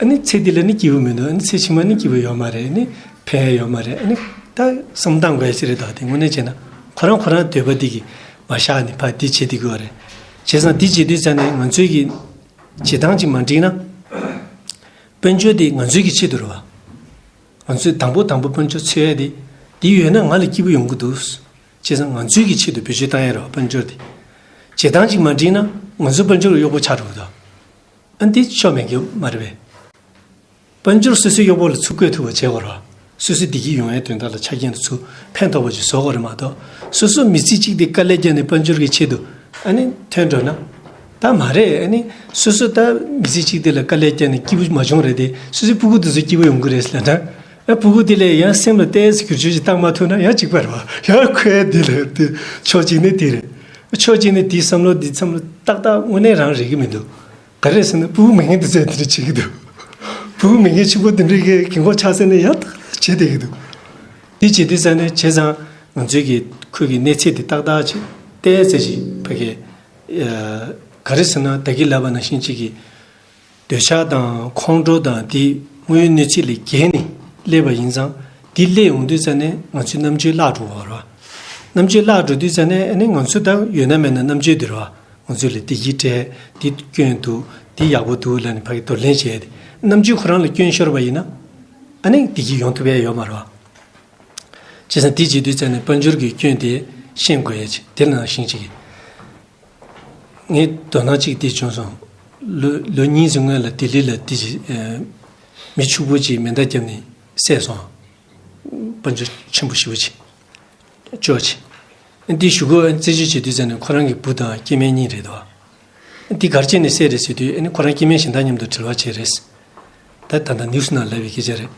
ཨ་ནི་ཚེ་འདི་ལ་ནི་སྐྱིད་པོ་མི་འདུག་ཨ་ནི་ཚེ་ཕྱི་མ་ནི་སྐྱིད་པོ་ཡོད་མ་རེད། ཨ་ནི་ཕན་ཡོད་མ་རེད། ཨ་ནི་ད་བསམ་བློ་བཏང་དགོས་ཡ་ཅིག་རེད། ད་དེ་དངོས་གནས་བྱས་ན་ཁོ་རང་ཁོ་རང་འདོད་པ་འདི་གི་མ་བཞག་ནས་ཕར་འདི་བྱེད་བསྡད་དགོས་པ་རེད། བྱས་ཙང་འདི་བྱེད་དུས་ཙང་ནས་ང་ཚོའི་གི་བྱེད་སྟངས་ཅིག་མ་འགྲིག་ན། དཔལ་འབྱོར་དེ་ང་ཚོའི་གི་ཆེད་དུ་རེད་བ། ང་ཚོས་དང་པོ་དང་པོ་དཔལ་འབྱོར་འཚོལ་ཡ་དེ། དེ་ཡོད་ན་ང་ལ་སྐྱིད་པོ་ཡོང་གི་འདུག་བྱས་ཙང་ང་ཚོའི་གི་ཆེད་དུ་བེད་སྤྱོད་བཏང་ཡ་རེད་བ་དཔལ་འབྱོར་དེ། བྱེད་སྟངས་ཅིག་མ་འགྲིག་ན་ང་ཚོ་དཔལ་འབྱོར་གྱི་གཡོག་པོ་ཆགས་འགྲོ་གི་འདུག་ཨ་འདི་ཆོ་མེད་གི་མ་རེད་པས། དཔལ་འབྱོར་སོ་སོའི་གཡོག་པོ་ལ་ཚུར་བཀོལ་ཐུབ་པ་བྱེད་དགོས་རེད་བ། སོ་སོའི་བདེ་སྐྱིད་ཡོང་ཡའི་དོན་དག་ལ་ཆ་རྐྱེན་དུ་ཚུར་ཕན་ཐོགས་པ་ཅིག་བཟོ་དགོས་རེད་མ་གཏོགས། སོ་སོ་མི་ཚེ་གཅིག་དེ་དཀའ་ལས་བརྒྱབ་ནས་དཔལ་འབྱོར་གྱི་ཆེད་དུ་ཨ་ནི་ཐོན་འགྲོ་ན། ད་མ་རེད། ཨ་ནི་སོ་སོ་ད་མི་ཚེ་གཅིག་དེ་ལ་དཀའ་ལས་བརྒྱབ་ནས་སྐྱིད་པོ་མ་བྱུང་རེད་དེ། སོ་སོའི་སྤུ་གུ་དེ་ཚོ་སྐྱིད་པོ་ཡོང་གི་རེད་ཟེར་ན། ཨ་སྤུ་གུ་དེ་ལ་ཡང་སེམས་ལ་ཏོག་ཙམ་བསྒྱུར་བཅོས་ཅིག་བཏང་མ་ཐུབ་ན་ཡང་གཅིག་པ་རེད་བ། ཡང་ཁོའི་དེ་ལ་དེ་ཕྱོགས་གཅིག་ནས་དེ་རེད། ཕྱོགས་གཅིག་ནས་དེའི་བསམ་བློ་འདི་བསམ་བློ་ཏག་ཏག་དངོས་གནས་རང་རེག་གི་མི་འདུག་ག་རེ་ཟེར་ན་སྤུ་གུ་མེད་མཁན་དེ་ཚོས་དེ་འདྲ་བྱེད་ཀྱི་འདུག་སྤུ་གུ་མེད་མཁན་ཕྱུག་པོ་དེ་འདྲའི་གི་གི་མགོ་ཆགས་ཟེར་ནས་ཡང་ཏག་ཏག་བྱེད་བསྡད་ཀྱི་འདུག་དེ་བྱེད་དུས་ཙང་ནས་བྱས་ཙང་ང་ཚོའི་གི་ཁོའི་གི་གནས་ཚད་དེ་ཏག་ཏག་ཅིག་ཏོག་ཙམ་ཅིག་ཕ་གི་ག་རེ་ཟེར་ན་ད་གིན་ལབ་པ་ནང་བཞིན་ཅིག་གི་འདོད་ཆགས་དང་ཁོང་ཁྲོ་དང་དེ་དངོས་ཡོད་གནས་ཚུལ་ལས་བརྒལ་ནས་སླེབས་པ་ཡིན་ཙང་། དེ་སླེབས་ཡོང་དུས་ཙང་ནས་ང་ཚོའི་རྣམ་དཔྱོད་བརླག་འགྲོ་བ་རེད་བ། རྣམ་དཔྱོད་བརླག་འགྲོ་དུས་ཙང་ནས་ཨ་ནི་ང་ཚོ་ད་ཡོད་ན་མེད་ན་རྣམ་དཔྱོད་དེ་རེད་བ། ང་ཚོ་ལ་བདེ་སྐྱིད་སྤྲད། འདི་སྐྱོན་འདུག་འདི་ཡག་པོ་འདུག་ལབ་ནས་ཕ་གི་གདོང་ལེན་བྱས་ཏེ། རྣམ་དཔྱོད་ཁོ་རང་ལ་སྐྱོན་ཤོར་བ་ཡིན་ན། ཨ་ནི་བདེ་སྐྱིད་ཡོང་ཐུབ་ཡ་ཡོད་མ་རེད་བ། བྱས་ཙང་དེ་བྱེད་དུས་ཙང་ནས་དཔལ་འབྱོར་གྱི་སྐྱོན་དེ་ཤེས་དགོས་ཡ་ཅིག་དེ་ནང་བཞིན་ཅིག་ངས་དོ་སྣང་གཅིག་དེ་བྱུང་སོང་། ལོ་ལོ་གཉིས་ཙམ་སྔོན་ལ་ལྡི་ལི་ལ་དེ་ཅིག་ཨེ། མི་ཕྱུག་པོ་ཅིག་མེ་མདའ་བརྒྱབ་ནས་བསད་སོང་། དཔལ་འབྱོར་ཆེན་པོ་ཞེ་པོ་ཅིག་ཅོག་ཅིག་འདི་ཞུ་སྒོ་རྩད་གཅོད་བྱེད་དུས་ཙང་ནས་ཁོ་རང་གི་བུ་དང་སྐྱེ་དམན་གཉིས་རེད་དོ། འདི་ག་རེ་བྱས་ནས་བསད་རེད་ཟེར་དུས་ཨ་ནི་ཁོ་རང་སྐྱེ་དམན་གཞན་དག་མཉམ་དུ་བྲེལ་བ་བྱས་རེད། ད་ད་ལྟ་ནིའུ་སི་ནང་ལབ་པའི་སྐད་ཆ་རེད།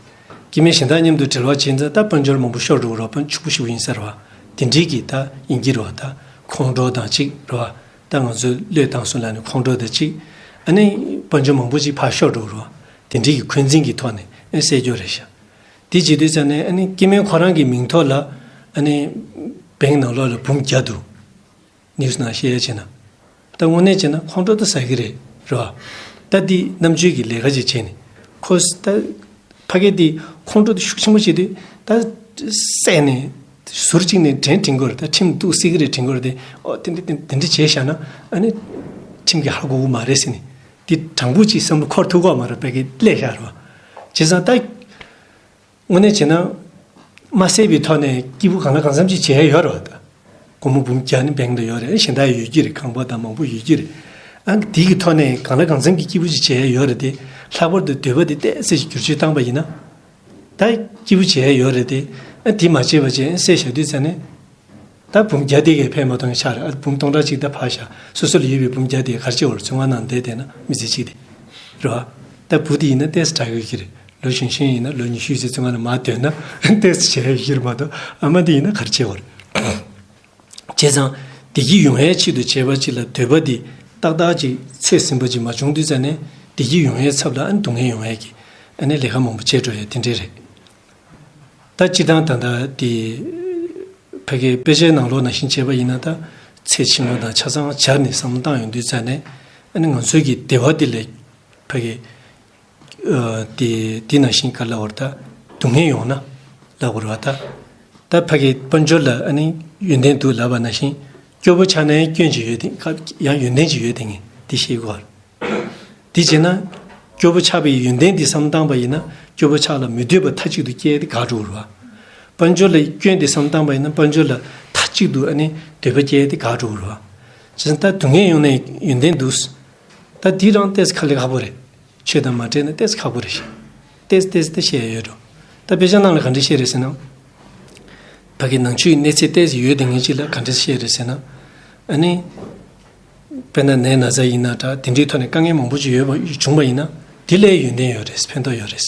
སྐྱེ་དམན་གཞན་དག་མཉམ་དུ་བྲེལ་བ་བྱས་ཙང་ད་དཔལ་འབྱོར་མང་པོ་ཤོར་འགྲོ་གི་རེད་བ། ཕྱུག་པོ་ཞེ་པོ་ཡིན་ས་རེད་བ། དེ་འདྲའི་གི་ད་ཡིན་གྱི་རེད་བ། ད་ཁོང་ཁྲོ་དང་གཅིག་རེད་བ། ད་ང་ཚོས་བློས་བཏང་སོང་ལབ་ནས་ཁོང་ཁྲོ་དང་གཅིག་ཨ་ནི་དཔལ་འབྱོར་མང་པོ་ཅིག་ཕར་ཤོར་འགྲོ་གི་རེད་བ། དེ་འདྲའི་གི་འཁོན་འཛིན་གྱི་ཐོག་ནས་ཨ་བསད་རྒྱུ་རེད་ཤག་དེ་བྱེད་དུས་ཙང་ནས་ཨ་ནི་སྐྱེ་དམན་ཁོ་རང་གི་མིང་ཐོག་ལ་ཨ་ནི་བེང་ནང་ལོགས་ལ་འབུམ་བརྒྱ་འདུག་ནིའུ་སི་ནང་བཤད་ཡ་བྱས་ན། ད་དངོས་གནས་བྱས་ན་ཁོང་ཁྲོ་ད་ཟ་གི་རེད་རོ། ད་འདི་རྣམ་དཔྱོད་ཀྱི་ལས་ཀ་ཅིག་བྱས་ནས་ཁོ་ད་ཕ་གི་འདི་ཁོང་ཁྲོ་ད་ཤུགས་ཆེན་པོ་བྱེད་དུས་ད་བསད་ནས་ཟུར་གཅིག་ནས་དྲན་དྲན་གི་རེད། ད་ཁྲིམས་གཏུག་སྲིད་གི་རེད་དྲན་གི་རེད་དེ། ཨོ་དེ་འདྲ་དེ་འདྲ་བྱས་བཞག་ན་ཨ་ནི་ཁྲིམས་ཀྱིས་ཧ་གོ་གི་མ་རེད་ཟེར་ནས། འདི་དྲང་པོ་ཅིག་བསམ་བློ་འཁོར་ཐུབ་གི་མ་རེད། ཕ་གི་སླེབས་བཞག་རོ། བྱས་ཙང་ད། དངོས་གནས་བྱས་ན། མ་བསད་པའི་ཐོག་ནས་སྐྱིད་པོ་གང་ལ་གང་འཚམ་ཅིག་བྱས་ཡོད་རེད་བ། ད། སྒོར་མོ་འབུམ་བརྒྱ་ནི་བེང་དུ་ཡོད་རེད། གཞན་དག་ཡོད་ཀྱི་རེད། ཁང་པ་དང་མང་པོ་ཡོད་ཀྱི་རེད། ཨ་དེ་གི་ཐོག་ནས་གང་ལ་གང་འཚམ་གྱི་སྐྱིད་པོ་ཅིག་བྱས་ཡོད་རེད་དེ། ལྷག་པར་དུ་འདོད་པ་དེ་ཏོག་ཙམ་ཞིག་བསྒྱུར་བཅོས་བཏང་པ་ཡིན་ན། ད་སྐྱིད་པོ་བྱས་ཡོད་རེད་དེ། ཨ་དེ་མ་བྱས་པ་བྱས་བསད་བཞག་དུས་ཙང་ནས། ད་འབུམ་བརྒྱ་དེ་གས་ཕན་མ་ཐོགས་ཆགས་རེད། ཨ་འབུམ་སྟོང་ཕྲག་གཅིག་ད་ཕར་བཞག་སོ་སོ་ལ་ཡོད་པའི་འབུམ་བརྒྱ་དེ་ག་རེ་བྱེད་དགོས་རེད། ཚོང་ཁང་ནང་བསྡད་བསྡད་ན་མི་ཚེ་གཅིག་དེ། རེད་བ། ད་བུ་དེ་ཡིན་ན་ཏོག་ཙམ་དྲག་ཡོད་ཀྱི་རེད། ལོ་གཞོན་གཞོན་ཡིན་ན་ལོ་ཉི་ཤུ་ཙམ་ཚོང་ཁང་ལ་མར་སྡོད་ན་ཏོག་ཙམ་བྱས་ཡོད་ཀྱི་རེད་མ་གཏོགས། ཨ་མ་དེ་ཡིན་ན་ག་རེ་བྱེད་དགོས་རེད། བྱས་ཙང་བདེ་སྐྱིད་ཡོང་ཡའི་ཆེད་དུ་བྱས་པ་ཅིག་ལ་འདོད་པ་དེ་ཏག་ཏག་ཅིག་ཚོད་ཟིན་པ་ཅིག་མ་བྱུང་དུས་ཙང་ནས་བདེ་སྐྱིད་ཡོང་ཡའི་ཚབ་ལ་ཨ་ནི་སྡུག་བསྔལ་ཡོང་ཡ་གི་ཨ་ནི་ལས་ཀ་མང་པོ་བྱེད་འགྲོ་ཡ་དེ་འདྲས་རེད། ད་སྤྱིར་བཏང་ད་ལྟ་དེ་ཕ་གིའི་དཔེ་ཆའི་ནང་ལོགས་ནང་བཞིན་བྱས་པ་ཡིན་ན། ད་ཚེ་ཕྱི་མ་དང་ཆ་ཚང་སྦྱར་ནས་བསམ་བློ་བཏང་ཡོང་དུས་ཙང་ནས་ཨ་ནི་ང་ཚོའི་གི་བདེ་བ་དེ་ལས་ཕ་གི་ཨ་དེ་དེ་ནང་བཞིན་ག་ལབ་དགོས་རེད། ད་སྡུག་བསྔལ་ཡོང་ན་ལབ་དགོས་རེད་བ། ད་ད་ཕ་གི་དཔལ་འབྱོར་ལ་ཨ་ནི་ཡོན་ཏན་འདུག་ལབ་པ་ནང་བཞིན་སྐྱོ་པོ་ཆགས་ན་ཡང་སྐྱོན་ཅིག་ཡོད་དེ། ཡང་ཡོན་ཏན་ཅིག་ཡོད་དེ་ངས་དེ་ཤེས་དགོས་རེད། དེ་བྱས་ན། སྐྱོ་པོ་ཆགས་པའི་ཡོན་ཏན་འདི་བསམ་བཏང་པ་ཡིན་ན། སྐྱོ་པོ་ཆགས་ལ་མི་འདོད་པ་མཐའ་གཅིག་ཏུ་སྐྱེས་ཏེ་འགག་འགྲོ་གི་རེད་བ། དཔལ་འབྱོར་ལ་སྐྱོན་འདི་བསམ་བཏང་པ་ཡིན་ན། དཔལ་འབྱོར་ལ་མཐའ་གཅིག་ཏུ་ཨ་ནི་འདོད་པ་སྐྱེས་ཏེ་འགག་འགྲོ་གི་རེད་བ། བྱས་ཙང་ད་སྡུག་བསྔལ་ཡོང་ནས་ཡོན་ཏན་འདུག་ད་འདི་རང་ཏོག་ཙམ་དཀའ་ལས་ཁག་པོ་རེད། ཆོས་དང་མ་འབྲེལ་ན་ཏོག་ཙམ་ཁག་པོ་རེད་ཤག་ཏོག་ཙམ་ཏོག་ཙམ་ད་བཤད་ཡ་ཡོད་འགྲོ། ད་དཔེ་ཆ་ནང་ལ་ག་འདྲ་བཤད་རེད་ཟེར་ན། ཕ་གི་ནང་ཆོས་ཀྱི་གནས་ཚད་ཏོག་ཙམ་ཡོད་དེ་ངེས་ཅིག་ལ་ག་འདྲ་བཤད་རེད་ཟེར་ན། ཨ་ནི། དཔེར་ན་ནད་ན་ཚ་ཡིན་ན་འདྲ། དེ་འདྲའི་ཐོག་ནས་དཀའ་ངལ་མང་པོ་ཅིག་ཡོད་པ་བྱུང་བ་ཡིན་ན། དེ་ལས་ཡོན་ཏན་ཡོད་རེད། ཕན་ཐོགས་ཡོད་རེད།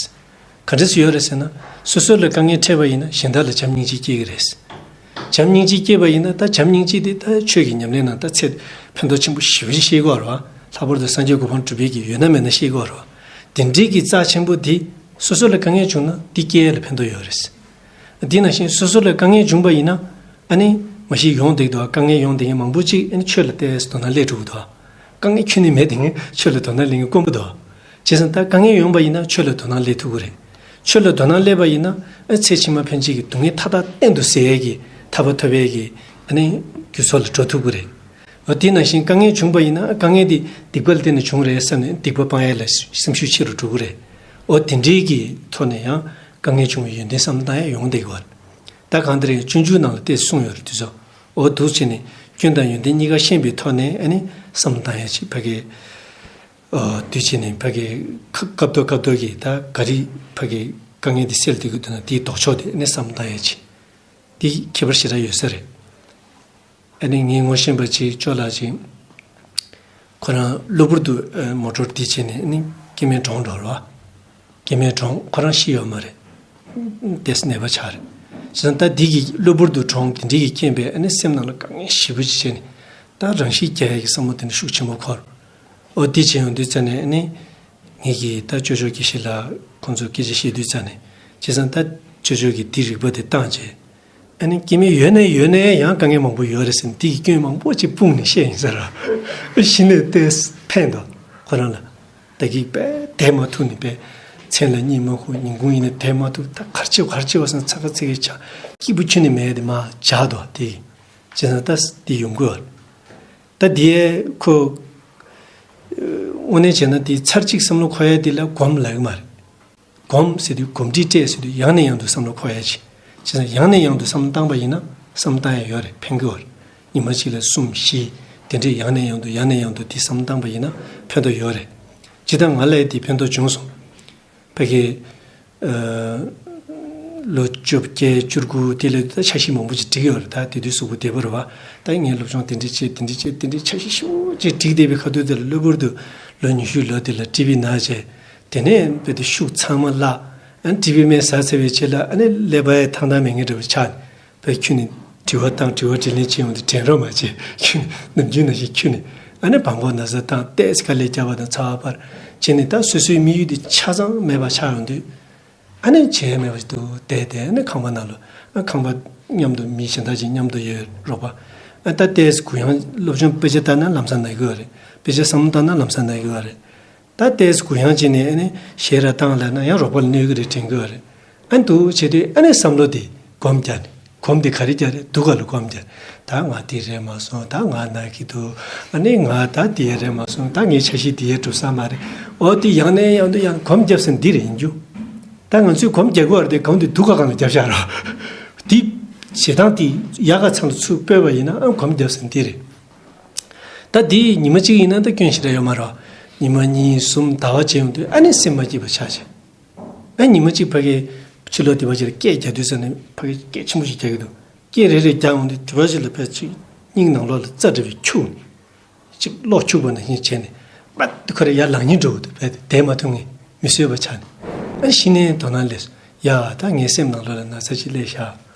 ག་འདྲ་སེ་ཡོད་རེད་ཟེར་ན། སོ་སོ་ལ་དཀའ་ངལ་འཕྲད་པ་ཡིན་ན་གཞན་དག་ལ་བྱམས་སྙིང་རྗེ་སྐྱེ་གི་རེད། བྱམས་སྙིང་རྗེ་སྐྱེས་པ་ཡིན་ན། ད་བྱམས་སྙིང་རྗེ་དེ་ད་ཆོས་ཀྱི་ཉམས་ལེན་ནང་ད་ཚད་ཕན་ཐོགས་ཆེན་པོ་ཞེ་པོ་ཅིག་ཤེས་དགོས་རེད་བ། ལྷག་པར་དུ་སངས་རྒྱས་གོ་འཕང་སྒྲུབ་པའི་གི་ཡོད་ན་མེད་ན་ཤེས་དགོས་རེད་བ། དེ་འདྲའི་གི་རྩ་ཆེན་པོ་དེ་སོ་སོ་ལ་དཀའ་ངལ་བྱུང་ན་དེ་སྐྱེ་ཡ་ལ་ཕན་ཐོགས་ཡོད་རེད། དེ་ནང་བཞིན་སོ་སོ་ལ་དཀའ་ངལ་བྱུང་བ་ཡིན་ན། ཨ་ནི། མ་གཞི་ཡོང་བསྡད་འདུག་དཀའ་ངལ་ཡོང་བསྡད་མཁན་མང་པོ་ཅིག་ཨ་ནི་ཆོས་ལ་ལྟས་དོ་སྣང་སླེབས་འགྲོ་གི་འདུག་དཀའ་ངལ་ཁྱོན་ནས་མེད་བསྡད་མཁན་ཆོས་ལ་དོ་སྣང་སླེབས་མཁན་དཀོན་པོ་འདུག་བྱས་ཙང་ད་དཀའ་ངལ་ཡོང་པ་ཡིན་ན་ཆོས་ལ་དོ་སྣང་སླེབས་ཐུབ་ཀྱི་རེད། ཆོས་ལ་དོ་སྣང་སླེབས་པ་ཡིན་ན་ཨ་ཚེ་ཕྱི་མ་ཕན་ཆད་ཀྱི་སྡུག་བསྔལ་མཐའ་དག་གཏན་དུ་ཟད་ཡས་ཀྱི་ཐར་པ་ཐོབ་ཡས་ཀྱི་ཨ་ནི་རྒྱུ་ཚོགས་ལ་འགྲོ་ཐུབ་ཀྱི་རེད། འོ་དེ་ནང་བཞིན་དཀའ་ངལ་བྱུང་པ་ཡིན་ན་དཀའ་ངལ་དེ་སྡིག་པ་ལ་བརྟེན་ནས་བྱུང་རེད་བསམ་ནས་སྡིག་པ་སྤང་ཡས་ལ་སེམས་ཤུགས་ཆེ་རུ་འགྲོ་གི་རེད། འོ་དེ་འདྲའི་གི་ཐོག་ནས་ཡང་དཀའ་ངལ་བྱུང་བའི་ཡོན་ཏན་བསམ་བློ་བཏང་ཡས་ཡོང་བསྡད་ཀྱི་ཡོད་རེད། ད་གང་ལྟར་ཡང་སྤྱོད་འཇུག་ནང་ལ་དེ་གསུངས་ཡོད་རེད་དུས་ཚོད། འོ་འདུག་བྱས་ནས་སྐྱོན་དང་ཡོན་ཏན་གཉིས་ཀ་ཤེས་པའི་ཐོག་ནས་ཨ་ནི་བསམ་བློ་བཏང་ཡས་ཅིག་ཕ་གི། འོ་དུས་ཕྱིན་ནས་ཕ་གི་སྐབས་ཐོག་སྐབས་ཐོག་གི་ད་ག་རེ་ཕ་གི་དཀའ་ངལ་དེ་སེལ་ཐུབ་ཀྱི་འདུག་ན་དེའི་ལྡོག་ཕྱོགས་དེ་ཨ་ནི་བསམ་བློ་བཏང་ཡས་ཅིག་དེ་ཁྱད་པར་ཞེ་དྲག་ཡོད་ས་རེད། ཨ་ནི་ངའི་ངོ་ཤེས་པ་ཅིག་ཅོ་ལགས་ཅིག་ཁོ་རང་གློ་བུར་དུ་མོ་ཊོར་དེ་བྱས་ནས་ཨ་ནི་སྐྱེ་དམན་གྲོངས་འགྲོ་བ། སྐྱེ་དམན་གྲོངས་ཁོ་རང་ཤི་ཡོད་མ་རེད། ཏེས་ནད་པ་ཆགས་རེད། བྱས་ཙང་ད་འདི་གི་གློ་བུར་དུ་གྲོངས་དེ་འདྲའི་གི་རྐྱེན་པས་ཨ་ནི་སེམས་ནང་ལ་དཀའ་ངལ་ཞེ་པོ་ཅིག་བྱས་ནས་ད་རང་ཤི་རྒྱག་ཡས་ཀྱི་བསམ་བློ་དེ་འདྲ་ཤུགས་ཆེན་པོ་འཁོར། ཨོ་དེ་བྱས་ཡོང་དུས་ཙ་ནས་ཨ་ནི། ངེད་ཀྱིས་ད་ཅོ་ཅོ་དགེ་བཤེས་ལགས་ཁོང་ཚོ་སྐད་ཆ་བཤད་དུས་ཙ་ནས་བྱས་ཙང་ད་ཅོ་ཅོ་གིས་འདི་རིག་པ་དེ་བཏང་བྱས། ཨ་ནི་སྐྱེ་དམན་ཡོད་ནའི་ཡོད་ནའི་ཡང་དཀའ་ངལ་མང་པོ་ཡོད་རེད་ཟེར་ནས་དེ་གི་སྐྱོན་མང་པོ་ཅིག་སྤུངས་ནས་བཤད་ཡིན་ས་ར། གཞི་ནས་ཏོག་ཙམ་ཕན་འདུག་ཁོ་རང་ལ། ད་གིས་པས་བསྡད་མ་ཐུབ་ནས་པས་མཚན་ལ་གཉིད་མ་ཁུག་ཉིན་གུང་ཡིན་ན་བསྡད་མ་ཐུབ། ད་གར་ཆེ་བ་གར་ཆེ་བ་སང་ཚ་ག་ཚི་གི་ཆ་སྐྱིད་པོ་ཁྱོན་ནས་མེད་དེ་མ་བྱ་དོ་དེ་ཡིན། བྱས་ཙང་ད་དེ་ཡོང་གི་ཡོད་རེད། ད་དེ་ཁོ་དངོས་གནས་བྱས་ན་དེ་ཚར་གཅིག་བསམ་བློ་འཁོར་ཡ་དེ་ལ་སྒོམ་ལབ་ཀྱི་མ་རེད། སྒོམ་ཟེར་དུས་གོམས་འདྲིས་སྤྲད་ཟེར་དུས་ཡང་ནས་ཡང་དུ་བསམ་བློ་འཁོར་ཡ་ཅིག་བྱས་ཙང་ཡང་ནས་ཡང་དུ་བསམ་བློ་བཏང་པ་ཡིན་ན་བསམ་བློ་བཏང་ཡ་ཡོད་རེད། ཕན་གི་ཡོད་རེད། ཉི་མ་གཅིག་ལ་གསུམ་བཞི་དེ་འདྲས་ཡང་ནས་ཡང་དུ་ཡང་ནས་ཡང་དུ་དེ་བསམ་བློ་བཏང་པ་ཡིན་ན་ཕན་ཐོགས་ཡོད་རེད། ཇི་ལྟར་ང་ལ་དེ་ཕན་ཐོགས་བྱུང་སོང་། ཕ་གི། ཨ། ལོ་བཅོ་བརྒྱད་བཅུ་དགུ་དེ་ལ་ད་འཆར་གཞི་མང་པོ་ཅིག་བསྒྲིགས་ཡོད་རེད། ད་དེ་དུས་གཟུགས་པོ་བདེ་པོ་རེད་བ། ད་ངས་སློབ་སྦྱོང་དེ་འདྲ་བྱེད་དེ་འདྲ་བྱེད་དེ་འདྲ་འཆར་གཞི་ཞེ་པོ་ཅིག་བསྒྲིགས་བསྡད་པའི་ཁ་ཐུག་དེ་ལ་གློ་བུར་དུ་ལོ་ཉི་ཤུ་ལོ་དེ་ལ་ཊི་བི་ན་བྱས། དེ་ནས་རྦད་དེ་ཤུགས་ཚང་མ་བརླག་ཨ་ཊི་བི་མེད་ཟ་ཚར་བའི་རྗེས་ལ་ཨ་ནི་ཀླད་པ་ཡང་ཐང་ཐང་མེད་མཁན་འདྲ་བོ་ཆགས་ནས། བས་ཁྱོད་ནི་དྲི་བ་བཏང་དྲི་བ་དྲིས་ལན་བྱེད་ཡོང་དུས་དྲན་རོགས་མ་བྱེད། ཁྱོད་ནི་ནམ་རྒྱུན་ནང་བཞིན་ཁྱོད་ནི་ཨ་ནི་བང་གོག་ན་ཚ་བཏང་ཏོག་ཙམ་དཀའ་ལས་རྒྱབ་པ་དང་ཚ་བ་འཕར་བྱས་ནས་ད་སོ་སོའི་དམིགས་ཡུལ་དེ་ཆ་ཚང་མེད་པ་ཆགས་ཡོང་དུས། ཨ་ནི་བྱེད་ཡ་མེད་པ་ཞིག་འདུག་བསྡད་དེ་ཨ་ནི་ཁང་པ་ནང་ལ་ཨ་ཁང་པ་མཉམ་དུ་མི་གཞན་དག་ཅིག་མཉམ་དུ་ཡོད་རོགས་པ། ཨ་ད་ཏོག་ཙམ་གུ་ཡངས་སློབ་སྦྱོང་དཔེ་ཆ་ལྟ་ན་ལམ་སང་ན་གི་ཡོད་རེད། དཔེ་ཆ་བསམ་བློ་བཏང་ན་ལམ་སང་ན་གི་ཡོད་རེད། ད་ཏོག་ཙམ་གུ་ཡངས་བྱས་ནས་ཨ་ནི་གཞས་ར་བཏང་ལབ་ན་ཡང་རོགས་པ་ལ་གནོད་གི་རེད་དྲན་གི་ཡོད་རེད། ཨ་ནི་འདུག་བྱེད་དུས་ཨ་ནི་བསམ་བློ་དེ་སྒོམ་རྒྱག་ནས་སྒོམ་དེ་ག་རེ་རྒྱག་རེད། སྡུག་ག་ལ་སྒོམ་རྒྱག་ད་ང་དེ་རེད་མ་སོང་། ད་ང་ན་གི་འདུག་ཨ་ནི་ང་ད་དེ་རེད་མ་སོང་། ད་ངའི་འཆར་གཞི་དེ་ཡས་འགྲུབ་ས་མ་རེད། འོ་དེ་ཡང་ནས་ཡང་དུ་ཡང་སྒོམ་རྒྱབ་ཟིན་འདི་རེད་ཡིན་རྒྱུ། ད་ང་ཚོས་སྒོམ་རྒྱག་གི་བར་དེ་སྒོམ་དེ་སྡུག་ག་གང་ལ་རྒྱབ་བཞག་ར། དེ་ཞེ་སྡང་དེ་ཡག་ག་ཚང་དུ་ཚུར་སྤོས་པ་ཡིན་ན་ཨ་སྒོམ་རྒྱབ་ཟིན་འདི་རེད། ད་དེ་ཉི་མ་གཅིག་ཡིན་ན་ད་སྐྱོན་ཞེ་དྲག་ཡོད་མ་རེད། ཉི་མ་གཉིས་གསུམ་ཟླ་བ་བྱས་ཡོང་དུས་ཨ་ནི་སེམས་མ་སྐྱིད་པ་ཆགས་བྱས། ཨ་ཉི་མ་གཅིག་ཕ་གིའི་ཕྱི་ལོགས་དེ་བ་ཅིག་ལ་སྐད་རྒྱག་དུས་ཙ་ནས་ཕ་གིའི་སྐད་ཆེན་པོ་ཞིག་རྒྱག་གི་འདུག་སྐད་རེ་རེ་རྒྱག་འོང་དུས་དེ་བ་ཅིག་ལ་ཕལ་ཆེར་སྙིང་ནང་ལོགས་ལ་རྩ་འདྲ་བའི་འཁྱུག་ནས། ཅིག་གློག་འཁྱུག་པ་ནང་བཞིན་བྱས་ནས་པད་ཁོ་རེ་ཡར་ལངས་སྙིང་འདྲ་བོ་འདུག་བས་བསྡད་མ་ཐུབ་ངས་མི་བཟོད་པ་ཆགས་ནས། ཨ་གཞི་ནས་དོ་སྣང་སླེབས་སོང་། ཡ་ད་ངའི་སེམས་ནང་ལོགས་ལ་ན་ཚ་ཅིག་སླེབས་ཤག་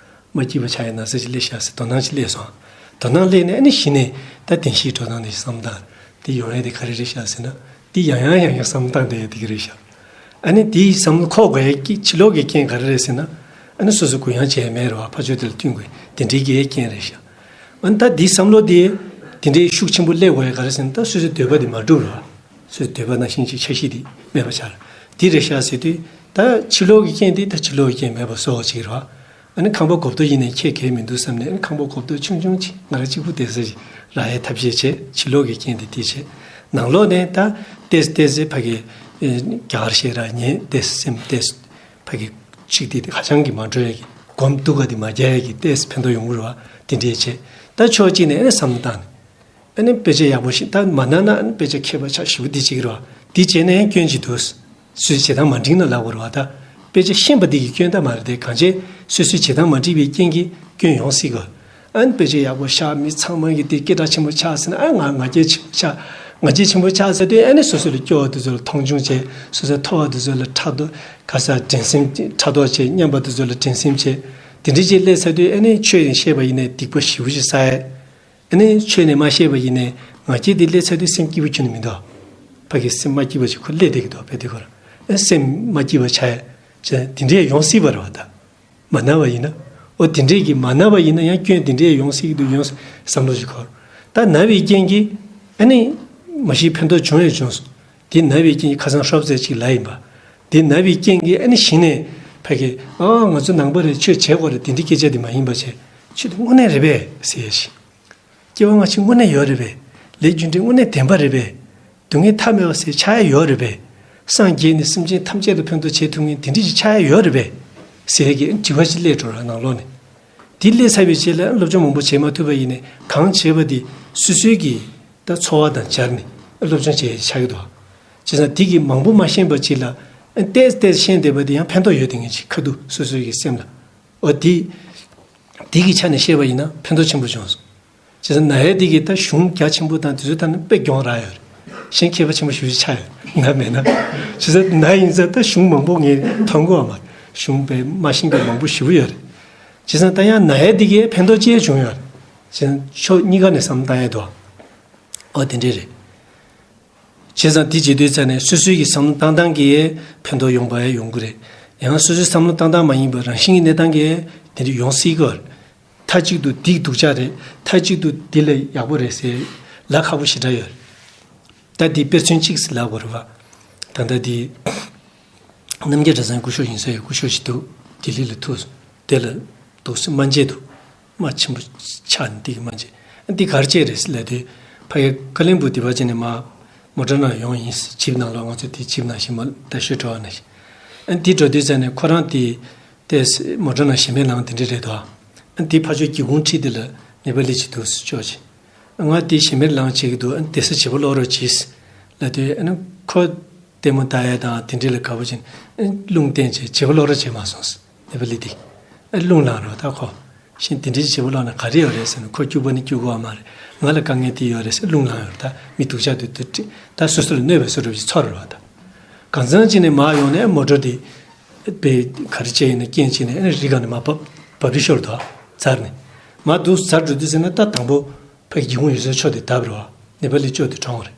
མ་སྐྱིད་པ་ཆགས་ཡ་ན་ཚ་ཅིག་སླེབས་ཤག་ཟེར་དོ་སྣང་ཅིག་སླེབས་སོང་། དོ་སྣང་སླེབས་ནས་ཨ་ནི་གཞི་ནས་ད་བདེན་བཞིའི་འགྲོ་སྟངས་དེ་བསམ་སྟངས་དེ་ཡོང་ཡ་དེ་ག་རེ་རེད་ཤག་ཟེར་ན། དེ་ཡང་ཡང་ཡང་ཡང་བསམ་སྟངས་དེ་ཡ་དེ་ག་རེད་ཤག་ཨ་ནི་དེའི་བསམ་བློ་འཁོར་དགོས་ཡ་ཀྱི་ཕྱི་ལོགས་ཀྱི་རྐྱེན་ག་རེ་རེད་ཟེར་ན། ཨ་ནི་སོ་སོ་གུ་ཡངས་བྱས་མེད་རེད་བ། ཕར་ཕྱོགས་དེ་ལ་བསྟུན་དགོས་དེ་འདྲའི་གི་རྐྱེན་རེད་ཤག་ཨ་ནི་ད་དེའི་བསམ་བློ་དེ་དེ་འདྲའི་ཤུགས་ཆེན་པོ་སླེབས་དགོས་ཡ་ག་རེ་ཟེར་ན་ད་སོ་སོའི་འདོད་པ་དེ་མ་འགྲུབ་རེད་བ། སོ་སོའི་འདོད་པ་ནང་བཞིན་ཅིག་འཆར་གཞི་དེ་མེད་པ་ཆགས་རེད། དེ་རེད་ཤག་ཟེར་དུས་ད་ཕྱི་ལོགས་ཀྱི་རྐྱེན་དེ་ད་ཕྱི་ལོགས་ཀྱི་རྐྱེན་མེད་པ་བཟོ་བ་ཅིག་རེད་བ། ཨ་ནི་ཁང་པ་གོ་བརྡ་ཡིན་ནའི་ཁྱད་གལ་མི་འདུག་བསམ་ནས་ཨ་ནི་ཁང་པ་གོ་བརྡ་ཆུང་ཆུང་ཅིག་ང་རང་གཅིག་པུ་བསྡད་ས་ཅིག་རག་ཡའི་ཐབས་ཤེས་བྱས། ཕྱི་ལོགས་ཀྱི་རྐྱེན་དེ་དེ་བྱས། ནང་ལོགས་ནས་ད་ཏོག་ཙམ་ཏོག་ཙམ་ཕ་གི་རྒྱ་གར་ཞིག་ར་ཉན་ཏོག་ཙམ་སེམས་ཏོག་ཙམ་ཕ་གི་གཅིག་དེ་དེ་ཧ་ཅང་གི་མ་འགྲོ་ཡ་གི་སྒོམ་སྡུག་ག་དེ་མ་རྒྱག་ཡ་གི་ཏོག་ཙམ་ཕན་ཐོགས་ཡོང་གི་རེད་བ། དེ་འདྲས་བྱས། ད་ཕྱོགས་གཅིག་ནས་ཨ་ནི་བསམ་བློ་བཏང་ནས། ཨ་ནི་དཔེ་ཆ་ཡག་པོ་ཞིག་ད་མ་གནང་ན་ཨ་ནི་དཔེ་ཆ་མཁས་པ་ཆགས་ཞེ་པོ་འདི་བྱེད་ཀྱི་རེད་བ། འདི་བྱས་ནའི་སྐྱོན་ཅིག་འདུག་སོ་སོའི་བྱེད་སྟངས་མ་འགྲིག་ན་ལབ་དགོས་རེད་བ། ད་དཔེ་ཆ་ཤེས་པ་འདི་གི་སྐྱོན་ད་མ་རེད་དེ། གང་བྱས་སོ་སོའི་བྱེད་སྟངས་མ་འགྲིག་པའི་རྐྱེན་གྱིས་སྐྱོན་ཡོང་སྲིད་གི། ཨ་ནི་དཔེ་ཆ་ཡག་པོ་ཤག་མི་ཚང་མ་གིས་དེ་སྐད་གྲགས་ཆེན་པོ་ཆགས་ཟེར་ན་ཨ་ང་ང་རྒྱལ་ཆེན་པོ་ཆགས། ང་རྒྱལ་ཆེན་པོ་ཆགས་ཟེར་དུས་ཨ་ནི་སོ་སོ་ལ་སྐྱོ་བ་དེ་ཚོ་ལ་མཐོང་ཆུང་བྱས། སོ་སོའི་མཐོ་བ་དེ་ཚོ་ལ་ཕྲག་དོག་ག་ས་འགྲན་སེམས་ཕྲག་དོག་བྱས། མཉམ་པ་དེ་ཚོ་ལ་འགྲན་སེམས་བྱས། དེ་འདྲ་ཅིག་སླེབས་ཚར་དུས་ཨ་ནི་ཆོས་ཡིན་ཤེས་པ་ཡིན་ནའི་སྡིག་པ་ཞེ་པོ་ཅིག་བསགས་ཡས། ཨ་ནི་ཆོས་ནས་མ་ཤེས་པ་ཡིན་ནའི་ང་རྒྱལ་དེ་སླེབས་ཚར་དུས་སེམས་སྐྱིད་པོ་ཁྱོན་ནས་མི་འདུག་ཕ་གི་སེམས་མ་སྐྱིད་པ་ཅིག་ཁོ་སླེབས་བསྡད་ཀྱི་འདུག་བས་དེ་ཁོ་རང་ཨ་སེམས་མ་སྐྱིད་པ་ཆགས་ཡ་དེ་འདྲས་ཡོང་སྲིད་པ་རེད་བ། ད་མ་གནང་བ་ཡིན་ན་ ཨོ་དེ་འདྲས་ཀྱི་མ་ན་བ་ཡིན་ན་ཡང་སྐྱོན་དེ་འདྲས་ཡོང་སྲིད་ཀྱི་འདུག་ཡོང་བསམ་བློ་ཞིག་འཁོར། ད་ན་བའི་རྐྱེན་གྱིས་ཨ་ནི་མ་གཞི་ཕན་ཐོགས་བྱུང་ཡང་བྱུང་སོང་། དེ་ན་བའི་རྐྱེན་གྱིས་ཁ་སང་ཤོབ་ཚད་ཅིག་ལ་ཡིན་པ། དེ་ན་བའི་རྐྱེན་གྱིས་ཨ་ནི་གཞི་ནས་ཕ་གི་ཨ་ང་ཚོ་ནང་པ་རེད། ཆོས་བྱེད་དགོས་རེད། དེ་འདྲའི་སྐད་ཆ་དེ་མ་ཡིན་པ་བྱས། ཆོས་དེ་དངོས་གནས་རེད་པས་ཟེར་ཡ་ཞིག་སྐྱེ་བ་སྔ་ཕྱི་དངོས་གནས་ཡོད་རེད་པས། ལས་རྒྱུ་འབྲས་དངོས་གནས་བདེན་པ་རེད་པས། སྡུག་བསྔལ་མཐའ་མེད་པ་ཟེར་ཆགས་ཡ་ཡོད་རེད་པས། སངས་རྒྱས་ནས་སེམས་ཅན་ཐམས་ཅད་ལ་ཕན་ཐོགས་བྱེད་ཐུབ་མཁན་དེ་འདྲ་ཞིག་ཆགས་ཡ་ཡོད་རེད་པས། ཟེར་གྱི་དྲི་བ་ཞིག་སླེབས་འགྲོ་ར་ནང་ལོགས་ནས། དེ་སླེབས་ཚར་བའི་རྗེས་ལ་སློབ་སྦྱོང་མང་པོ་བྱེད་མ་ཐུབ་པ་ཡིན་ནའི་གང་བྱས་པ་དེ་སོ་སོའི་གི་ད་འཚོ་བ་དང་སྦྱར་ནས་སློབ་སྦྱོང་བྱེད་ཡ་ཆགས་ཀྱི་འདུག་བྱས་ཙང་དེ་གི་མང་པོ་མ་ཤེས་པ་ཅིག་ལ་ཏོག་ཙམ་ཏོག་ཙམ་ཤེས་བསྡད་པ་དེ་ཡང་ཕན་ཐོགས་ཡོད་དེ་ངེས་ཅིག་ཁ་ཐུག་སོ་སོའི་གི་སེམས་ལ། འོ་དེ། དེ་གི་ཆ་ནས་བཤད་པ་ཡིན་ན་ཕན་ཐོགས་ཆེན་པོ་བྱུང་སོང་། བྱས་ཙང་ན་ཡ་དེ་གི་ད་གཞུང་རྒྱ་ཆེན་པོ་དང་དེ་ཚོ་ད་ནི་དཔེ་གྱོང་རག་ཡོད་རེད། གཞན་མཁས་པ་ཆེན་པོ་ཞེ་པོ་ཅིག་ཆགས་ཡོད་རེད། ན་མེད་ན། བྱས་ཙང་ན་ཡིན་ཙང་ད་གཞུང་མང་པོ་ངས་མཐོང་གི་ཡོད་མ་རེད། གཞུང་དཔེ་མ་ཤེས་མཁན་མང་པོ་ཞེ་པོ་ཡོད་རེད། བྱས་ཙང་ད་ཡང་ན་ཡ་དེ་གི་ཕན་ཐོགས་ཅི་བྱུང་ཡོད་རེད། བྱས་ཙང་ཕྱོགས་གཉིས་ཀ་ནས་བསམ་བློ་བཏང་ཡ་འདུག་འོ་དེ་འདྲས་རེད། བྱས་ཙང་དེ་བྱེད་དུས་ཙ་ནས་སོ་སོའི་གི་བསམ་བློ་བཏང་སྟངས་ཀྱིས་ཕན་ཐོགས་ཡོང་པ་ཡང་ཡོང་གི་རེད། ཡང་སོ་སོའི་བསམ་བློ་བཏང་སྟངས་མ་ཡིན་པར་རང་བཞིན་གྱི་གནས་སྟངས་ཀྱིས་དེ་འདྲ་ཡོང་སྲིད་ཀྱི་རེད། མཐའ་གཅིག་ཏུ་འདི་སྡུག་ཅག་རེད། མཐའ་གཅིག་ཏུ་འདི་ལས་ཡག་པོ་རེད་ཟེར་ལབ་ཁག་པོ་ཞེ་དྲག་ཡོད་རེད། ད་འདི་དཔེར་མཚོན་གཅིག་ཟེར་ལབ་དགོས་རེད་པ། ད་ལྟ་འདི། རྣམ་རྒྱལ་གྲྭ་ཚང་སྐུ་ཞབས་ཡིན་ས་ཡི་སྐུ་ཞབས་ཤིག་འདུག་ལྡི་ལི་ལ་ཐུག་དེ་ལ་འདུག་སེ་སྨན་དཔྱད་འདུག་སྨན་ཆེན་པོ་ཆགས་ནས་འདི་གི་སྨན་དཔྱད། འདི་ག་རེ་བྱས་རེད་ཟེར་ལབ་དུས། ཕ་གི་ཀ་ལོན་སྦུག་འདི་བ་ཅན་ནས་མ་མོ་ཊ་ནང་ཡོང་ཡིན། ཇིབ་ནང་ལོགས་ང་ཚོ་དེ་ཇིབ་ནང་བཞིན་མ་ད་ཤོད་འགྲོ་བ་ནང་བཞིན། འདི་འགྲོ་དུས་ཙ་ནས་ཁོ་རང་དེ་དེ་མོ་ཊ་ནང་ཞེ་མེར་ལངས་དེ་འདྲ་རེད་དོ། འདི་ཕ་ཆོས་སྒེའུ་ཁུང་འཁྲིས་དེ་ལ་ནེ་པ་ལི་ཅིག་འདུག་སེ་ཅོག་ཅིག་ང་དེ་ཞེ་མེར་ལངས་བྱེད་ཀྱི་འདུག་དེ་སེ་བྱེད་པ་ཀློག་རོགས་གྱིས་ལབ་དུས། ཁོ་ལྟད་མོ་ལྟ་ཡ་དང་དེ་འདྲ་ལ་དགའ་པོ་བྱས་ནས་རླུང་བསྟན་བྱས་བྱེད་པ་ཀློག་རོགས་བྱས་མ་སོང་། ནེ་པ་ལི་དེ་རླུང་ལངས་རོགས་ད་ཁོ། ཤིང་དེ་འདྲའི་བྱེད་པ་ཀློག་ན་ག་རེ་ཡོད་རེད་ཟེར་ན། ཁོ་སྐྱུག་པ་ནི་སྐྱུག་གོ་བ་མ་རེད། ང་ལ་དཀའ་ངལ་དེ་ཡོད་རེད་ཟེར་རླུང་ལངས་ཡོད་རེད། ད་མི་སྡུག་ཅག་དེ་དུ་ཁྲིད་ད་སོ་སོ་ལ་གནོད་པའི་བཟོ་འདྲ་ཞིག་ཚོར་རེད་བ། ད་གང་ཚང་ཅིག་ནས་མར་ཡོང་ནས་མོ་ཊ་དེ་པའི་ག་རེ་བྱས་ཡིན་ན་རྐྱེན་བྱས་ནས་ཨ་ནི་རི་སྒང་ནས་མར་བབས་བབས་རི་ཤོར་དུ་འཛར་ནས་མར་འདུག་འཛར་འགྲོ་དུས་ཟེར་ན། ད་དང་པོ་ཕ་གི་སྒེའུ་ཁུང་ཡོད་སའི་ཕྱོགས་དེ་བརྡབས་རེད་བ། ནེ་པ་ལི་ཅོ་དེ་གྲོངས་རེད།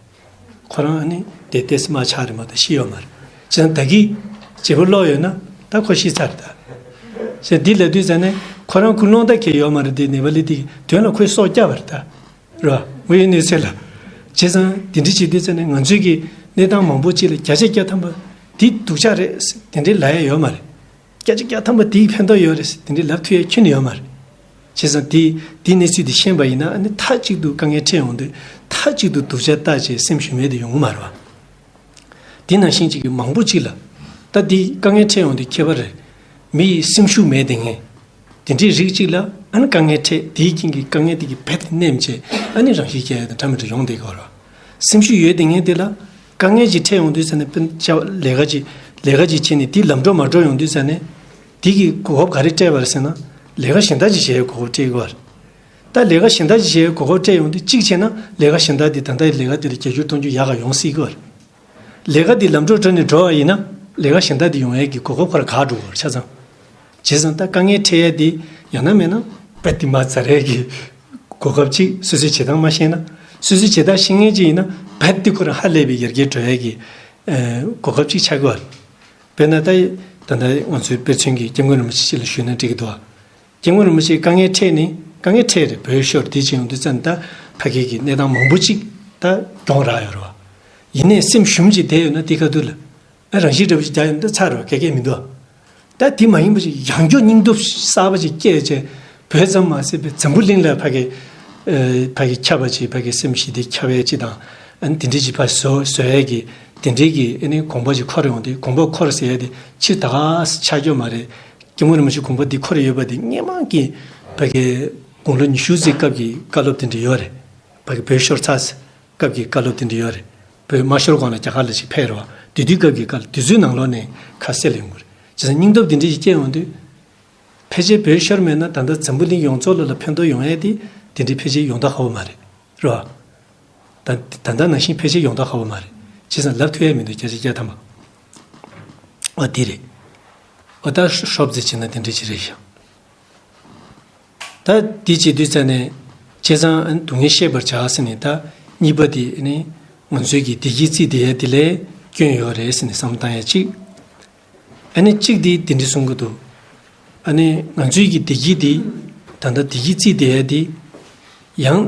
ཁོ་རང་ཨ་ནི་དེ་ཏོག་ཙམ་མར་ཆག་རེད་མ་གཏོགས་ཤི་ཡོད་མ་རེད། བྱས་ཙང་ད་གིན་བྱེད་པ་ཀློག་ཡོད་ན་ད་ཁོ་ཤི་ཚར་རེད་ད། བྱས་ཙང་འདི་ལབ་དུས་ཙ་ནས་ཁོ་རང་ཁོ་རླུང་རྟ་ཁྱེར་ཡོད་མ་རེད་དེ། ནེ་པ་ལི་དེ་གི་དོན་ལ་ཁོས་སྲོག་བསྐྱབས་པ་རེད་ད། རེད་བ། དངོས་ཡོད་གནས་ཚུལ་ལ། བྱས་ཙང་དེ་འདྲ་བྱེད་དུས་ཙ་ནས་ང་ཚོའི་གི་གནས་སྟངས་མང་པོ་ཅིག་ལ་བརྒྱ་ཆ་བརྒྱ་ཐམ་པ་འདི་སྡུག་ཅག་རེད་དེ་འདྲ་ལབ་ཡ་ཡོད་མ་རེད། བརྒྱ་ཆ་བརྒྱ་ཐམ་པ་དེའི་ཕན་ཐོགས་ཡོད་རེད་དེ་འདྲ་ལབ་ཐུབ་ཡ་ཁྱོན་ནས་ཡོད་མ་རེད། བྱས་ཙང་དེ་དེའི་གནས་ཚུལ་དེ་ཤེས་པ་ཡིན་ན་ཨ་ནི་མཐའ་གཅིག་ཏུ་དཀའ་ངལ་འཕྲད་ཡོང་དུས་མཐའ་གཅིག་ཏུ་སྡུག་ཅག་བལྟས་བྱས་སེམས་ཞུམ་མེད་དེ་ཡོང་གི་མ་རེད་བ། དེ་ནང་བཞིན་གཅིག་གི་མང་པོ་གཅིག་ལ། ད་འདི་དཀའ་ངལ་འཕྲད་ཡོང་དུས་ཁྱད་པར་རེད། མི་ཡི་སེམས་ཤུགས་མེད་དེ་ངས། དེ་འདྲའི་རིགས་གཅིག་ལ་ཨ་ནི་དཀའ་ངལ་འཕྲད་དེའི་རྐྱེན་གྱིས་དཀའ་ངལ་དེ་གི་རྦད་དེ་ནེམ་བྱས་ཨ་ནི་རང་ཤི་རྒྱག་ཡ་དང་འདྲ་མི་འདྲ་ཡོང་བསྡད་ཀྱི་ཡོད་རེད་བ། སེམས་ཤུགས་ཡོད་དེ་ངས་དེ་ལ་དཀའ་ངལ་ཅིག་འཕྲད་ཡོང་དུས་ཙ་ནས་དཔེར་ན་ལས་ཀ་ཅིག་ལས་ཀ་ཅིག་བྱས་ནས་དེ་ལམ་འགྲོ་མ་འགྲོ་ཡོང་དུས་ཙ་ནས་དེ་གི་གོ་སྐབས་ག་རེ་སྤྲད་པ་རེད་ཟེར་ན། ལས་ཀ་གཞན་དག་ཅིག་བྱེད་ཡའི་གོ་སྐབས་སྤྲད་ཀྱི་ཡོད་རེད། ད་ལས་ཀ་གཞན་དག་ཅིག་བྱེད་ཡའི་གོ་སྐབས་སྤྲད་ཡོང་དུས་གཅིག་བྱས་ན་ལས་ཀ་གཞན་དག་དེ་ད་ལྟའི་ལས་ཀ་དེ་ལ་བརྒྱ་འགྱུར་སྟོང་འགྱུར་ཡག་ག་ཡོང་སྲིད་ཀྱི་ཡོད་རེད། ལས་ཀ་འདི་ལམ་འགྲོ་གྲོལ་ནས་འགྲོ་བ་ཡིན་ན་ལས་ཀ་གཞན་དག་འདི་ཡོང་ཡས་ཀྱི་གོ་སྐབས་ཁོ་རང་ག་འགྲོ་གི་ཡོད་རེད་ཆ་ཚང་། བྱས་ཙང་ད་དཀའ་ངལ་འཕྲད་ཡས་འདི་ཡང་ན་མེད་ན་རྦད་དེ་མར་འཛར་ཡས་ཀྱི་གོ་སྐབས་ཅིག་སོ་སོའི་བྱེད་སྟངས་མ་ཤེས་ན། སོ་སོའི་བྱེད་སྟངས་ཤེས་མཁན་ཅིག་ཡིན་ན་རྦད་དེ་ཁོ་རང་ཧ་ལས་པའི་ཡར་རྒྱས་འགྲོ་ཡས་ཀྱི་ཨ་གོ་སྐབས་ཅིག་ཆགས་ཀྱི་ཡོད་རེད། དཔེར་ན་ད་ད་ལྟ་ང་ཚོའི་དཔེ་མཚོན་གྱི་སྐྱབས་མགོན་རིན་པོ་ཆེ་ཅིག་ལ་ཞུས་ན་འགྲིག་གི་འདུག་ཨ། སྐྱབས་མགོན་རིན་པོ་ཆེས་དཀའ་ངལ་འཕྲད་ནས་དཀའ་ངལ་འཕྲད་རེད། བོད་ཤོར་དེ་བྱས་ཡོང་དུས་ཙམ་ད་ཕ་གི་གི་གནས་སྟངས་མང་པོ་ཅིག་ད་གྱོང་རག་ཡོད་རེད་བ། ཡིན་ནའི་སེམས་ཞུམ་ཅིག་བསྡད་ཡོད་ན་དེ་ཁ་ཐུག་ལ་ཨ་རང་ཤི་འདྲ་པོ་ཅིག་རྒྱག་ཡོང་དུས་ཚར་རེད་བ། ག་གེ་མི་འདུག་བ། ད་དེ་མ་ཡིན་པ་ཅིག་ཡང་བསྐྱར་སྙིང་སྟོབས་གསར་པ་ཅིག་སྐྱེས་བྱས་བོད་ཙམ་མ་ཟད་པའི་འཛམ་བུ་གླིང་ལ་ཕ་གི་ཨ་ཕ་གི་ཁྱབ་པ་ཅིག་ཕ་གི་སེམས་ཞི་བདེ་ཁྱབ་ཡས་ཅིག་དང་། ཨ་ནི་དེ་འདྲའི་ཅིག་ཕར་བཟོ་བཟོ་ཡས་ཀྱི་དེ་འདྲའི་གི་ཨ་ནི་དགོངས་པ་ཅིག་འཁོར་ཡོང་དུས། དགོངས་པ་འཁོར་ཟེར་ཡས་དེ་ཕྱིར་ད་ག་སེ་ཆགས་ཀྱི་ཡོད་མ་རེད། སྐྱབས་མགོན་རིན་པོ་ཆེ་དགོངས་པ་འདི་འཁོར་ཡོད་པ་འདི་སྔོན་མ་གི་ཕ་གི་དགུང་ལོ་ཉི་ཤུ་ཙམ་སྐབས་ཀྱི་བཀའ་སློབ་དེ་འདྲ་ཡོད་རེད། ཕ་གི་བོད་ཤོར་ཚར་སྐབས་ཀྱི་བཀའ་སློབ་དེ་འདྲ་ཡོད་རེད། བོད་མ་ཤོར་གོང་ལ་རྒྱ་གར་ལ་ཞིག་ཕེབས་རེད་བ། དེ་དུས་སྐབས་ཀྱི་བཀའ་སློབ་དེ་ཚོའི་ནང་ལོགས་ནས་ཁ་གསལ་ལ་ཡོང་གི་རེད། བྱས་ཙང་སྙིང་སྟོབས་དེ་འདྲ་ཞིག་སྐྱེས་ཡོང་དུས། ཕལ་ཆེར་བོད་ཤོར་མེད་ན་ད་ལྟ་འཛམ་བུ་གླིང་ཡོངས་རྫོགས་ལ་ལ་ཕན་ཐོགས་ཡོང་ཡས་དེ་དེ་འདྲའི་ཕལ་ཆེར་ཡོང་ཐབས་ཁག་པོ་མ་རེད། རེད་བ། ད་ད་ལྟ་ནང་བཞིན་ཕལ་ཆེར་ཡོང་ཐབས་ཁག་པོ་མ་རེད། བྱས་ཙང་ལབ་ཐུབ་ཡས་མི་འདུག་བརྒྱ་ཆ་བརྒྱ་ཐམ་པ། ཨ་དེ་རེད། ཨ་ད་ཤོབ་ཙེ་བྱས་ན་དེ་འདྲ་ཅིག་རེད་ཤག་ད་དེ་བྱེད་དུས་ཙ་ནས་བྱས་ཙང་ཨ་ནི་སྡུག་བསྔལ་ཤེས་པར་བྱ་ཟེར་ནས། ད་གཉིས་པ་དེ་ཨ་ནི་ང་ཚོའི་གི་བདེ་སྐྱིད་རྩིས་བསྡད་ཡས་དེ་ལས་སྐྱོན་ཡོད་རེད་ཟེར་ནས་བསམ་བློ་བཏང་ཡས་གཅིག་ཨ་ནི་གཅིག་དེ་དེ་འདྲ་གསུང་གི་འདུག་ཨ་ནི་ང་ཚོའི་གི་བདེ་སྐྱིད་འདི། ད་ལྟ་བདེ་སྐྱིད་བརྩིས་བསྡད་ཡ་འདི། ཡང་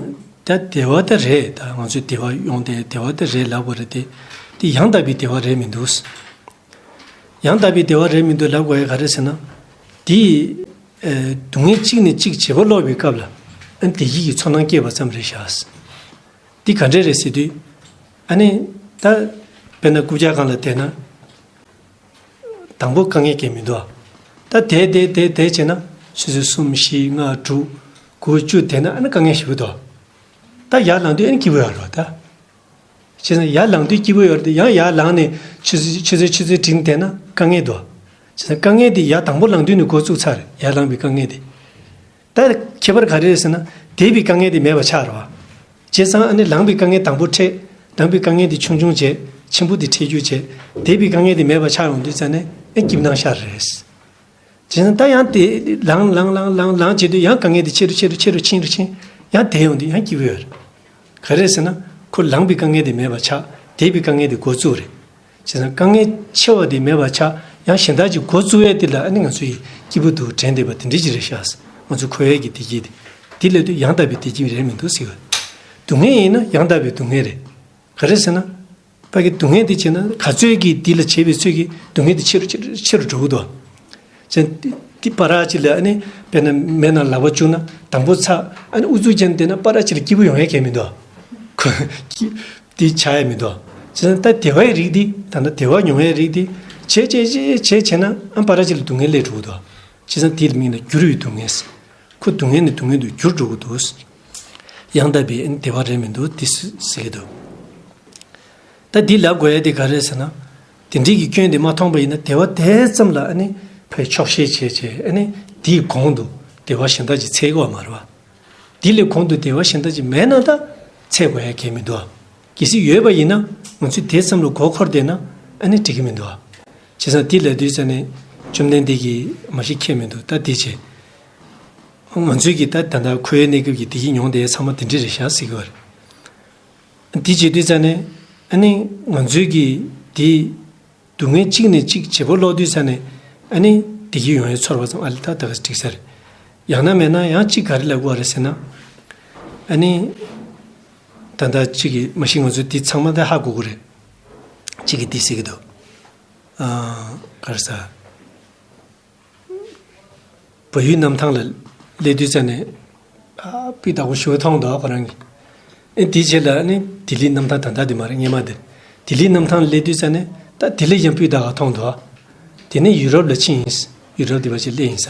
ད་བདེ་བ་ད་རེད། ད་ང་ཚོའི་བདེ་བ་ཡོང་དེ་བདེ་བ་ད་རེད་ལབ་དགོས་རེད་དེ། དེ་ཡང་དག་པའི་བདེ་བ་རེད་མི་འདུག་ཡང་དག་པའི་བདེ་བ་རེད་མི་འདུག་ལབ་དགོས་ཡ་ག་རེ་ཟེར་ན། དེ་ཨ་སྡུག་བསྔལ་གཅིག་ནས་གཅིག་བརྗེ་པོ་སློག་པའི་སྐབས་ལ། ཨ་ནི་བདེ་སྐྱིད་ཀྱི་ཚོར་སྣང་སྐྱེས་པ་ཙམ་རེད་ཤག་འདི་ག་འདྲས་རེད་ཟེར་དུས། ཨ་ནི་ད་དཔེར་ན་རྐུབ་བཀྱག་སྒང་ལ་བསྡད་ན། དང་པོ་དཀའ་ངལ་གང་ཡང་མི་འདུག་ད་བསྡད་བསྡད་བསྡད་བསྡད་བྱས་ན། ཆུ་ཚོད་གསུམ་བཞི་ལྔ་དྲུག་དགུ་བཅུ་བསྡད་ན་ཨ་ནི་དཀའ་ངལ་ཞེ་པོ་འདུག་ད་ཡར་ལངས་དུས་ཨ་ནི་སྐྱིད་པོ་ཡོད་རེད་ད། བྱས་ཙང་ཡར་ལངས་དུས་སྐྱིད་པོ་ཡོད་རེད་དེ། ཡང་ཡར་ལངས་ནས་ཆུ་ཚོད་ཆུ་ཚོད་ཆུ་ཚོད་བདུན་བསྡད་ན་དཀའ་ངལ་འདུག་བྱས་ཙང་དཀའ་ངལ་དེ་ཡར་དང་པོ་ལངས་དུས་ནས་འགོ་བཙུགས་ཚར་རེད། ཡར་ལངས་པའི་དཀའ་ངལ་དེ། ད་ཁྱད་པར་ག་རེ་རེད་ཟེར་ན། འདས་པའི་དཀའ་ངལ་དེ་མེད་པ་ཆགས་རེད་བ། བྱས་ཙང་ཨ་ནི་ལངས་པའི་དཀའ་ངལ་དང་པོ་འཕྲད། ལངས་པའི་དཀའ་ངལ་དེ་ཆུང་ཆུང་བྱས། ཆེན་པོ་དེ་འཕྲད་རྒྱུ་བྱས། འདས་པའི་དཀའ་ངལ་དེ་མེད་པ་ཆགས་ཡོང་དུས་ཙ་ནས་ཨེ་སྐྱིད་སྣང་ཤར་རེད། བྱས་ཙང་ད་ཡང་དེ་ལངས་ལངས་ལངས་ལངས་ལངས་བྱེད་དུས་ཡང་དཀའ་ངལ་དེ་ཆེ་རུ་ཆེ་རུ་ཆེ་རུ་ཕྱིན་རུ་ཕྱིན། ཡང་དེ་ཡོང་དུས་ཡང་སྐྱིད་པོ་ཡོད་རེད། ག་རེ་ཟེར་ན། ཁོ་ལངས་པའི་དཀའ་ངལ་དེ་མེད་པ་ཆགས། འདས་པའི་དཀའ་ངལ་དེ་འགོ་བཙུགས་རེད། བྱས་ཙང་དཀའ་ངལ་ཆེ་བ་དེ་མེད་པ་ཆགས། ཡང་གཞན་དག་ཅིག་འགོ་བཙུགས་ཡས་དེ་ལ་ཨ་ནི་ང་ཚོ་ཡི་སྐྱིད་པོ་འདུག་དྲན་བསྡད་པ་དེ་འདྲ་ཅིག་རེད་ཤག་ང་ཚོ་འཁོར་བའི་གི་བདེ་སྐྱིད་དེ། དེ་ལབ་དུས་ཡང་དག་པའི་བདེ་སྐྱིད་རེད་མི་འདུག་ཟེར་བ། སྡུག་བསྔལ་ཡིན་ན་ཡང་དག་པའི་སྡུག་བསྔལ་རེད། ག་རེ་ཟེར་ན། ཕ་གི་སྡུག་བསྔལ་དེ་བྱས་ན་ག་ཚོད་ཀྱིས་འདི་ལ་བྱས་པའི་ཚོད་ཀྱིས་སྡུག་བསྔལ་དེ་ཆེ་རུ་ཆེ་རུ་ཆེ་རུ་འགྲོ་གི་འདུག་བྱས་ཙང་འདི་པ་ར་ཅིག་ལ་ཨ་ནི་དཔེར་ན་མེ་ནང་ལག་པ་བཅུག་ན། དང་པོ་ཚ། ཨ་ནི་ཨུ་ཚུགས་ཅན་དེ་ན་པ་ར་ཅིག་ལ་སྐྱིད་པོ་ཡོང་ཡ་གང་ཡང་མི་འདུག་ཁོ་སྐྱིད་དེ་ཆགས་ཡ་མི་འདུག་བྱས་ཙང་ད་བདེ་བའི་རིགས་འདི། ད་ལྟ་བདེ་བ་མྱོང་ཡའི་རིགས་འདི་བྱས་བྱས་བྱས་བྱས་བྱས་ན་ཨ་པ་ར་ཅིག་ལ་སྡུག་བསྔལ་སླེབས་འགྲོ་གི་འདུག་བྱས་ཙང་དེའི་མིང་ལ་འགྱུར་བའི་སྡུག་བསྔལ། ཁོ་སྡུག་བསྔལ་ནས་སྡུག་བསྔལ་དུ་འགྱུར་འགྲོ་གི་འདུག་ཡང་དག་པའི་བདེ་བ་རེད་མི་འདུག་དེ་ཟེར་གྱི་འདུག་ད་འདི་ལབ་དགོས་ཡ་དེ་ག་རེ་ཟེར་ན། དེ་འདྲའི་གི་སྐྱོན་དེ་མ་མཐོང་པ་ཡིན་ན་བདེ་བ་དེ་ཙམ་ལ་ཨ་ནི་ཕར་ཆོག་ཤེས་བྱས་བྱས་ཨ་ནི་དེའི་གོང་དུ་བདེ་བ་གཞན་དག་ཅིག་འཚོལ་དགོས་པ་མ་རེད་བ། དེ་ལས་གོང་དུ་བདེ་བ་གཞན་དག་ཅིག་མེད་ན་ད་འཚོལ་དགོས་ཡ་གང་ཡང་མི་འདུག་གལ་སྲིད་ཡོད་པ་ཡིན་ན་ང་ཚོས་དེ་ཙམ་ལ་མགོ་འཁོར་བསྡད་ན་ཨ་ནི་འགྲིག་གི་མི་འདུག་བྱས་ཙང་དེ་ལབ་དུས་ཙ་ནས་བཅོམ་ལྡན་འདས་ཀྱིས་མ་གཞི་ཁྱད་མི་འདུག་ད་དེ་བྱས། ང་ཚོའི་གི་ད་ད་ལྟ་འཁོར་བའི་གནས་སྐབས་ཀྱི་བདེ་སྐྱིད་མྱོང་བསྡད་ཡ་ཚང་མ་དེ་འདྲ་རེད་ཤག་ཟེར་གྱི་ཡོད་རེད། དེ་བྱེད་དུས་ཙ་ནས་ཨ་ནི་ང་ཚོའི་གི་དེ་སྡུག་བསྔལ་གཅིག་ནས་གཅིག་བརྗེ་པོ་སློག་དུས་ཙ་ནས་ཨ་ནི་བདེ་སྐྱིད་ཡོང་ཡའི་ཚོར་བ་ཙམ་ཨ་ལས་ད་ད་ག་འགྲིག་ས་རེད། ཡང་ན་མེད་ན་ཡང་གཅིག་ག་རེ་ལབ་དགོས་རེད་ཟེར་ན། ཨ་ནི་ད་ལྟ་གཅིག་གི་མ་གཞི་ང་ཚོ་འདི་ཚང་མ་ད་ཧ་གོ་གི་རེད། གཅིག་གི་འདི་ཟེར་གྱི་འདུག་ཨ། ག་རེ་ཟ། བལ་ཡུལ་གནམ་ཐང་ལ་སླེབས་དུས་ཙ་ནས། ཨ། སྤུས་དག་པོ་ཞེ་པོ་མཐོང་འདུག་ཁོ་རང་གིས། ཨེ་དེའི་རྗེས་ལ་ནི་ལྡི་ལིའི་གནམ་ཐང་ད་ལྟ་དེ་མ་རེད། སྔོན་མ་དེ། ལྡི་ལིའི་གནམ་ཐང་ལ་སླེབས་དུས་ཙ་ནས་ད་དེ་ལས་ཀྱང་སྤུས་དག་པ་མཐོང་འདུག་དེ་ནས་ཡུ་རོབ་ལ་ཕྱིན་ཡིན། ཡུ་རོབ་དེ་བར་ཅིག་སླེབས་ཡིན་ས།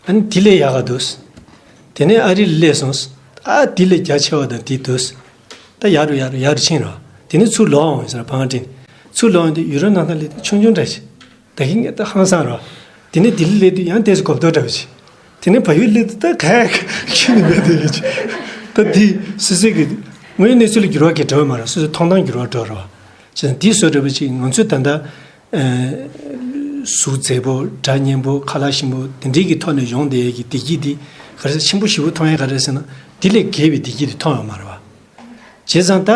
ཨ་ནི་དེ་ལས་ཡག་ག་འདུག་དེ་ནས་ཨ་རི་ལ་སླེབས་སོང་། ཨ་དེ་ལས་རྒྱ་ཆེ་བ་དང་དེ་འདུག་ད་ཡག་རུ་ཡག་རུ་ཡག་རུ་ཕྱིན་རོགས། དེ་ནས་ཚུར་ལོག་འོང་ཡིན་ས་ར་བང་སྒྲིག་ཚུར་ལོག་འོང་དུས་ཡུ་རོབ་གནམ་ཐང་སླེབས་དུས་ཆུང་ཆུང་འདྲ་ཞིག་ད་གིན་ངས་ད་ཧང་སང་རོགས། དེ་ནས་ལྡི་ལི་སླེབས་དུས་ཡང་ཏོག་ཙམ་གོ་བསྡུར་འདྲ་བོ་ཞིག་དེ་ནས་བལ་ཡུལ་སླེབས་དུས་ད་ག་ཁྱོན་ནས་མེད་དེ་ཡོད་ཅིག་ད་འདི་སོ་སོའི་གི་དངོས་ཡོད་གནས་ཚུལ་ལ་འགྱུར་བ་གི་འགྲོ་བ་མ་རེད། སོ་སོའི་མཐོང་སྟངས་འགྱུར་བ་འགྲོ་རོགས། བྱས་ཙང་འདི་བཟོ་འདྲ་བོ་ཅིག་ང་ཚོས་ད་ལྟ་ཨ། གཟུགས་མཛེས་པོ། སྒྲ་སྙན་པོ། ཁ་ལག་ཞིམ་པོ། དེ་འདྲའི་གི་ཐོག་ནས་ཡོང་བསྡད་ཡས་ཀྱི་བདེ་སྐྱིད་འདི་ག་རེ་ཟེར། ཆེན་པོ་ཞེ་པོ་མཐོང་ཡས་ག་རེ་ཟེར་ན། འདི་ལས་བརྒལ་བའི་བདེ་སྐྱིད་འདི་མཐོང་ཡོད་མ་རེད་བ། བྱས་ཙང་ད་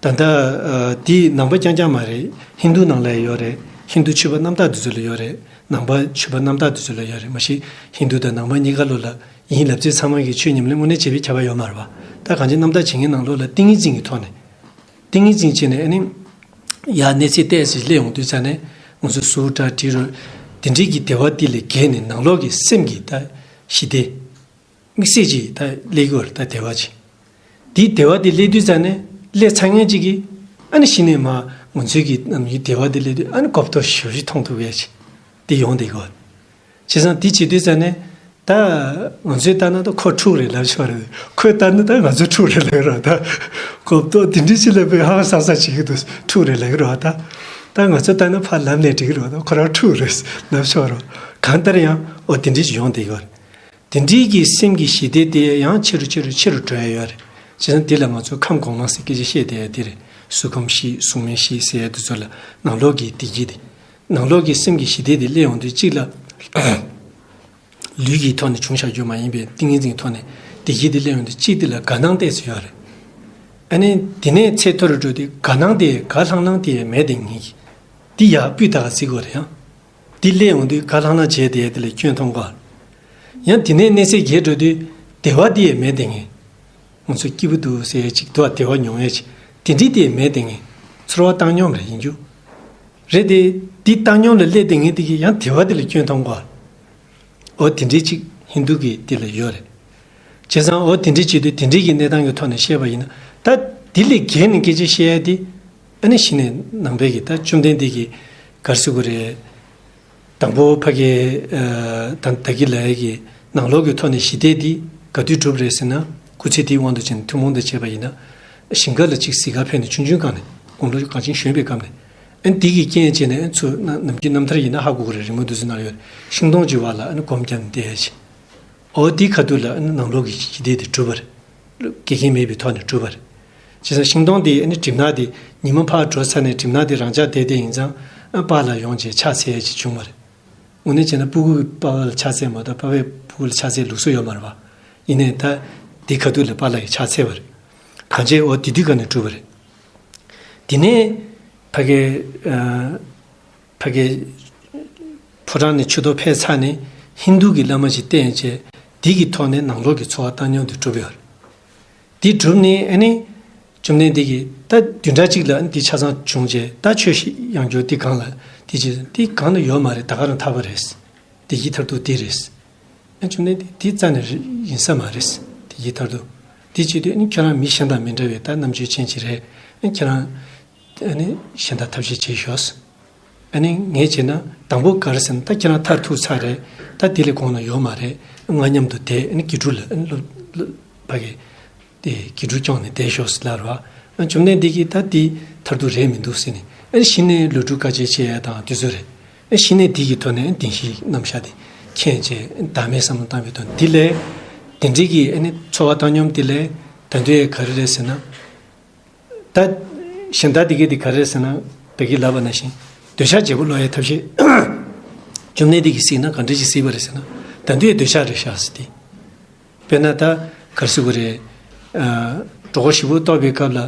ད་ལྟ་ཨ། འདི་ནང་པ་རྐྱང་རྐྱང་མ་རེད། ཧིན་རྡུ་ནང་ལ་ཡོད་རེད། ཧིན་རྡུ་ཆོས་པ་རྣམ་དག་དེ་ཚོ་ལ་ཡོད་རེད། ནང་པ་ཆོས་པ་རྣམ་དག་དེ་ཚོ་ལ་ཡོད་རེད། མ་གཞི་ཧིན་རྡུ་དང་ནང་པ་གཉིས་ཀ་ལོ་ལ་ཡིན་ལབ་ཚེ་ཚང་མ་གི་ཆོས་ཉམས་ལེན་དངོས་གནས་བྱེད་པའི་ཁྱབ་པ་ཡོད་མ་རེད་བ། ད་གང་ཅི་རྣམ་དག་བྱེད་མཁན་ནང་ལོགས་ལ་ཏིང་ངེ་འཛིན་གྱི་ཐོག་ནས། ཏིང་ངེ་འཛིན་བྱས་ནས་ཨ་ནི། ཡར་གནས་ཚད་ཏོག་ཙམ་སླེབས་ཡོང་དུས་ཙ་ནས་ང་ཚོ་གཟུགས་སྒྲ་དྲི་རོ། དེ་འདྲའི་གི་བདེ་བ་དེ་ལས་བརྒལ་ནས་ནང་ལོགས་ཀྱི་སེམས་ཀྱི་ད་ཞི་བདེ། དམིགས་བསལ་གྱི་ད་སླེབས་ཀྱི་ཡོད་རེད། ད་བདེ་བ་ཅིག་དེའི་བདེ་བ་དེ་སླེབས་དུས་ཙ་ནས་སླེབས་ཚར་མཁན་ཅིག་གིས་ཨ་ནི་གཞི་ནས་མར་ང་ཚོའི་གི་ནམ་རྒྱུན་བདེ་བ་དེ་སླེབས་དུས་ཨ་ནི་གོ་བརྡ་ཞེ་པོ་ཞིག་མཐོང་ཐུབ་ཡས་ཅིག་དེ་ཡོང་བསྡད་ཀྱི་ཡོད་རེད། བྱས་ཙང་དེ་བྱེད་དུས་ཙ་ནས་ད་ང་ཚོས་ལྟ་ན་ད་ཁོ་ཕྲུག་རེད་ལབ་ཆོག་རེད། ཁོས་ལྟ་ན་ད་ང་ཚོ་ཕྲུག་རེད་ལབ་ཀྱི་རེད་བ། ད་གོ་བརྡ་དེ་འདྲ་ཞིག་ལབ་པའི་ཧང་སང་ས་བྱེད་ཀྱི་འདུག་ཕྲུག་རེད་ལབ་ཀྱི་རེད་བ། ད་ད་ང་ཚོ་ལྟ་ན་ཕར་ལབ་ནས་འགྲིག་གི་རེད་བ། ད་ཁོ་རང་ཕྲུག་རེད་ལབ་ཆོག་རེད་བ། གང་ལྟར་ཡང་འོ་དེ་འདྲ་ཞིག་ཡོང་བསྡད་ཀྱི་ཡོད་རེད། དེ་འདྲའི་གི་སེམས་ཀྱི་ཞི་བདེ་དེ་ཡང་ཆེ་རུ་ཆེ་རུ་ཆེ་རུ་འགྲོ་ཡ་ཡོད་རེད། བྱས་ཙང་དེ་ལ་ང་ཚོ་ཁམས་གོང་མ་ཟེར་སྐད་ཆ་བཤད་བསྡད་ཡ་དེ་རེད། གཟུགས་ཁམས་ཞི་གཟུགས་མེད་ཞི་ཟེར་ཡ་དེ་ཚོ་ལ་ནང་ལོགས་ཀྱི་བདེ་སྐྱིད་དེ། ནང་ལོགས་ཀྱི་སེམས་ཀྱི་ཞི་བདེ་དེ་སླེབས་ཡོང་དུས་གཅིག་ལ། ལུས་ཀྱི་ཐོག་ནས་བྱུང་བཞག་རྒྱུ་མ་ཡིན་པའི་ཏིང་ངེ་འཛིན་གྱི་ཐོག་ནས་བདེ་སྐྱིད་དེ་སླེབས་ཡོང་དུས་གཅིག་དེ་ལ་དགའ་སྣང་ཏོག་ཙམ་ཡོད་རེད། ཨ་ནི་དེ་ནས་ཚད་མཐོ་རུ་འགྲོ་དུས་དགའ་སྣང་དེ་དགའ་ལྷང་ལྷང་དེ་མེད་དེ་ངེས་ཀྱི། འདི་ཡག་སྤུས་དག་ག་བརྩི་དགོས་རེད་ཡང་། འདི་སླེབས་ཡོང་དུས་དགའ་ལྷང་ལྷང་བྱས་བསྡད་ཡ་དེ་ལ་སྐྱོན་མཐོང་ག་ཡང་དེ་ནས་གནས་ཚད་རྒྱས་འགྲོ་དུས་བདེ་བ་འདི་ཡང་མེད་དེ་ངས། ང་ཚོ་སྐྱིད་པོ་འདུག་ཟེར་ཡས་ཅིག་འདུག་བ། བདེ་བ་མྱོང་ཡས་ཅིག་དེ་འདྲའི་དེ་ཡང་མེད་དེ་ངས། ཚོར་བ་བཏང་སྙོམས་རེད་ཡིན་རྒྱུ། རེད་དེ། འདི་བཏང་སྙོམས་ལ་སླེབས་དེ་ངས་དེ་གི་ཡང་བདེ་བ་དེ་ལ་སྐྱོན་མཐོང་གོ། འོ་དེ་འདྲའི་ཅིག་ཧིན་རྡུ་གི་དེ་ལ་ཡོད་རེད། བྱས་ཙང་འོ་དེ་འདྲའི་བྱེད་དུས་དེ་འདྲའི་གི་གནས་སྟངས་ཀྱི་ཐོག་ནས་བཤད་པ་ཡིན་ན། ད་དེ་ལས་བརྒལ་ནས་སྐད་ཆ་བཤད་ཡ་དེ། ཨ་ནི་གཞི་ནས་ནང་པའི་གི་ད་བཅོམ་ལྡན་འདས་ཀྱི་ག་རེ་ཟེར་དགོས་རེད། དང་པོ་ཕ་གི་ཨ་ད་ད་གི་ལ་ཡ་གི་ནང་ལོགས་ཀྱི་ཐོག་ནས་ཞི་བདེ་འདི་ག་དུས་འགྲུབ་རེད་ཟེར་ན། སྐུ་ཚེ་འདིའི་དབང་དུ་བྱས་ནས་ཐུན་མོང་དུ་བྱས་པ་ཡིན་ན། ཞིང་ཁ་ལ་ཅིག་གཟིག་ག་ཕེབས་ནས་ཆུང་ཆུང་སྒང་ནས་དགུང་ལོ་གང་ཅིན་གཞོན་པའི་སྐབས་ནས། ཨ་ནི་འདི་གི་རྐྱེན་བྱས་ནས་ཨ་ནི་ཚུར་ན་ནམ་རྒྱུན་རྣམ་ཐར་ཡིན་ན་ཧ་གོ་གི་རེད། རིང་མོ་དུས་ཚོད་ནང་ཡོད་རེད། ཤིང་སྡོང་གི་བར་ལ་ཨ་ནི་སྒོམ་བརྒྱབ་ནས་བསྡད་ཡ་ཅིག་འོ་དེའི་ཁ་ཐུག་ལ་ཨ་ནི་ནང་ལོགས་ཀྱི་ཞི་བདེ་དེ་གྲུབ་པ་རེད། འགལ་རྐྱེན་མེད་པའི་ཐོག་ནས་གྲུབ་པ་རེད། བྱས་ཙང་ཤིང་སྡོང་དེ་ཨ་ནི་གྲིབ་ནག་དེ་ཉི་མ་ཕར་འགྲོ་ཚར་ནས་གྲིབ་ནག་དེ་རང་འཇགས་བསྡད་བསྡད་ཡིན་ཙང་། ཨ་པཱ་ལགས་ཡོང་བྱས་ཕྱག་འཚལ་ཡས་ཅིག་བྱུང་བ་རེད། དངོས་གནས་བྱས་ན་སྤུ་གུ་གིས་པཱ་ལགས་ལ་ཕྱག་འཚལ་མ་གཏོགས་པཱ་ཕས་སྤུ་གུ་ལ་ཕྱག་འཚལ་ལུགས་སྲོལ་ཡོད་མ་རེད་པ། ཡིན་ནའི་ད་དེ་ཁ་ཐུག་ལ་པཱ་ལགས་ཀྱིས་ཕྱག་འཚལ་བ་རེད། གང་བྱས་འོ་དེ་དུས་ག་ནས་གྲུབ་པ་རེད། དེ་ནས་ཕ་གི་ཨ་ཕ་གི་ཕོ་བྲང་ནས་ཆུ་གཏོར་ཕེབས་ཚར་ནས་ཧིན་རྡུ་གི་བླ་མ་ཞིག་བསྟེན་བྱས། དེ་གི་ཐོག་ནས་ནང་ལོགས་ཀྱི་འཚོ་བ་བཏང་སྙོམས་དེ་གྲུབ་ཡོད་རེད། དེ་གྲུབ་ནས་ཨ་ནི་བཅོམ་ལྡན་འདས་ཀྱིས་ད་བདུན་ཕྲག་གཅིག་ལ་ཨ་ནི་དེ་ཆ་ཚང་བྱུང་རྗེས། ད་ཆོས་ཤིག་ཡང་བསྐྱར་དེ་གང་ལ་དེ་ཅི་དེ་གང་ལ་ཡོད་མ་རེད། ད་ག་རང་ཐར་པ་རེད། བདེ་སྐྱིད་མཐར་ཐུག་དེ་རེད། ཨ་བཅོམ་ལྡན་འདས་དེ་རྩ་ནས་རེད་ཡིན་ས་མ་རེད། བདེ་སྐྱིད་མཐར་ཐུག་དེ་བྱེད་དུས་ཨ་ནི་ཁྱེད་རང་མི་གཞན་དང་མི་འདྲ་བའི་ད་རྣམ་དཔྱོད་ཅན་ཅིག་རེད། ཨ་ཁྱེད་རང་ཨ་ནི་གཞན་དག་ཐབས་ཤེས་བྱེད་ཤོག་ཨ་ནི་ངས་བྱས་ན་དང་པོ་ག་རེ་ཟེར་ན། ད་ཁྱེད་རང་མཐར་ཐུག་ཚར་རེད། ད་དེ་ལས་གོང་ན་ཡོད་མ་རེད། ང་མཉམ་དུ་བསྡད། ཨ་ནི་དགེ་ཕྲུག་ལ་ཨ་ནི་སློབ་སློབ་ཕ་གི་དེ་དགེ་ཕྲུག་སྐྱོང་ནས་བསྡད་ཤོག་ཟེར་ལབ་རེད་པ། ཨ་བཅོམ་ལྡན་འདས་ཀྱིས་ད་དེ་མཐར་ཐུག་རེད་མི་འདུག་ཟེར་ནས། ཨ་གཞི་ནས་ལོ་དྲུག་དཀའ་སྤྱད་བྱེད་ཡ་དང་དེ་ཚོ་རེད། ཨ་གཞི་ནས་དེ་གི་ཐོག་ནས་བདེན་བཞིའི་རྣམ་གཞག་དེ་མཁྱེན་བྱས། བདག་མེད་བསམ་བློ་བཏང་བའི་ཐོག་ནས་དེ་ལས། དེ་འདྲའི་གི་ཨ་ནི་འཚོ་བ་བཏང་སྙོམས་དེ་ལས་ད་དུང་ཡང་ག་རེ་རེད་ཟེར་ན། ད་གཞན་དག་དེ་གས་དེ་ག་རེ་ཟེར་ན། ད་གིན་ལབ་པ་ནང་བཞིན་འདོད་ཆགས་བརྗེ་པོ་ལོག་ཡའི་ཐབས་ཤེས། བཅོམ་ལྡན་འདས་ཀྱིས་གཟིགས་ན་ག་འདྲ་ཞིག་གཟིགས་པ་རེད་ཟེར་ན། ད་དུང་ཡང་འདོད་ཆགས་རེད་ཤག་ཟེར་ཏེ། དཔེར་ན་ད་ག་རེ་ཟེར་དགོས་རེད། ཨ་གྲོད་ཁོག་ཞེ་པོ་ལྟོགས་པའི་སྐབས་ལ།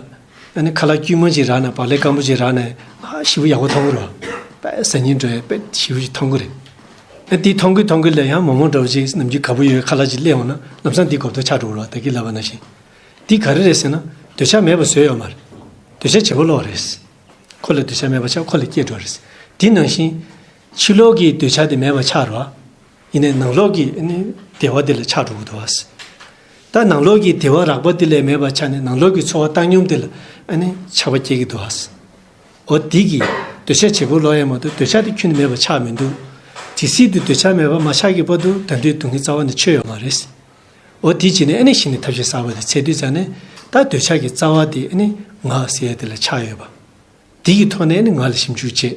ཨ་ནི་ཁ་ལག་དཀྱུས་མ་ཅིག་རག་ན། བག་ལེབ་སྐམ་པོ་ཅིག་རག་ན། ཨ་ཞེ་པོ་ཡག་པོ་མཐོང་གི་རེད་པ། དཔེ་ཟ་སྙིང་འདོད་ཡ་དཔེ་ཞེ་པོ་ཅིག་མཐོང་གི་རེད། ཨ་དེ་མཐོང་གི་མཐོང་གི་ལ་ཡང་མོག་མོག་འདྲ་བོ་ཅིག་ནམ་རྒྱུན་དགའ་པོ་ཡོད་ཁ་ལག་ཅིག་སླེབས་འོང་ན། ལམ་སང་དེ་གོ་ཐོས་ཆགས་འགྲོ་གི་རེད་པ། ད་གིན་ལབ་པ་ནང་བཞིན། འདི་ག་རེ་རེད་ཟེར་ན། འདོད་ཆགས་མེད་པ་བཟོས་ཡོད་མ་རེད། འདོད་ཆགས་བརྗེ་པོ་ལོག་རེད། ཁོ་ལ་འདོད་ཆགས་མེད་པ་ཆགས། ཁོ་ལ་སྐྱེས་འགྲོ་རེད། དེ་ནང་བཞིན་ཕྱི་ལོགས་ཀྱི་འདོད་ཆགས་དེ་མེད་པ་ཆགས་རེད་པ། ཡིན་ནའི་ནང་ལོགས་ཀྱི་ཨ་ནི་བདེ་བ་དེ་ལ་ཆགས་འགྲོ་གི་འདུག་པ། ད་ནང་ལོགས་ཀྱི་བདེ་བ་རགས་པ་དེ་ལ་མེད་པ་ཆགས་ནས་ནང་ལོགས་ཀྱི་འཚོ་བ་བཏང་སྙོམས་དེ་ལ་ཨ་ནི་ཆགས་པ་སྐྱེ་གི་འདུག་པ། འོ་དེ་གིས་འདོད་ཆགས་བརྗེ་པོ་ལོག་ཡ་མ་གཏོགས་འདོད་ཆགས་དེ་ཁྱོན་ནས་མེད་པ་ཆགས་མི་འདུག་དེ་སྲིད་དུ་འདོད་ཆགས་མེད་པ་མ་ཆགས་ཀྱི་བར་དུ་ད་དུང་སྡུག་བསྔལ་རྩ་བ་ནས་ཆོད་ཡོད་མ་རེད། འོ་དེ་བྱས་ནས་ཨ་ནི་གཞི་ནས་ཐབས་ཤེས་གསར་པ་དེ་འཚོལ་དུས་ཙ་ནས། ད་འདོད་ཆགས་ཀྱི་རྩ་བ་དེ་ཨ་ནི་ང་ཟེར་ཡ་དེ་ལ་ཆགས་ཡོད་པ། དེ་གི་ཐོག་ནས་ཨ་ནི་ང་ལ་ཞིབ་འཇུག་བྱས།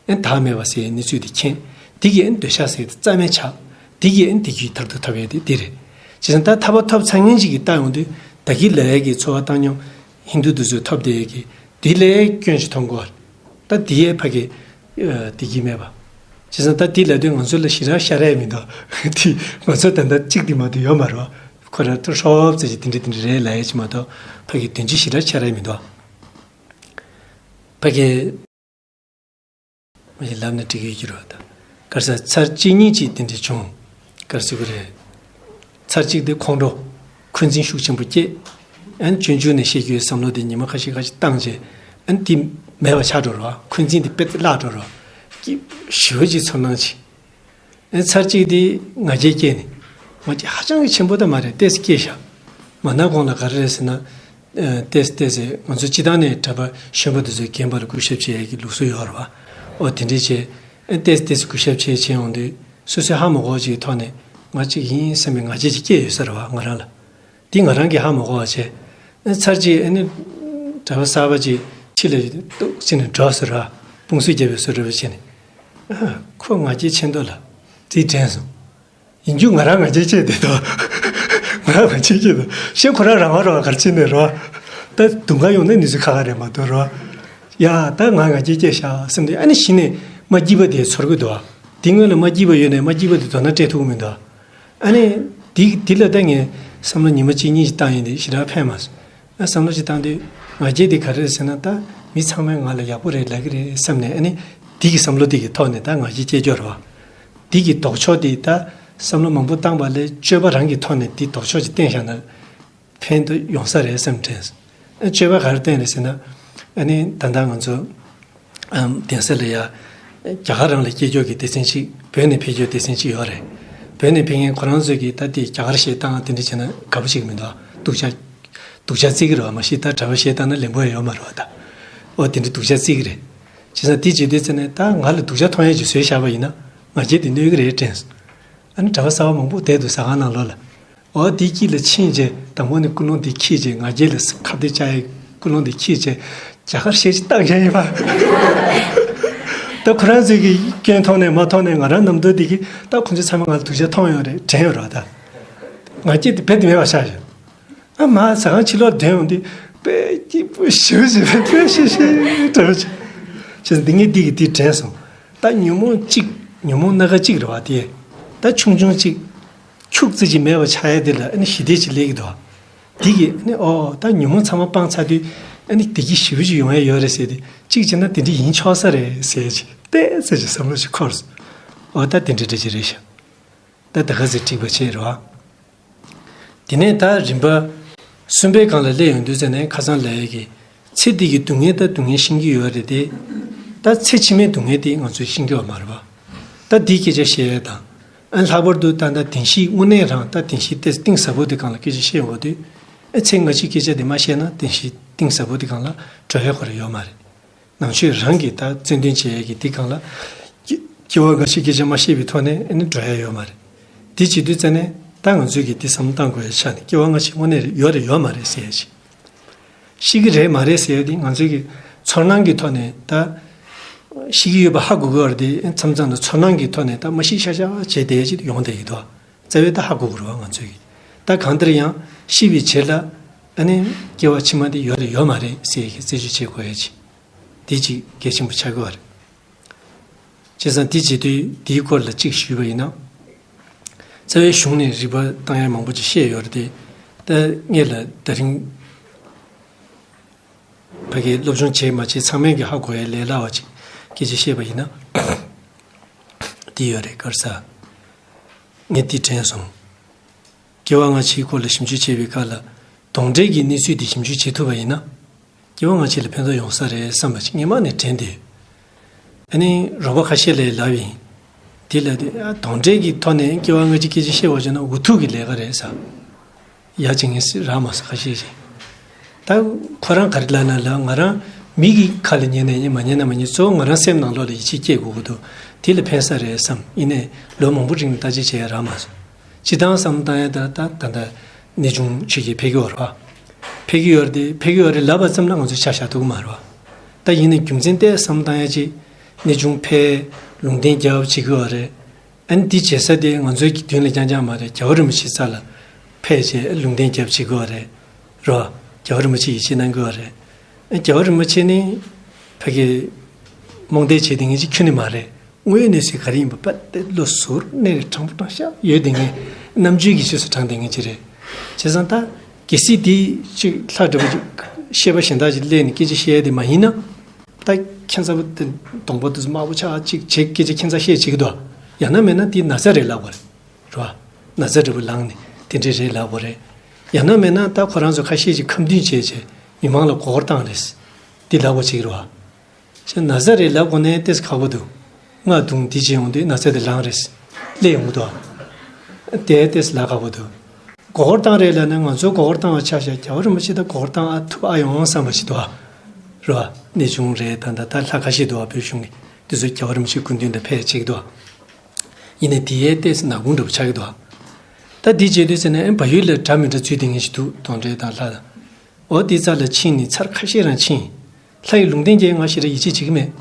ཨ་ནི་བདག་མེད་པ་ཟེར་ཡའི་གནས་ཚུལ་དེ་མཁྱེན། དེ་གིས་ཨ་ནི་འདོད་ཆགས་ཟེར་ཡ་དེ་རྩ་མེད་ཆགས། དེ་གིས་ཨ་ནི་བདེ་སྐྱིད་མཐར་ཐུག་ཐོབ་ཡ་དེ་དེ་རེད། བྱས་ཙང་ད་ཐར་པ་ཐོབ་ཚར་མཁན་ཅིག་གིས་བལྟ་ཡོང་དུས། ད་གིན་ལབ་ཡ་གི་འཚོ་བ་བཏང་སྙོམས་ཧིན་རྡུ་དེ་ཚོས་ཐོབ་བསྡད་ཡ་གི་དེ་ལས་སྐྱོན་ཞིག་མཐོང་གི་རེད། ད་དེ་ཡས་ཕ་གི་ཨ་བདེ་སྐྱིད་མེད་པ། བྱས་ཙང་ད་དེ་ལབ་དུས་ང་ཚོ་ལ་ཞེ་དྲག་ཤར་ཡ་མི་འདུག་དེ་ང་ཚོ་ད་ལྟ་གཅིག་དེ་མ་གཏོགས་ཡོད་མ་རེད་པ། ཁོ་རང་ཚོ་ཧྲོབ་ཙམ་ཅིག་དེ་འདྲ་དེ་འདྲ་རེད་ལབ་ཡ་ཅིག་མ་གཏོགས་ཕ་གི་དོན་སྤྱི་ཞེ་དྲག་ཤར་ཡ་མི་འདུག་ཕ་གི་མ་གཞི་ལབ་ན་འགྲིག་གི་ཡོད་ཀྱི་རེད་པ། ད་ག་རེ་ཟེར། ཚར་གཅིག་གཉིས་ཅིག་དེ་འདྲ་བྱུང་། ག་རེ་ཟེར་དགོས་རེད། ཚར་གཅིག་དེ་ཁོང་ཁྲོ་འཁོན་འཛིན་ཤུགས་ཆེན་པོ་སྐྱེས། ཨ་ནི་སྤྱོད་འཇུག་ནས་བཤད་རྒྱུའི་བསམ་བློ་དེ་ཉི་མ་ཁ་ཤས་ཁ་ཤས་བཏང་རྗེས། ཨ་ནི་དེ་མེད་པ་ཆགས་འགྲོ་རེད་པ། འཁོན་འཛིན་དེ་དཔེ་བརླག་འགྲོ་རེད་པ། སྐྱིད་ཞེ་པོ་ཅིག་ཚོར་སྣང་ཅིག་ཨ་ནི་ཚར་གཅིག་དེ་ང་རྒྱལ་སྐྱེས་ནས། ང་རྒྱལ་ཧ་ཅང་གི་ཆེན་པོ་ད་མ་རེད། ཏོག་ཙམ་སྐྱེས་ཤག་མ་ན་གོང་ལ་ག་རེ་རེད་ཟེར་ན། ཨ་ཏོག་ཙམ་ཏོག་ཙམ་ང་ཚོ་སྤྱིར་བཏང་ནས་གྲྭ་པ་གཞོན་པ་དེ་ཚོས་རྒན་པ་ལ་གུས་ཞབས་བྱེད་ཡ་གི་ལུགས་སྲོལ་ཡོད་རེད་པ། འོ་དེ་འདྲ་བྱས། ཨ་ཏོག་ཙམ་ཏོག་ཙམ་གུས་ཞབས་བྱས་བྱས་ཡོང་དུས་སོ་སོའི་ཧ་མ་གོ་བ་ཅིག་གི་ཐོག་ནས་ང་གཅིག་ཡིན་བསམ་པའི་ང་རྒྱལ་ཅིག་སྐྱེས་ཡོད་ས་རེད་པ། ང་རང་ལ། འདི་ང་རང་གིས་ཧ་མ་གོ་བ་བྱས། ཨ་ཚར་གཅིག་ཨ་ནི་གྲྭ་པ་གསར་པ་ཅིག་ཕྱི་ལ་ཏོག་ཙམ་ནས་འགྲོ་ཟེར་ར། དཔུང་སུ་རྒྱབ་པའི་བཟོ་འདྲ་བྱས་ནས། ཨ་ཁོ་ང་རྒྱལ་ཆེ་མདོག་ལ་རྩིས་དྲན་སོང་། ཡིན་རྒྱུ་ང་རང་ང་རྒྱལ་སྐྱེས་བསྡད་དོ། ང་རང་ང་རྒྱལ་སྐྱེས་དོ། ཤེས་ཁོ་རང་རང་བ་རོ་གར་ཕྱིན་ནས་རོ། ད་དུང་ག་ཡོང་ན་ནི་ཚུ་ཁ་ཁ་རེད་མ་གཏོགས་རོ། ཡ་ད་ང་ང་རྒྱལ་སྐྱེས་ཤག་བསམ་དུས་ཨ་ནི་གཞི་ནས་མ་སྐྱིད་པ་དེ་ཚོར་གི་འདུག་ཨ། དེ་སྔོན་ལ་མ་སྐྱིད་པ་ཡོད་ནས་མ་སྐྱིད་པ་དེ་དོ་སྣང་སྤྲད་ཐུབ་ཀྱི་མི་འདུག་ཨ། ཨ་ནི་དེ་དེ་ལ་ད་ངས་བསམ་བློ་ཉི་མ་གཅིག་གཉིས་ཤིག་བཏང་ཡིན་དེ་ཞེ་དྲག་ཕན་མ་སོང་། ཨ་བསམ་བློ་ཞིག་བཏང་དུས་ང་རྒྱལ་དེ་ག་རེ་རེད་ཟེར་ན། ད་མི་ཚང་མས་ང་ལ་ཡག་པོ་རེད་ལབ་ཀྱི་རེད་བསམ་ནས། ཨ་ནི་དེ་གི་བསམ་བློ་དེ་གི་ཐོག་ནས་ད་ང་རྒྱལ་སྐྱེ་རྒྱུ་རེད་པ། དེ་གི་ལྡོག་ཕྱོགས་དེ་ད་ བསམ་བློ་མང་པོ་བཏང་པ་ལས་སྤྱོད་པ་རང་གི་ཐོག་ནས་འདི་ལྡོག་ཕྱོགས་ཅིག་བསྟན་བཞག་ན་ཕན་དུ་ཡོང་ས་རེད་བསམ་དྲན་སོང་། ཨ་སྤྱོད་པ་ག་རེ་བསྟན་རེད་ཟེར་ན། ཨ་ནི་ད་ལྟ་ང་ཚོ་ཨམ་གདན་ས་ལ་ཡ་རྒྱ་གར་རང་ལ་སྐྱེས་མཆོག་གི་སྡེ་ཚན་གཅིག་བོད་ནས་ཕེབས་མཆོག་སྡེ་ཚན་གཅིག་ཡོད་རེད། བོད་ནས་ཕེབས་མཁན་ཁོ་རང་ཚོས་ཀྱིས་ད་དེ་རྒྱ་གར་གཞས་བཏང་དེ་འདྲ་བྱས་ན་དགའ་པོ་ཞིག་མི་འདུག་སྡུག་ཅག་སྡུག་ཅག་བརྩི་གི་རེད་བ། མ་གཞི་ད་གྲྭ་པ་གཞས་བཏང་ན་ལེན་པོ་ཡང་ཡོད་མ་རེད་བ་ད། ཨོ་དེ་འདྲ་སྡུག་ཅག་བརྩི་གི་རེད། བྱས་ཙང་དེ་བྱེད་དུས་ཙམ་ནས་ད་ང་ལ་སྡུག་ཅག་མཐོང་ཡས་ཅིག་བཟོས་བཞག་པ་ཡིན་ན་ང་རྒྱལ་དེ་གནོད་གི་རེད་དྲན་སོང་། ཨ་ནི་གྲྭ་པ་གསར་པ་མང་པོ་བསྡད་འདུག་ཟ་ཁང་ནང་ལོགས་ལ། འོ་དེ་དཀྱིལ་ལ་ཕྱིན་རྗེས་དང་པོ་ནས་ཀུན་སློང་དེ་འཁྱེར་རྗེས་ང་རྒྱལ་ལ་ཁ་གཏད་བཅག་ཡས་ཀུན་སློང་དེ་འཁྱེར་རྗེས་རྒྱ་གར་གཞས་ཅིག་བཏང་མཁན་ཡིན་པ། ད་ཁོ་རང་ཚོས་ཀྱི་སྐྱོན་མཐོང་ནས་མ་མཐོང་ནས་ང་རང་རྣམ་རྟོག་དེ་གི་ད་ཁོ་ཚོ་ཚང་མ་ང་ལ་སྡུག་ཅག་མཐོང་ཡོད་རེད་དྲན་ཡོད་རེད་བ་ད། ང་རྒྱལ་དེ་རྦད་དེ་མེད་པ་ཆགས་ཡོད། ཨ་མ་ཟ་ཁང་ཕྱི་ལོགས་འདོན་ཡོང་དུས་དཔེ་སྐྱིད་པོ་ཞེ་པོ་ཞེ་པོ་དཔེ་ཤེས་ཤེས་འདྲ་པོ་ཅིག་བྱས་ཙང་འདི་ངས་འདི་གི་འདི་དྲན་སོང་། ད་ཉོན་མོངས་གཅིག་ཉོན་མོངས་སྣ་ཁ་གཅིག་རེད་བ་དེ། ད་ཆུང་ཆུང་གཅིག་ཁྱུག་ཙི་ཅིག་མེད་པ་ཆགས་ཡ་དེ་ལ་ཨ་ནི་ཞི་བདེ་ཅིག་སླེབས་ཀྱི་འདུག་འདི་གི་ཨ་ནི་ཨོ་ད་ཉོན་མོངས་ཚང་མ་སྤངས་ཚར་དུས་ཨ་ནི་བདེ་སྐྱིད་ཞེ་པོ་ཅིག་ཡོང་ཡ་ཡོད་རེད་ཟེར་ཏེ་གཅིག་བྱས་ན་དེ་འདྲ་ཡིན་ཆོག་ས་རེད་ཟེར་ཅིག་ཏོག་ཙམ་ཅིག་བསམ་བློ་ཞིག་འཁོར་སོང་། ཨོ་ད་དེ་འདྲ་འདྲ་ཅིག་རེད་ཤག་ད་ད་ག་ཚོད་འགྲིག་པ་བྱས་རོགས། དེ་ནས་ད་རིམ་པ་གསུམ་པའི་སྒང་ལ་སླེབས་ཡོང་དུས་ཙམ་ནས་ཁ་སང་ལབ་ཡས་ཀྱི་ཚེ་འདི་གི་སྡུག་བསྔལ་ད་སྡུག་བསྔལ་ཤེས་ཀྱི་ཡོད་རེད་དེ། ད་ཚེ་ཕྱི་མའི་སྡུག་བསྔལ་དེ་ང་ཚོས་ཤེས་ཀྱི་ཡོད་མ་རེད་པ། ད་འདིའི་སྐད་ཆ་བཤད་ཡས་དང་། ཨ་ལྷག་པར་དུ་ད་ལྟ་བདེན་བཞི་དངོས་གནས་རང་ད་བདེན་བཞི་ཏོག་ཙམ་གཏིང་ཟབ་པོ་དེ་སྒང་ལ་སྐད་ཆ་བཤད་ཡོང་དུས། ཨ་ཚེ་སྔ་ཕྱིའི་སྐད་ཆ་དེ་མ་བཤད་ན་བདེན་བཞི་གཏིང་ཟབ་པོ་དེ་སྒང་ལ་འགྲོ་ཡས་ཁོ་རང་ཡོད་མ་རེད། ནང་ཆོས་རང་གིས་ད་རྩོད་འདོན་བྱེད་ཡས་ཀྱི་འདི་སྒང་ལ། སྐྱེ་སྐྱེ་བ་སྔ་ཕྱི་སྐད་ཆ་མ་བཤད་པའི་ཐོག་ནས་ཨ་ནི་འགྲོ་ཡ་ཡོད་མ་རེད། འདི་བྱེད་དུས་ཙ་ནས་ད་ང་ཚོས་ཀྱི་འདི་བསམ་བློ་བཏང་དགོས་ཡ་ཆ་ནས་སྐྱེ་བ་སྔ་ཕྱི་དངོས་གནས་རེད་ཡོད་རེད་ཡོད་མ་རེད་ཟེར་ཡ་ཅིག་ཤི་གི་རེད་མ་རེད་ཟེར་ཡ་འདི་ང་ཚོས་ཀྱི་ཚོར་སྣང་གི་ཐོག་ནས་ད་ཤི་གི་ཡོད་པ་ཧ་གོ་གི་ཡོད་རེད་དེ་མཚམས་མཚམས་ལ་ཚོར་སྣང་གི་ཐོག་ནས་ད་མ་ཤི་ཤ་ཤ་བྱས་བསྡད་ཡ་ཅིག་ཡོང་བསྡད་ཀྱི་འདུག་རྩ་བའི་ད་ཧ་གོ་གི་རེད་བ་ང་ཚོས་ཀྱི་ད་གང་ལྟར་ཡང་ཤི་བའི་རྗེས་ལ་ཨ་ནི་སྐྱེ་བ་ཕྱི་མ་འདི་ཡོད་རེད་ཡོད་མ་རེད་ཟེར་ཡ་གི་རྩད་གཅོད་བྱེད་དགོས་ཡ་ཅིག་འདི་གཅིག་གལ་ཆེན་པོ་ཆགས་ཀྱི་ཡོད་རེད། བྱས་ཙང་འདི་བྱེད་དུས་འདིའི་སྐོར་ལ་གཅིག་ཞུས་པ་ཡིན་ན། རྩ་བའི་གཞུང་ནས་རིག་པ་བཏང་ཡ་མང་པོ་ཅིག་བཤད་ཡོད་རེད་དེ། ད་ངེད་ལ་ད་རིང་ཕ་གིའི་སློབ་སྦྱོང་བྱས་མ་བྱས་ཚང་མས་ཀྱི་ཧ་གོ་ཡ་ལས་སླ་བ་ཅིག་སྐད་ཆ་བཤད་པ་ཡིན་ན། འདི་ཡོད་རེད་དཀར་ས། ངས་འདི་དྲན་སོང་། སྐྱེ་བ་སྔ་ཕྱིའི་སྐོར་ལ་ཞིབ་འཇུག་བྱེད་པའི་སྐབས་ལ་གདོན་འདྲེ་གི་གནས་ཚུལ་འདི་ཞིབ་འཇུག་བྱེད་ཐུབ་པ་ཡིན་ན། སྐྱེ་བ་སྔ་ཕྱི་ལ་ཕན་ཐོགས་ཡོང་ས་རེད་བསམ་པ་ཞིག་སྔོན་མ་ནས་དྲན་ཏེ། ཨ་ནི་རོགས་པ་ཁ་ཤས་ལ་ལབ་ཡིན། དེ་ལ་དེ་ཨ་གདོན་འདྲེ་གི་ཐོག་ནས་སྐྱེ་བ་སྔ་ཕྱི་སྐད་ཆ་བཤད་པ་བྱས་ན་འུ་ཐུག་གི་ལས་ཀ་རེད་ཟེར། ཡ་བྱེད་ངེས་རག་མ་སོང་ཁ་ཤས་ཤིག་ད་ཁོ་རང་ག་རེ་ལབ་ན་ལབ་ང་རང་མི་གི་ཁ་ལ་ཉན་ན་ཉན་མ་ཉན་ན་མ་ཉན་གཙོ་བོ་ང་རང་སེམས་ནང་ལོགས་ལ་ཡིད་ཆེས་སྐྱེ་དགོས་ཀྱི་འདུག་དེ་ལ་ཕན་ས་རེད་བསམ་ཡིན་ནའི་ལོ་མང་པོ་རིང་ལ་བརྟག་དཔྱད་བྱེད་ཡ་རག་མ་སོང་། སྤྱིར་བཏང་བསམ་བློ་བཏང་ཡ་ད་ད་ད་ད་གནས་ཆུང་ཆོས་ཀྱི་ཕེབས་ཀྱི་ཡོད་རེད་བ། ཕེབས་ཀྱི་ཡོད་རེད་དེ་ཕེབས་ཀྱི་ཡོད་རེད་ལབ་པ་ཙམ་ལ་ང་ཚོ་ཆ་བཞག་ཐུབ་ཀྱི་མ་རེད་བ། ད་ཡིན་ནའི་རྒྱུ་མཚན་ཏོག་ཙམ་བསམ་བློ་བཏང་ཡ་ཅིག་གནས་ཆུང་ཕེབས་ལུང་བསྟན་རྒྱབ་བྱེད་ཀྱི་ཡོད་རེད། ཨ་ནི་འདི་བྱེད་ས་དེ་ང་ཚོའི་གི་མདུན་ལ་རྐྱང་རྐྱང་མ་རེད། རྒྱལ་བ་རིན་པོ་ཆེའི་རྩ་ལ་ཕེབས་བྱས་ལུང་བསྟན་རྒྱབ་བྱེད་དགོས་རེད། རོ། རྒྱལ་བ་རིན་པོ་ཆེ་ཡིད་ཆེས་གནང་དགོས་རེད། ཨ་རྒྱལ་བ་རིན་པོ་ཆེ་ནི་ཕ་གི་རྨོངས་དད་བྱེད་དེ་ངེས་ཅིག་ཁྱོན་ནས་མ་རེད། དངོས་ཡོད་གནས་ཚུལ་ག་རེ་ཡིན་པ་པ་དེ་བློ་གཟུར་གནས་ནས་དྲང་པོ་དྲང་བཞག་ཡོད་དེ་ངས་རྣམ་དཔྱོད་ཀྱི་རྗེས་སུ་འབྲངས་དེ་ངེས་ཅིག་རེད། བྱས་ཙང་ད་གལ་སྲིད་དེ་ཅིག་ལྷ་འདྲ་པོ་ཅིག་ཤེས་པ་གཞན་དག་ཅིག་སླེབས་ནས་སྐད་ཆ་བཤད་ཡ་དེ་མ་ཡིན་ན། ད་ཁྱད་མཚར་པོ་དེ་གདོང་པ་དེ་ཚོ་དམར་པོ་ཆགས་ཅིག་བྱེད་སྐད་ཆ་ཁྱད་མཚར་བཤད་བྱེད་ཀྱི་འདུག་ཡང་ན་མེད་ན་དེ་ན་ཚ་རེད་ལབ་དགོས་རེད། རེད་བ། ན་ཚ་འདྲ་པོ་ལངས་ནས་དེ་འདྲས་རེད་ལབ་དགོས་རེད། ཡང་ན་མེད་ན་ད་ཁོ་རང་ཚོ་ཁ་ཤས་ཀྱིས་ཁ་འདོན་བྱས་བྱས་མི་མང་ལ་མགོ་སྐོར་བཏང་རེད། དེ་ལབ་དགོས་བྱེད་ཀྱི་རེད་བ། ཅེས་ན་ཚ་རེད་ལབ་དགོས་ནའི་ཏོག་ཙམ་ཁག་པོ་འདུག་རྔ་བརྡུངས་འདི་བྱས་ཡོང་དུས་ན་ཚ་དེ་ལངས་རེད། སླེབས་ཡོང་གི་འདུག་བ། དེ་ཏོག་ཙམ་ལབ་ཁག་པོ་འདུག་མགོ་སྐོར་བཏང་རེད་ལབ་ན་ང་ཚོ་མགོ་སྐོར་བཏང་བ་ཆ་བཞག་རྒྱལ་བ་རིན་པོ་ཆེ་ད་མགོ་སྐོར་བཏང་ཨ་ཐུབ་ཨ་ཡོང་བསམ་པ་ཞིག་འདུག་ཨ། རེད་བ། གནས་ཆུང་རེད་ད་ད་ད་ལྷ་ཁ་ཤས་འདུག་ཨ་བོད་གཞུང་གི་དེ་ཚོ་རྒྱལ་བ་རིན་པོ་ཆེའི་སྐུ་མདུན་དུ་ཕེབས་བྱེད་ཀྱི་འདུག་ཨ། ཡིན་ནའི་དེ་ཡས་ཏོག་ཙམ་ནག་ཁུང་འདྲ་པོ་ཆགས་ཀྱི་འདུག་ཨ། ད་འདི་བྱེད་དུས་ཟེར་ན་ཨེ་བལ་ཡུལ་ལ་འདྲ་མི་འདྲ་འཛུལ་བསྡད་མཁན་ཞིག་འདུག་གདོན་འདྲེ་དང་ལྷ་དང་། འོ་དེ་རྩ་ལ་ཕྱིན་ནས་ཚར་ཁ་ཤས་རང་ཕྱིན། ལྷ་ཡི་ལུང་བསྟན་རྒྱག་ང་ཞེ་དྲག་ཡིད་ཆེས་བྱེད་ཀྱི་མེད།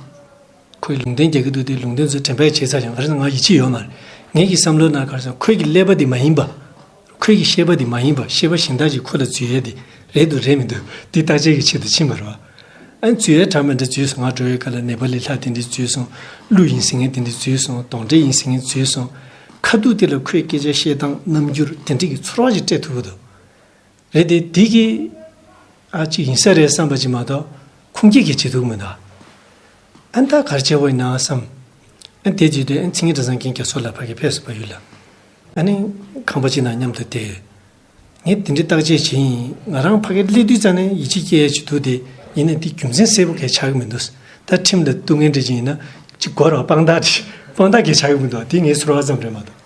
ཁོས་ལུང་བསྟན་རྒྱག་གི་འདུག་དེ་ལུང་བསྟན་ཚོ་དྲན་པ་བྱས་ཚར་ཀྱང་ང་རང་ང་ཡིད་ཆེས་ཡོད་མ་རེད། ངེད་ཀྱི་བསམ་བློ་ནང་ག་རེ་ཟེར་ན་ཁོས་ཀྱི་ཀླད་པ་དེ་མ་ཡིན་པ། ཁོས་ཀྱི་ཤེས་པ་དེ་མ་ཡིན་པ་ཤེས་པ་གཞན་དག་ཅིག་ཁོ་ལ་འཛུལ་ཡས་དེ་རེད་འདུག་རེད་མི་འདུག་དེ་བརྟག་དཔྱད་ཀྱི་ཆེད་དུ་ཕྱིན་པ་རེད་བ། ཨ་ནི་འཛུལ་ཡས་གྲ་མི་འདྲ་འཛུལ་སོང་། ང་འགྲོ་བའི་སྐབས་ལ་ནེ་པ་ལི་ལྷ་དེ་འདྲ་འཛུལ་སོང་། ཀླུ་ཡིན་ཟེར་མཁན་དེ་འདྲ་འཛུལ་སོང་། གདོན་འདྲེ་ཡིན་ཟེར་མཁན་འཛུལ་སོང་། ཁ་ཐུག་དེ་ལ་ཁོས་སྐད་ཆ་བཤད་སྟངས་རྣམ་འགྱུར་དེ་འདྲ་གི་ཚོར་བ་ཞིག་སྤྲད་ཐུབ་ཀྱི་འདུག་རེད་དེ་དེ་གི་ཨ་ཅིག་ཡིན་ས་རེད་བསམ་པ་ཅིག་མ་གཏོགས་ཁུངས་སྐྱེལ་གྱི་བྱེད་ཐུབ་མི་འདུག་ཨ་ད་ག་རེ་བྱས་པ་ཡིན་ན་བསམ། ཨ་དེ་དུས་དེ་ཨ་མཚན་ཉིད་གྲྭ་ཚང་རྒན་རྒྱ་མཚོ་ལགས་ཕ་གི་ཕེབས་སོང་བལ་ཡུལ་ལ། ཨ་ནི་ཁང་པ་གཅིག་ནང་མཉམ་དུ་བསྡད་ཡོད། ངས་དེ་འདྲའི་བརྟག་དཔྱད་བྱས་ཡིན། ང་རང་ཕ་གིར་སླེབས་དུས་ཙམ་ནས་ཡིད་ཆེས་སྐྱེ་ཡས་ཅིག་འདུག་སྟེ། ཡིན་ནའི་དེ་རྒྱུ་མཚན་གསལ་པོ་གང་ཡང་ཆགས་ཀྱི་མི་འདུག་ད་ཁྲིམས་ལ་གཏུག་མཁན་འདྲ་ཅིག་ཡིན་ན་ཅིག་གོ་ར་དཔང་རྟགས་ཅིག་དཔང་རྟགས་གང་ཡང་ཆགས་ཀྱི་མི་འདུག་དེ་ངའི་ཚོར་བ་ཙམ་རེད་མ་གཏོགས།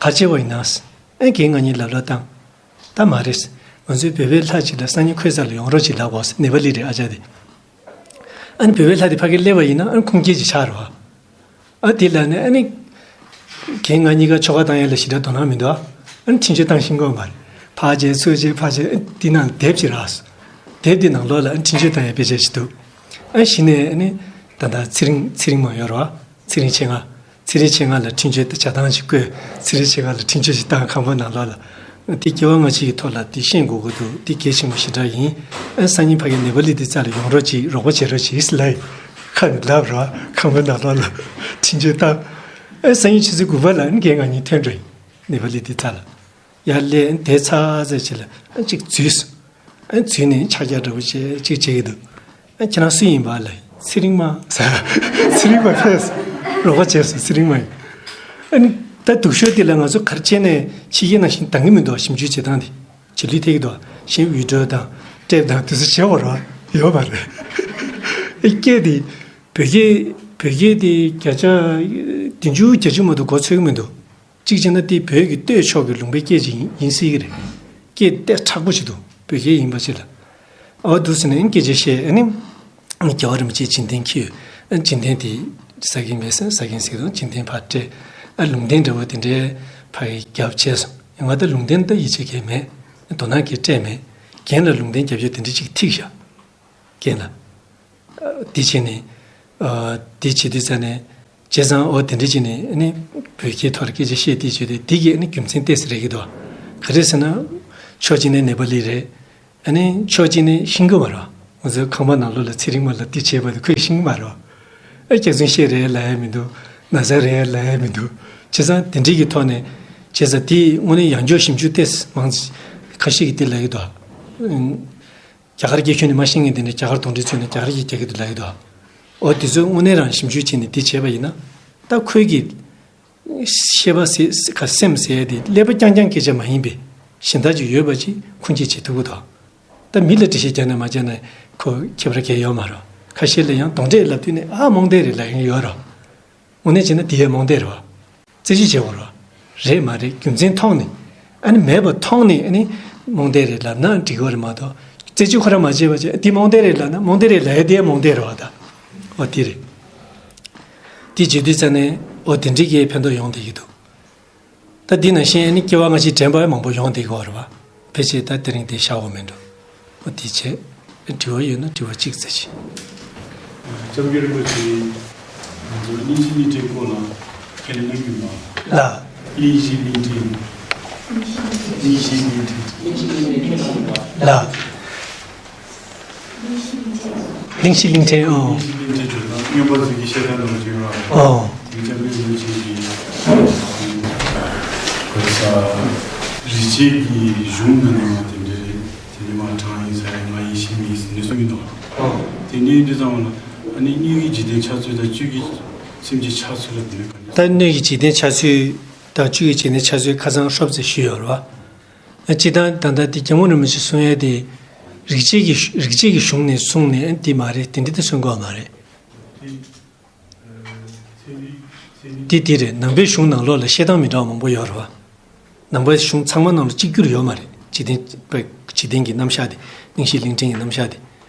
ག་བྱས་པ་ཡིན་ན། ཨེ་རྒན་ང་གཉིས་ལབ་ལབ་བཏང་། ད་མ་རེད། ང་ཚོའི་བོད་པའི་ལྷ་ཅིག་ལ་སང་ཉིན་ཁོའི་རྩ་ལ་ཡོང་རོགས་ཅིག་ལབ་དགོས། ནེ་པ་ལི་རེད་ཨ་ཅག་དེ། ཨ་ནི་བོད་པའི་ལྷ་དེ་ཕ་གིར་སླེབས་པ་ཡིན་ན་ཨ་ནི་ཁུངས་སྐྱེལ་ཅིག་ཆགས་རེད་བ། ཨ་དེ་ལ་ནི་ཨ་ནི། རྒན་ང་གཉིས་ཀ་ཆོ་ག་བཏང་ཡ་ལ་ཞེ་དྲག་དོ་སྣང་མི་འདུག་ཨ་ནི་འཕྲིན་བཅོལ་བཏང་ཤེས་ཀྱི་ཡོད་མ་རེད། ཕར་བྱས་ཚུར་བྱས་ཕར་བྱས། ཨ་དེ་ནང་དེབ་ཅིག་རག་སོང་། དེབ་དེ་ནང་ལོགས་ལ་ཨ་ནི་འཕྲིན་བཅོལ་བཏང་ཡ་དཔེ་ཆ་ཞིག་འདུག་ཨ་གཞི་ནས་ཨ་ནི། ད་ལྟ་ཚེ་རིང་ཚེ་རིང་མ་ཡོད་རེད་བ། ཚེ་རིང་མཆེད་ལྔ། ཚེ་རིང་མཆེད་ལྔ་ལ་འཕྲིན་བཅོལ་དང་བྱ་སྟངས་ཤིག་བཀོད། ཚེ་རིང་མཆེད་ལྔ་ལ་འཕྲིན་བཅོལ་ཞིག་བཏང་ཁང་པ་ནང་ལོགས་ལ། དེ་སྐྱེ་བ་སྔ་ཕྱི་གི་ཐོག་ལ་དེ་ཤེས་དགོས་ཀྱི་འདུག་དེ་གལ་ཆེན་པོ་ཞེ་དྲག་ཡིན། ཨ་སང་ཉིན་ཕ་གིར་ནེ་པ་ལི་དེ་རྩ་ལ་ཡོང་རོགས་གྱིས། རོགས་པ་བྱེད་རོགས་གྱིས་ལབ་ཡིན། ཁ་ནས་ལབ་རོགས། ཁང་པ་ནང་ལོགས་ལ་འཕྲིན་བཅོལ་བཏང་། ཨ་སང་ཉིན་ཆུ་ཚོད་དགུ་པ་ལ་ཨ་ནི་རྒན་ང་གཉིས་ཐོན་འགྲོ་ཡིན། ནེ་པ་ལི་དེ་རྩ་ལ། ཡར་སླེབས་དེ་ཚར་ཚར་ཅིག་ལ་ཨ་གཅིག་འཛུལ་སོང་། ཨ་འཛུལ་ནས་ཕྱག་རྒྱ་འདྲ་པོ་བྱས་གཅིག་བྱེད་ཀྱི་འདུག་ཨ་ཁྱེད་རང་སུ་ཡིན་པ་ལབ། ཚེ་རིང་མ་ཟེར། ཚེ་རིང་མ་ཕེབས་སོང་། རོགས་པ་བྱས་སོང་། ཚེ་རིང་མ་ཡིན། ཨ་ནི་ད་སྡུག་ཤོས་དེ་ལ་ང་ཚོ་ག་རེ་བྱས་ནས་ཕྱི་རྒྱལ་ནང་བཞིན་འདང་གི་མི་འདུག་ཞིབ་འཇུག་བྱེད་སྟངས་དེ་རྗེས་ལུས་ཐེབས་ཀྱི་འདུག་གཞན་བི་ཌི་ཡོ་དང་ཊེབ་དང་དེ་ཚོ་བྱེད་དགོས་རེད་བ། ཡོད་མ་རེད། ཨ་སྐད་དེ་བོད་སྐད། བོད་སྐད་དེ་བརྒྱ་ཆ་བདུན་ཅུ་བརྒྱད་ཅུ་མ་གཏོགས་གོ་ཚོད་ཀྱི་མི་འདུག་གཅིག་བྱས་ན་དེ་བོད་ཀྱི་སྟོད་ཕྱོགས་ཀྱི་ལུང་པའི་སྐད་ཅིག་ཡིན་ཡིན་སྲིད་ཀྱི་རེད། སྐད་དེ་མཁྲེགས་པོ་ཞིག་འདུག་བོད་སྐད་ཡིན་པ་ཞིག་ལ། ཨོ་འདུག་ཟེར་ནས་སྐད་ཆ་བཤད། ཨ་ནི། རྒྱལ་བ་རིན་པོ་ཆེའི་མཇིང་སྟེང་འཁྱེར་ཡོད། ཨ་མཇིང་སྟེང་དེ་ཟ་མཁན་མེད་ཟེར། ཟ་མཁན་ཟེར་དུས་མཇིང་སྟེང་ཕར་སྤྲད། ཨ་ལུང་བསྟན་འདྲ་བོ་དེ་འདྲའི་ཕར་རྒྱབ་བྱས་སོང་། ང་ད་ལུང་བསྟན་ད་ཡིད་ཆེས་གང་ཡང་མེད། དོ་སྣང་གང་ཡང་སྤྲད་མེད། རྒན་ལ་ལུང་བསྟན་རྒྱབ་ཡོད་དེ་འདྲ་ཅིག་ཐིག་བཞག་རྒན་ལ། འདི་བྱས་ནས། འདི་བྱེད་དུས་ཙ་ནས། བྱས་ཙང་འོ་དེ་འདྲ་བྱས་ནས་ཨ་ནི། བོད་སྐད་ཐོག་ལ་སྐད་ཆ་བཤད་དེ་བྱས་ཏེ་འདི་གི་ཨ་ནི་རྒྱུ་མཚན་ཏོག་ཙམ་རེད་ཀྱི་འདུག་ག་རེ་ཟེར་ན། ཕྱོགས་གཅིག་ནས་ནེ་པ་ལི་རེད། ཨ་ནི་ཕྱོགས་གཅིག་ནས་ཤེས་ཀྱི་མ་རེད། ང་ཚོའི་ཁང་པ་ནང་ལོགས་ལ་ཚེ་རིང་མ་ལ་འདི་བྱས་པ་དེ་ཁོས་ཤེས་ཀྱི་མ་རེད། ཨ་སྐྱག་རྫུན་བཤད་རེད་ལབ་ཡ་མི་འདུག་ན་ཚ་རེད་ལབ་ཡ་མི་འདུག་བྱས་ཙང་དེ་འདྲའི་གི་ཐོག་ནས། བྱས་ཙང་དེ་དངོས་གནས་ཡང་འཇོག་ཞིབ་འཇུག་ཏོག་ཙམ་མང་ཙམ་ཁ་ཤས་ཀྱིས་དེ་ལབ་ཀྱི་འདུག་རྒྱ་གར་སྐད་ཁྱོན་ནས་མ་ཤེས་མཁན་དེ་འདྲ་རྒྱ་གར་གདོན་འདྲེ་ཚུད་ནས་རྒྱ་གར་སྐད་རྒྱག་གི་འདུག་ལབ་ཀྱི་འདུག་འོ་དེ་ཚོ་དངོས་གནས་རང་ཞིབ་འཇུག་བྱས་ནས་དེ་བྱས་པ་ཡིན་ན། ད་ཁོའི་གི་ཤེས་པ་ཟེར་ག་སེམས་ཟེར་ཡ་དེ་ཀླད་པ་རྐྱང་རྐྱང་སྐད་ཆ་མ་ཡིན་པའི་གཞན་དག་ཅིག་ཡོད་པ་ཅིག་ཁུངས་སྐྱེལ་བྱེད་ཐུབ་ཀྱི་འདུག་ད་མི་ལ་འགྲེལ་བཤད་རྒྱག་ན་མ་རྒྱག་ན་ཁོ་ཁྱད་པར་གང་ཡང་ཡོད་མ་རེད། ཁ་ཤས་ལ་ཡང་གདོན་འདྲེ་ལབ་དུས་ནས་ཨ་རྨོངས་དད་རེད་ལབ་མཁན་ཡོད་རེད། དངོས་གནས་བྱས་ན་དེ་ཡང་རྨོངས་དད་རེད་བ། རྩད་གཅོད་བྱེད་དགོས་རེད་བ། རེད་མ་རེད་རྒྱུ་མཚན་མཐོང་ནས། ཨ་ནི་མེད་པ་མཐོང་ནས་ཨ་ནི་རྨོངས་དད་རེད་ལབ་ན་འགྲིག་གི་རེད་མ་གཏོགས། རྩད་གཅོད་ཁོ་རང་མ་བྱས་པ་བྱས་འདི་རྨོངས་དད་རེད་ལབ་ན་རྨོངས་དད་རེད་ལབ་ཡ་དེ་ཡང་རྨོངས་དད་རེད་བ་ད། འོ་དེ་རེད། དེ་བྱེད་དུས་ཙ་ནས་འོ་དེ་འདྲའི་གི་ཕན་ཐོགས་ཡོང་བསྡད་ཀྱི་འདུག་ད་འདི་ནང་བཞིན་ཨ་ནི་སྐྱེ་བ་སྔ་ཕྱི་དྲན་པ་མང་པོ་ཡོང་བསྡད་ཀྱི་ཡོད་རེད་བ། ཕལ་ཆེར་ད་དེ་རིང་དེ་བཞག་དགོས་མེད་འགྲོ། འོ་དེ་བྱས། དྲི་བ་ཡོད་ན་དྲི་བ་གཅིག་ཙམ་བྱས། སྐྱབས་མགོན་རིན་པོ་ཆེས་ང་ཚོ་གླིང་བཞི་གླིང་ཕྲན་སྐོར་ལ་ཁས་ལེན་གནང་ཡོད་མ། ལགས། གླིང་བཞི་གླིང་ཕྲན། གླིང་བཞི་གླིང་ཕྲན། ལགས། གླིང་བཞི་གླིང་ཕྲན། ཨོ། གླིང་བཞི་གླིང་ཕྲན་ཁྲོད་ན་མངོན་པ་མཛོད་ཀྱི་བཤད་སྟངས་ནང་བཞིན་ར། ཨོ། སྐྱབས་མགོན་རིན་པོ་ཆེ་གིས་གོ་ས་རིག་བྱེད་ཀྱི་གཞུང་ནང་ནས་མ་དེ་འདྲ་རེད། དེ་ནས་མ་གྲངས་ཡིན་ས་ཡིན་མ་ཡིན་ཤེས་མི་ཡིན་ཟེར་ནས་གསུངས་ཡིན་ནོ། དེ་འདྲའི་འདི་ཙམ་ལ་ཨ་ནི་སྣོད་ཀྱི་འཇིག་རྟེན་འཆར་ཚུལ་དང་བཅུད་ཀྱི་སེམས་ཀྱི་འཆར་ཚུལ་ལ་དེ་ནས་ག་འདྲ། ད་སྣོད་ཀྱི་འཇིག་རྟེན་འཆར་ཚུལ་དང་བཅུད་ཀྱི་འཇིག་རྟེན་འཆར་ཚུལ་ཁ་སང་ཧྲོབ་ཙམ་ཞུས་ཡོད་རེད་བ། སྤྱིར་བཏང་ད་ལྟ་དེ་སྐྱབས་མགོན་རིན་པོ་ཆེ་གསུང་ཡས་དེ། རིག་བྱེད་ཀྱི་རིག་བྱེད་ཀྱི་གཞུང་ནས་གསུངས་ནས་འདི་མ་རེད་དེ་འདྲ་ད་གསུང་གི་ཡོད་མ་རེད། འདི་འདི་རེད། ནང་པའི་གཞུང་ནང་ལོགས་ལ་བཤད་སྟངས་མི་འདྲ་བ་མང་པོ་ཡོད་རེད་བ། ནང་པའི་གཞུང་ཚང་མ་ནང་ལ་གཅིག་གྱུར་ཡོད་མ་རེད། འཇིག་རྟེན་པ་འཇིག་རྟེན་གྱི་རྣམ་གཞག་དེ་གླིང་བཞི་གླིང་ཕྲན་གྱི་རྣམ་གཞག་དེ།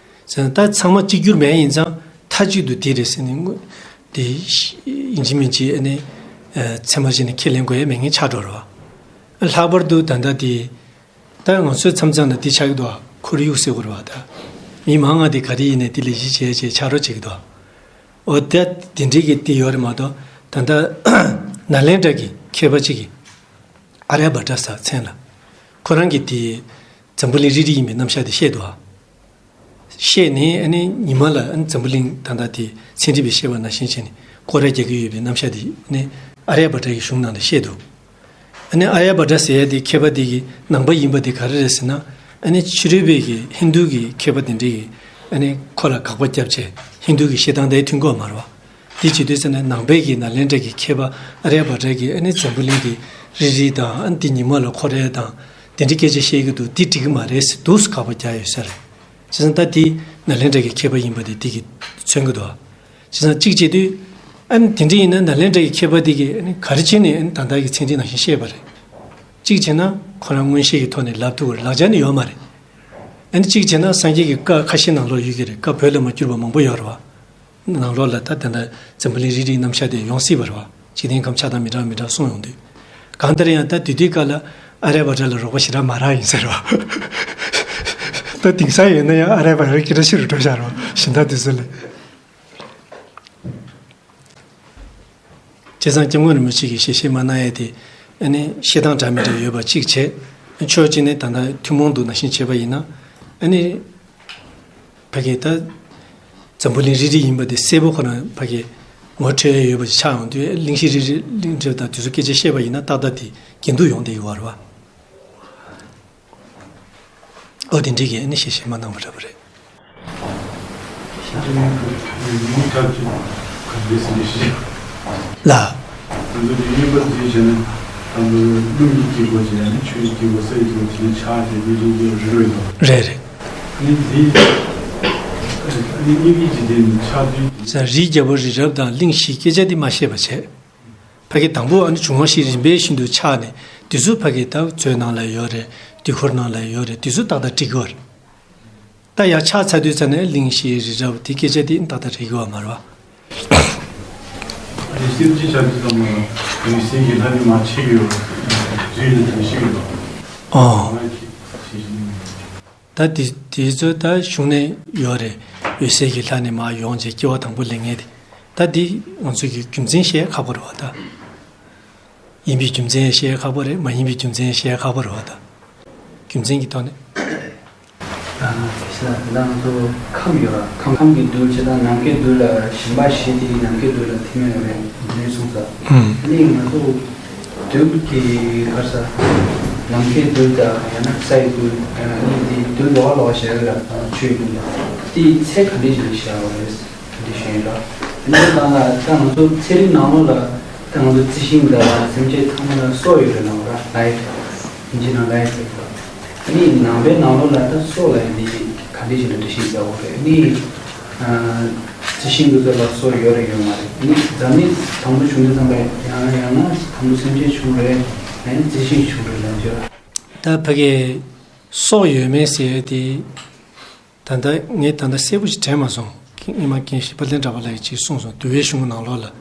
ཟེར་ན་ད་ཚང་མ་གཅིག་གྱུར་མེད་ཡིན་ཙང་མཐའ་གཅིག་ཏུ་འདི་རེད་ཟེར་ནས་དངོས་དེ་ཡིན་གཅིག་མིན་གཅིག་ཨ་ནི་ཚད་མ་བྱས་ནས་ཁས་ལེན་དགོས་ཡ་མེད་མཁན་ཆགས་འགྲོ་རེད་བ། ལྷག་པར་དུ་ད་ལྟ་དེ། ད་ང་ཚོའི་མཚམས་མཚམས་ལ་དེ་ཆགས་ཀྱི་འདུག་ཁོར་ཡུག་ཟེར་དགོས་རེད་བ་ད། མི་མང་ང་དེ་ག་རེ་ཡིན་ནའི་དེ་ལ་གཞི་བྱས་བྱས་ཆགས་རོགས་བྱེད་ཀྱི་འདུག་འོ་ད་དེ་འདྲའི་གི་དེ་ཡོད་རེད་མ་གཏོགས་ད་ལྟ་ནཱ་ལེནྡྲ་གི་མཁས་པ་གཅིག་གིས་ཨཱརྱ་བྷ་དྲ་ཟེར་མཚན་ལ། ཁོ་རང་གིས་དེ་འཛམ་བུ་གླིང་རིལ་རིལ་ཡིན་པའི་རྣམ་གཞག་དེ་བཤད་འདུག་ཨ། བཤད་ནས་ཨ་ནི་ཉི་མ་ལ་ཨ་ནི་འཛམ་བུ་གླིང་ད་ལྟ་དེ་ཚན་རིག་པས་བཤད་པ་ནང་བཞིན་བྱས་ནས་སྐོར་ར་རྒྱག་གི་ཡོད་པའི་རྣམ་གཞག་དེ་ཨ་ནི་ཨཱརྱ་བྷ་དྲ་གི་གཞུང་ནང་ལ་བཤད་འདུག་ཨ་ནི་ཨཱརྱ་བྷ་དྲ་ཟེར་ཡ་དེ་མཁས་པ་དེ་གི་ནང་པ་ཡིན་པ་དེ་ག་རེ་རེད་ཟེར་ན། ཨ་ནི་ཕྱི་རོལ་པའི་གི་ཧིན་རྡུ་གི་མཁས་པ་དེ་འདྲས་གི་ཨ་ནི་ཁོ་ལ་དགག་པ་བརྒྱབ་བྱས་ཧིན་རྡུ་གི་བཤད་སྟངས་དེ་མཐུན་གོ་མ་རེད་བ། དེ་བྱེད་དུས་ཙམ་ནས་ནང་པའི་གི་ནཱ་ལེནྡྲ་གི་མཁས་པ་ཨཱརྱ་བྷ་དྲ་གིས་ཨ་ནི་འཛམ་བུ་གླིང་དེ་ རིལ་རིལ་དང་ཨ་ནི་དེ་ཉི་མ་ལ་འཁོར་ཡས་དང་དེ་འདྲའི་སྐད་ཆ་བཤད་ཀྱི་འདུག་འདི་འགྲིག་གི་མ་རེད་ཟེར་འདུག་སེ་དགག་པ་རྒྱག་ཡོད་ས་རེད། བྱས་ཙང་ད་དེ་ནཱ་ལེནྡྲ་གི་མཁས་པ་ཡིན་པ་དེ་དེ་གིས་མཚོན་གྱི་འདུག་བྱས་ཙང་གཅིག་བྱེད་དུས་ཨ་ནི་དེ་འདྲ་ཡིན་ན་ནཱ་ལེནྡྲ་གི་མཁས་པ་དེ་གིས་ཨ་ནི་ག་རེ་བྱས་ནས་ཨ་ནི་ད་ལྟ་གི་ཚན་རིག་ནང་བཞིན་བཤད་པ་རེད། གཅིག་བྱས་ན་ཁོ་རང་མངོན་ཤེས་ཀྱི་ཐོག་ནས་ལབ་ཐུབ་པར་ལག་ཆ་ནི་ཡོད་མ་རེད། ཨ་ནི་གཅིག་བྱས་ན་སངས་རྒྱས་ཀྱི་བཀའ་ཁ་ཤས་ནང་ལོགས་ཡོད་ཀྱི་རེད། བཀའ་བོད་ལ་མ་བསྒྱུར་བ་མང་པོ་ཡོད་རེད་བ། ནང་ལོགས་ལ་ད་དེ་འདྲ་འཛམ་བུ་གླིང་རིལ་རིལ་རྣམ་གཞག་དེ་ཡོང་སྲིད་པ་རེད་བ། འཇིག་རྟེན་ཁམས་ཆགས་སྟངས་མི་འདྲ་མི་འདྲ་གསུངས་ཡོང་དུས། གང་ལྟར་ཡང་ད་དེ་དུས་སྐབས་ལ་ཨ་རེ་བྷ་དྲ་ལ་རོགས་པ་ཞེ་དྲག་མ་རག་ཡིན་ཟེར་བ། ད་དེང་སང་ཡིན་ན་ཡང་ཨ་རེ་བྷ་དྲ་སྐད་གྲགས་ཆེ་རུ་འགྲོ་བཞག་རོགས་གཞན་དག་དེ་ཚོ་ལས། བྱས་ཙང་སྐྱབས་མགོན་རིན་པོ་ཆེ་གིས་ཞལ་བཞེས་མ་གནང་ཡས་དེ་ཨ་ནི་བཤད་སྟངས་འདྲ་མི་འདྲ་ཡོད་པ་གཅིག་བྱས། ཕྱོགས་གཅིག་ནས་ད་ལྟ་ཐུན་མོང་དུ་ནང་བཞིན་བྱས་པ་ཡིན་ན་ཨ་ནི་ཕ་གི་ད་འཛམ་བུ་གླིང་རིལ་རིལ་ཡིན་པ་དེ་གསལ་པོ་ཁོ་རང་ཕ་གི་ངོ་འཕྲོད་ཡས་ཡོད་པ་ཅིག་ཆགས་ཡོང་དུས་གླིང་བཞི་རིལ་རིལ་གླིང་རིལ་དང་དེ་ཚོ་སྐད་ཆ་བཤད་པ་ཡིན་ན་ཏག་ཏག་དེ་འགལ་འདུ་ཡོང་བསྡད་ཡོད་པ་རེད་བ། ཨོ་དེ་འདྲའི་གི་ཨ་ནི་ཞལ་བཞེས་མ་གནང་བ་འདྲ་པོ་རེད། ལ། རེད་རེད། ས་རིའི་རྒྱལ་པོ་རི་རབ་དང་གླིང་བཞིའི་སྐད་ཆ་འདི་མ་བཤད་པ་བྱས། ཕ་གི་དང་པོ་ཨ་ནི་འབྱུང་བ་བཞི་རིམ་པས་བཞིན་དུ་ཆགས་ནས་དེ་ཚོ་ཕ་གི་ད་མཛོད་ནང་ལ་ཡོད་རེད། དུས་འཁོར་ནང་ལ་ཡོད་རེད། དེ་ཚོ་ཏག་ཏག་འགྲིག་གི་བ་རེད། ད་ཡར་ཆགས་ཚར་དུས་ཙ་ནས་གླིང་བཞི་རི་རབ་དེ་སྐད་ཆ་དེ་ཏག་ཏག་འགྲིག་གི་བ་མ་རེད་བ། ཨ་ནི་སེམས་ཅན་ཆགས་དུས་ཙམ་ལ་འོད་གསལ་གྱི་ལྷ་ནི་མར་མཆེད་ཡོད་རེད་ལ་དེ་ཤེས་ཡོད་པ། ཨོ། ད་དེ་དེ་ཚོ་ད་གཞུང་ནས་ཡོད་རེད། འོད་གསལ་གྱི་ལྷ་ནི་མར་ཡོང་བྱས་སྐྱེ་བ་དང་པོ་ལེན་མཁན་དེ། ད་འདི་ང་ཚོ་གི་རྒྱུ་མཚན་བཤད་ཁག་པོ་རེད་བ་ད། ཡིན་པའི་རྒྱུ་མཚན་བཤད་ཁག་པོ་རེད། མ་ཡིན་པའི་རྒྱུ་མཚན་བཤད་ཁག་པོ་རེད་བ་ད། རྒྱུ་མཚན་གྱི་ཐོག་ནས། ཨ་ནི་ད་ང་ཚོ་ཁམས་ཡོད་ར། ཁམས་ཁམས་ཀྱི་རྡུལ་བྱས་ན་ནམ་མཁའི་རྡུལ་ལ་ཞེན་པ་བཞེས་ཏེ་ནམ་མཁའི་རྡུལ་ལ་ཐིམ་ཡོད་རེད་འདི་ནས་གསུངས་ས། ཨ་ནི་ང་ཚོ་རྡུལ་གྱི་ག་རེ་ཟེར། ནམ་མཁའི་རྡུལ་དང་ཡང་ན་སའི་རྡུལ་ཡང་ན་གླིང་འདི་རྡུལ་ལོགས་ལོགས་བཞག་ཡོད་ར། ཆོས་རྒྱུད་ལ་དེའི་ཚད་ག་འདྲ་ཞིག་ལ་བཞག་པ་རེད། འདི་ཤེས་ཡོད་ལ། འདི་དང་ལ་ད་ང་ཚོ་ཚན་རིག་ནང་ལོགས་ལ་ད་ང་ཚོ་རྩི་ཤིང་དང་སེམས་ཅན་ཚང་མ་ལ་སྲོག་ཡོད་རེད་ལབ་ར། ལའིཕ། ཨིན་ཇི་ནང་ལའིཕ་ཟེར་གི་ར། ཨ་ནི་ནང་པའི་ནང་ལོགས་ལ་ད་སྲོག་ལབ་ཡ་འདི་ག་འདྲ་ཞིག་ལ་འགྲེལ་བཤད་རྒྱག་དགོས་རེད། ཨ་ནི་རྩི་ཤིང་འདི་ཚོ་ལ་སྲོག་ཡོད་རེད་ཡོད་མ་རེད། ཨ་ནི་འཛམ་གླིང་དང་པོ་བྱུང་དུས་ཙམ་པ་ཡང་ཡང་ན་དང་པོ་སེམས་ཅན་བྱུང་རེད། ཡང་ན་རྩི་ཤིང་བྱུང་རེད་ལབ་ཀྱི་ར། ད་ཕ་གི་སྲོག་ཡོད་མེད་ཟེར་ཡ་དེ། ད་ལྟ་ངས་ད་ལྟ་གསལ་པོ་ཞིག་དྲན་མ་སོང་། སྔོན་མ་རྒན་ཞིག་དཔལ་ལྡན་གྲགས་པ་ལགས་ཀྱིས་ཅིག་གསུངས་སོང་། འདུལ་བའི་གཞུང་ནང་ལོགས་ལ་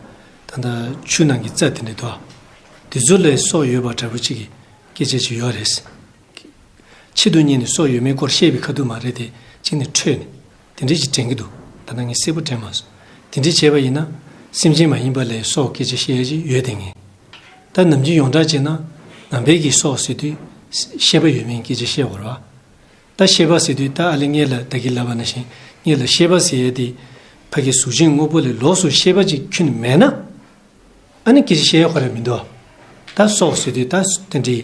ད་ལྟ་ཆུ་ནང་གི་རྩྭ་དེ་འདྲ་འདུག་དེ་ཚོ་ལ་སྲོག་ཡོད་པ་འདྲ་པོ་ཅིག་གི་སྐད་ཆ་ཅིག་ཡོད་རེད། ཆེད་དུ་གཉེར་ནས་སྲོག་ཡོད་མེད་སྐོར་བཤད་པའི་ཁ་ཐུག་མ་རེད་དེ། གཅིག་ནས་འཕྲོས་ནས་དེ་འདྲ་ཞིག་དྲན་གྱི་འདུག་ད་ལྟ་ངས་གསལ་པོ་དྲན་མ་སོང་། དེ་འདྲ་བྱས་པ་ཡིན་ན་སེམས་ཅན་མ་ཡིན་པ་ལ་སྲོག་སྐད་ཆ་བཤད་ཡ་ཅིག་ཡོད་དེ། ངས་ད་ནམ་རྒྱུན་ཡོངས་གྲགས་བྱས་ན་ནང་པའི་གི་སྲོག་ཟེར་དུས་ཤེས་པ་ཡོད་མེད་སྐད་ཆ་བཤད་དགོས་རེད་བ། ད་ཤེས་པ་ཟེར་དུས་ད་ཨ་ལེ་ངས་ལ་ད་གིན་ལབ་པ་ནང་བཞིན་ངས་ལ་ཤེས་པ་ཟེར་ཡས་དེ་ཕ་གི་གཟུགས་ཅན་དངོས་པོ་ལས་ལོགས་སུ་ཤེས་པ་ཅིག་ཁྱོན་ནས་མེད་ན། ཨ་ནི་སྐད་ཆ་བཤད་ཡས་ཁོ་རང་མི་འདུག་ད་སྲོག་ཟེར་དུས་ད་དེ་འདྲའི་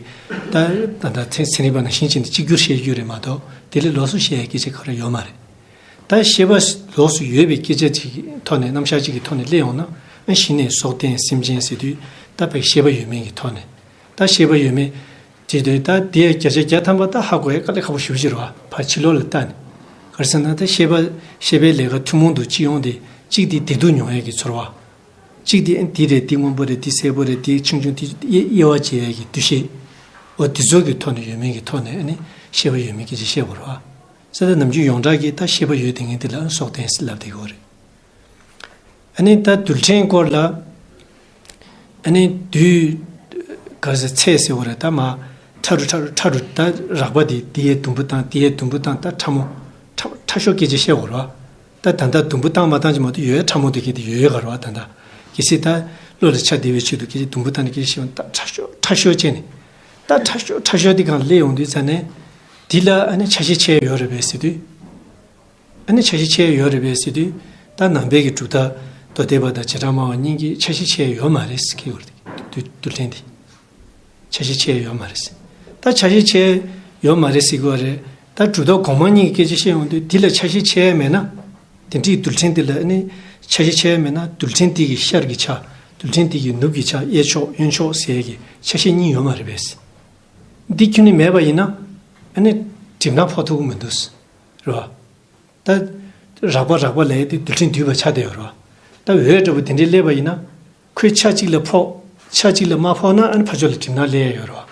ད་ད་ད་ཚན་ཚན་རིག་པ་ནང་བཞིན་བྱས་ནས་གཅིག་གྱུར་བཤད་རྒྱུ་རེད་མ་གཏོགས་དེ་ལས་ལོགས་སུ་བཤད་ཡས་སྐད་ཆ་ཁོ་རང་ཡོད་མ་རེད། ད་ཤེས་པ་ལོགས་སུ་ཡོད་པའི་སྐད་ཆ་ཅིག་གི་ཐོག་ནས་རྣམ་གཞག་ཅིག་གི་ཐོག་ནས་སླེབས་ཡོང་ན། ཨ་གཞི་ནས་སྲོག་ལྡན་སེམས་ཅན་ཟེར་དུས་ད་ཕ་གི་ཤེས་པ་ཡོད་མེད་ཀྱི་ཐོག་ནས། ད་ཤེས་པ་ཡོད་མེད་དེ་དུས་ད་དེ་བརྒྱ་ཆ་བརྒྱ་ཐམ་པ་ད་ཧ་གོ་ཡ་དཀའ་ལས་ཁག་པོ་ཞེ་པོ་ཅིག་རེད་བ། ཕར་ཕྱི་ལོགས་ལ་ལྟ་ནས། ག་རེ་ཟེར་ན་ད་ཤེས་པ་ཤེས་པའི་ལས་ཀ་ཐུན་མོང་དུ་སྤྱི་ཡོངས་དེ་གཅིག་དེ་བདེ་སྡུག་མྱོང་ཡ་གི་ཚོར་བ། གཅིག་དེ་འདི་རེད། འདི་སྔོན་པོ་རེད། འདི་སེར་པོ་རེད། འདི་ཆུང་ཆུང་། འདི་དབྱེ་དབྱེ་བ་འབྱེད་ཡ་གི་འདུ་ཤེས། འོ་དེ་ཚོ་གི་ཐོག་ནས་ཡོད་མེད་ཀྱི་ཐོག་ནས་ཨ་ནི་ཤེས་པ་ཡོད་མེད་སྐད་ཆ་བཤད་དགོས་རེད་བ། ས་ད་ནམ་རྒྱུན་ཡོངས་གྲགས་ཀྱི་ད་ཤེས་པ་ཡོད་དེ་ངས་དེ་ལ་སྲོག་ལྡན་ཟེར་ལབ་བསྡད་ཀྱི་ཡོད་རེད། ཨ་ནི་ད་རྡུལ་ཕྲན་སྐོར་ལ། ཨ་ནི་རྡུལ་ག་ཟེར་ཚད་ཟེར་བ་རེད། ད་མར་ཕྲ་རུ་ཕྲ་རུ་ཕྲ་རུ་ད་རགས་པ་དེ་དེ་ཡས་དུམ་བུ་བཏང་། དེ་ཡས་དུམ་བུ་བཏང་། ད་ཕྲ་མོ་ཕྲ་ཕྲ་ཤོས་སྐད་ཆ་བཤད་དགོས་རེད་བ། ད་ད་ལྟ་དུམ་བུ་བཏང་མ་བཏང་ཅིག་མ་གཏོགས་ཡོད་ཡ་ཕྲ་མོ་དེ་གས་དེ་ཡོད་ཡོད་ག་རེད་བ། ད་ལྟ་གལ་སྲིད་ད་བློ་ལ་ཆ་བདེ་བའི་ཆེད་དུ་གལ་སྲིད་དུམ་བུ་བཏང་ནས་སྐད་ཆ་བཤད་ན་ད་ཕྲ་ཤོས་ཕྲ་ཤོས་བྱས་ནས། ད་ཕྲ་ཤོས་ཕྲ་ཤོས་དེ་སྒང་སླེབས་ཡོང་དུས་ཙ་ནས་འདི་ལ་ཨ་ནི་ཆ་ཤས་ཆེ་ཡོད་རེད་པས་ཟེར་དུས། ཨ་ནི་ཆ་ཤས་ཆེ་ཡོད་རེད་པས་ཟེར་དུས། ད་ནང་པའི་གི་གྲུབ་མཐའ་མདོ་སྡེ་པ་དང་བྱེ་བྲག་སྨྲ་བ་གཉིས་ཀྱིས་ཆ་ཤས་ཆེ་ཡོད་མ་རེད་ཟེར་གྱི་ཡོད་རེད། རྡུལ་རྡུལ་ཕྲན་དེ་ཆ་ཤས་ཆེ་ཡོད་མ་རེད་ཟེར། ད་ཆ་ཤས་ཆེ་ཡོད་མ་རེད་ཟེར་གྱི་ཡོད་རེད། ད་གྲུབ་མཐའ་གོང་མ་གཉིས་ཀྱི་སྐད་ཆ་བཤད་ཡོང་དུས་འདི་ལ་ཆ་ཤས་ཆེ་མེད་ན། དེ་འདྲའི་རྡུལ་ཕྲན་དེ་ལ་ཨ་ནི་ཆ་ཤས་ཆེ་མེད་ན་རྡུལ་ཕྲན་དེ་གི་ཤར་གྱི་ཆ། རྡུལ་ཕྲན་དེ་གི་ནུབ་ཀྱི་ཆ་གཡས་ཕྱོགས་གཡོན་ཕྱོགས་ཟེར་གྱི་ཆ་ཤས་གཉིས་ཡོད་མ་རེད་པས། འདི་ཁྱོན་ནས་མེད་པ་ཡིན་ན་ཨ་ནི་གྲིབ་ནག་ཕོག་ཐུབ་ཀྱི་མི་འདུག་རེད་བ། ད་རགས་པ་རགས་པ་ལས་དེ་རྡུལ་ཕྲན་འདུས་པ་ཆགས་བསྡད་ཡོད་རེད་བ། ད་འོད་འདྲ་པོ་དེ་འདྲའི་སླེབས་པ་ཡིན་ན་ཁོས་ཆ་གཅིག་ལ་ཕོག་ཆ་གཅིག་ལ་མ་ཕོག་ན་ཨ་ནི་ཕར་ཕྱོགས་ལ་གྲིབ་ནག་སླེབས་ཡ་ཡོད་རེད་བ།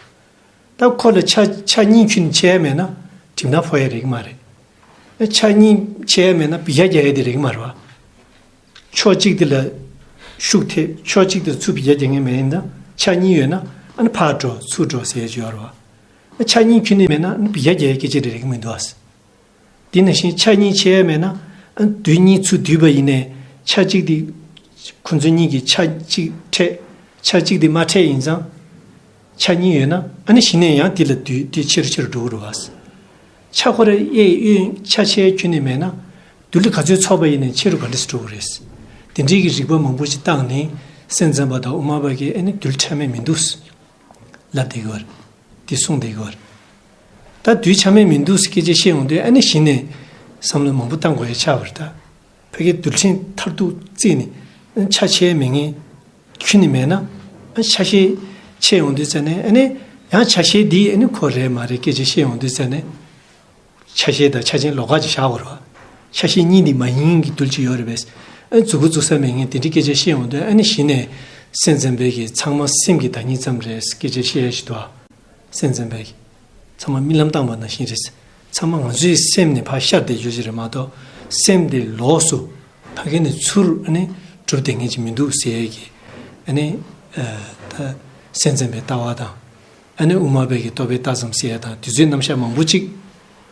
ད་ཁོ་ལ་ཆ་ཆ་གཉིས་ཁྱོན་ནས་ཕྱེ་ཡ་མེད་ན་གྲིབ་ནག་ཕོག་ཡ་རེད་གི་མ་རེད། ཆ་གཉིས་ཕྱེ་ཡ་མེད་ན་འབུད་རྒྱག་རྒྱག་ཡ་དེ་རེད་གི་མ་རེད་བ། ཕྱོགས་གཅིག་དེ་ལ་ཤུགས་ཐེབས་ཕྱོགས་གཅིག་དེ་ལ་ཚུར་འབུད་རྒྱག་རྒྱག་མཁན་མེད་ཡིན་ན་ཆ་གཉིས་ཡོད་ན་ཨ་ནི་ཕར་འགྲོ་ཚུར་འགྲོ་ཟེར་ཡ་ཅིག་ཡོད་རེད་བ། ཆ་གཉིས་ཁྱོན་ནས་མེད་ན་ཨ་ནི་འབུད་རྒྱག་རྒྱག་ཡ་སྐད་ཆ་རེད་རེད་གི་མི་འདུག་ཨ། དེ་ནང་བཞིན་ཆ་གཉིས་ཕྱེ་ཡ་མེད་ན་ཨ་ནི་རྡུལ་གཉིས་ཚུར་འདུས་པ་ཡིན་ནའི་ཆ་གཅིག་དེ་ཁོ་ཚོ་གཉིས་ཀྱི་ཆ་གཅིག་འཕྲད་ཆ་གཅིག་དེ་མ་འཕྲད་ཡིན་ཙང་། ཆ་གཉིས་ཡོད་ན་ཨ་ནི་གཞི་ནས་ཡང་དེ་ལ་འདུས་དེ་ཆེ་རུ་ཆེ་རུ་འགྲོ་གི་རེད་བ། ཆ་ཁོ་ར་གཡས་གཡོན་ཆ་ཕྱེ་ཁྱོན་ནས་མེད་ན་རྡུལ་ག་ཚོད་ཚོགས་པ་ཡིན་ནའི་ཆེ་རུ་ག་འདྲས་སུ་འགྲོ་གི་རེད། དེ་འདྲའི་གི་རིགས་པ་མང་པོ་ཞིག་བཏང་ནས་སེམས་ཙམ་པ་དང་དབུ་མ་པ་གིས་ཨ་ནི་རྡུལ་ཆ་མེད་མི་འདུག་ལབ་བསྡད་ཀྱི་ཡོད་རེད། དེ་གསུངས་བསྡད་ཀྱི་ཡོད་རེད། ད་རྡུལ་ཆ་མེད་མི་འདུག་སྐད་ཆ་བཤད་ཡོང་དུས་ཨ་ནི་གཞི་ནས་བསམ་བློ་མང་པོ་བཏང་དགོས་ཡ་ཆགས་པ་རེད་ད། ཕ་གི་རྡུལ་ཕྲན་མཐར་ཐུག་བརྩིས་ནས་ཆ་ཕྱེ་མེད་མཁན་ཁྱོན་ནས་མེད་ན་ཆ་ཤས་ཕྱེ་ཡོང་དུས་ཙ་ནས་ཨ་ནི་ཡང་ཆ་ཤས་འདི་ཨ་ནི་ཁོ་རེད་མ་རེད་སྐད་ཆ་བཤད་ཡོང་དུས་ཙ་ནས་ཆ་ཤས་དང་ཆ་ཅན་ལོགས་ཀ་ཅིག་བཞག་དགོས་རེད་བ། ཆ་ཤས་གཉིས་འདི་མ་ཡིན་གྱི་རྡུལ་ཅིག་ཡོད་རེད་པས། ཨ་ནི་མཛུབ་གུ་འཛུགས་ས་མེད་མཁན་དེ་འདྲའི་སྐད་ཆ་བཤད་ཡོང་དུས་ཨ་ནི་གཞི་ནས་སེམས་ཙམ་པའི་གི་ཚང་མ་སེམས་ཀྱི་བདག་ཉིད་ཙམ་རེད་སྐད་ཆ་བཤད་ཡ་ཞིག་འདུག་ཨ། སེམས་ཙམ་པས་ཚང་མ་རྨི་ལམ་བཏང་བ་ནང་བཞིན་རེད། ཚང་མ་ང་ཚོའི་སེམས་ནས་ཕར་ཤར་བསྡད་རྒྱུ་ཞིག་རེད་མ་གཏོགས་སེམས་དེ་ལོགས་སུ་ཕ་གི་ནས་ཚུར་ཨ་ནི་གྲུབ་བསྡད་མཁན་ཅིག་མི་འདུག་ཟེར་ཡས་ཀྱི་ཨ་ནི་ད་སེམས་ཙམ་པའི་ལྟ་བ་དང་ཨ་ནི་དབུ་མ་པའི་གི་རྟོག་པའི་ལྟ་ཙམ་ཟེར་ཡ་དང་དེ་ཚོའི་རྣམ་གཞག་མང་པོ་ཅིག་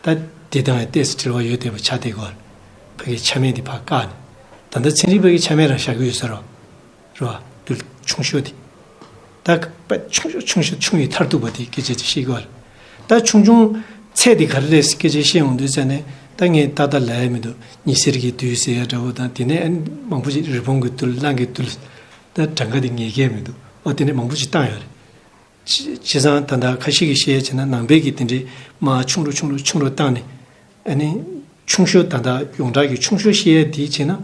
ད་དེ་དང་ཡང་ཏོག་ཙམ་འབྲེལ་བ་ཡོད་བསྡད་པ་ཆགས་བསྡད་ཀྱི་ཡོད་རེད། ཕ་གི་ཆ་མེད་དེ་ཕར་བཀག་ནས་ད་ལྟ་ཚན་རིག་པ་གི་ཆ་མེད་རང་བཞག་གི་ཡོད་ས་རེད། རེད་བ། རྡུལ་ཆུང་ཤོས་དེ། ད་ཆུང་ཤོས་ཆུང་ཤོས་ཆུང་ཡི་མཐར་ཐུག་པ་དེ་སྐད་ཆ་དེ་བཤད་ཀྱི་ཡོད་རེད། ད་ཆུང་ཆུང་ཚད་དེ་ག་རེ་རེད་སྐད་ཆ་བཤད་ཡོང་དུས་ཙ་ནས་ད་ངས་ཏག་ཏག་ལབ་ཡ་མི་འདུག་ཉི་ཟེར་གྱི་རྡུལ་ཟེར་ཡ་འདྲ་བོ་དང་དེ་ནས་ཨ་ནི་མང་པོ་ཞིག་རི་བོང་གི་རྡུལ་གླང་གི་རྡུལ། ད་གྲངས་ཀ་དེ་ངས་མཁས་མི་འདུག་ཨོ་དེ་ནས་མང་པོ་ཞིག་བཏང་ཡོད་རེད། བྱས་བྱས་ཙང་ད་ལྟ་ཁ་ཤས་ཀྱིས་བཤད་ཡ་བྱས་ན་ནང་པའི་གི་དེ་འདྲའི་མར་ཆུང་རུ་ཆུང་རུ་ཆུང་རུ་བཏང་ནས། ཨ་ནི། ཆུང་ཤོས་ད་ལྟ་ཡོངས་གྲགས་ཀྱི་ཆུང་ཤོས་བཤད་ཡ་དེ་བྱས་ན།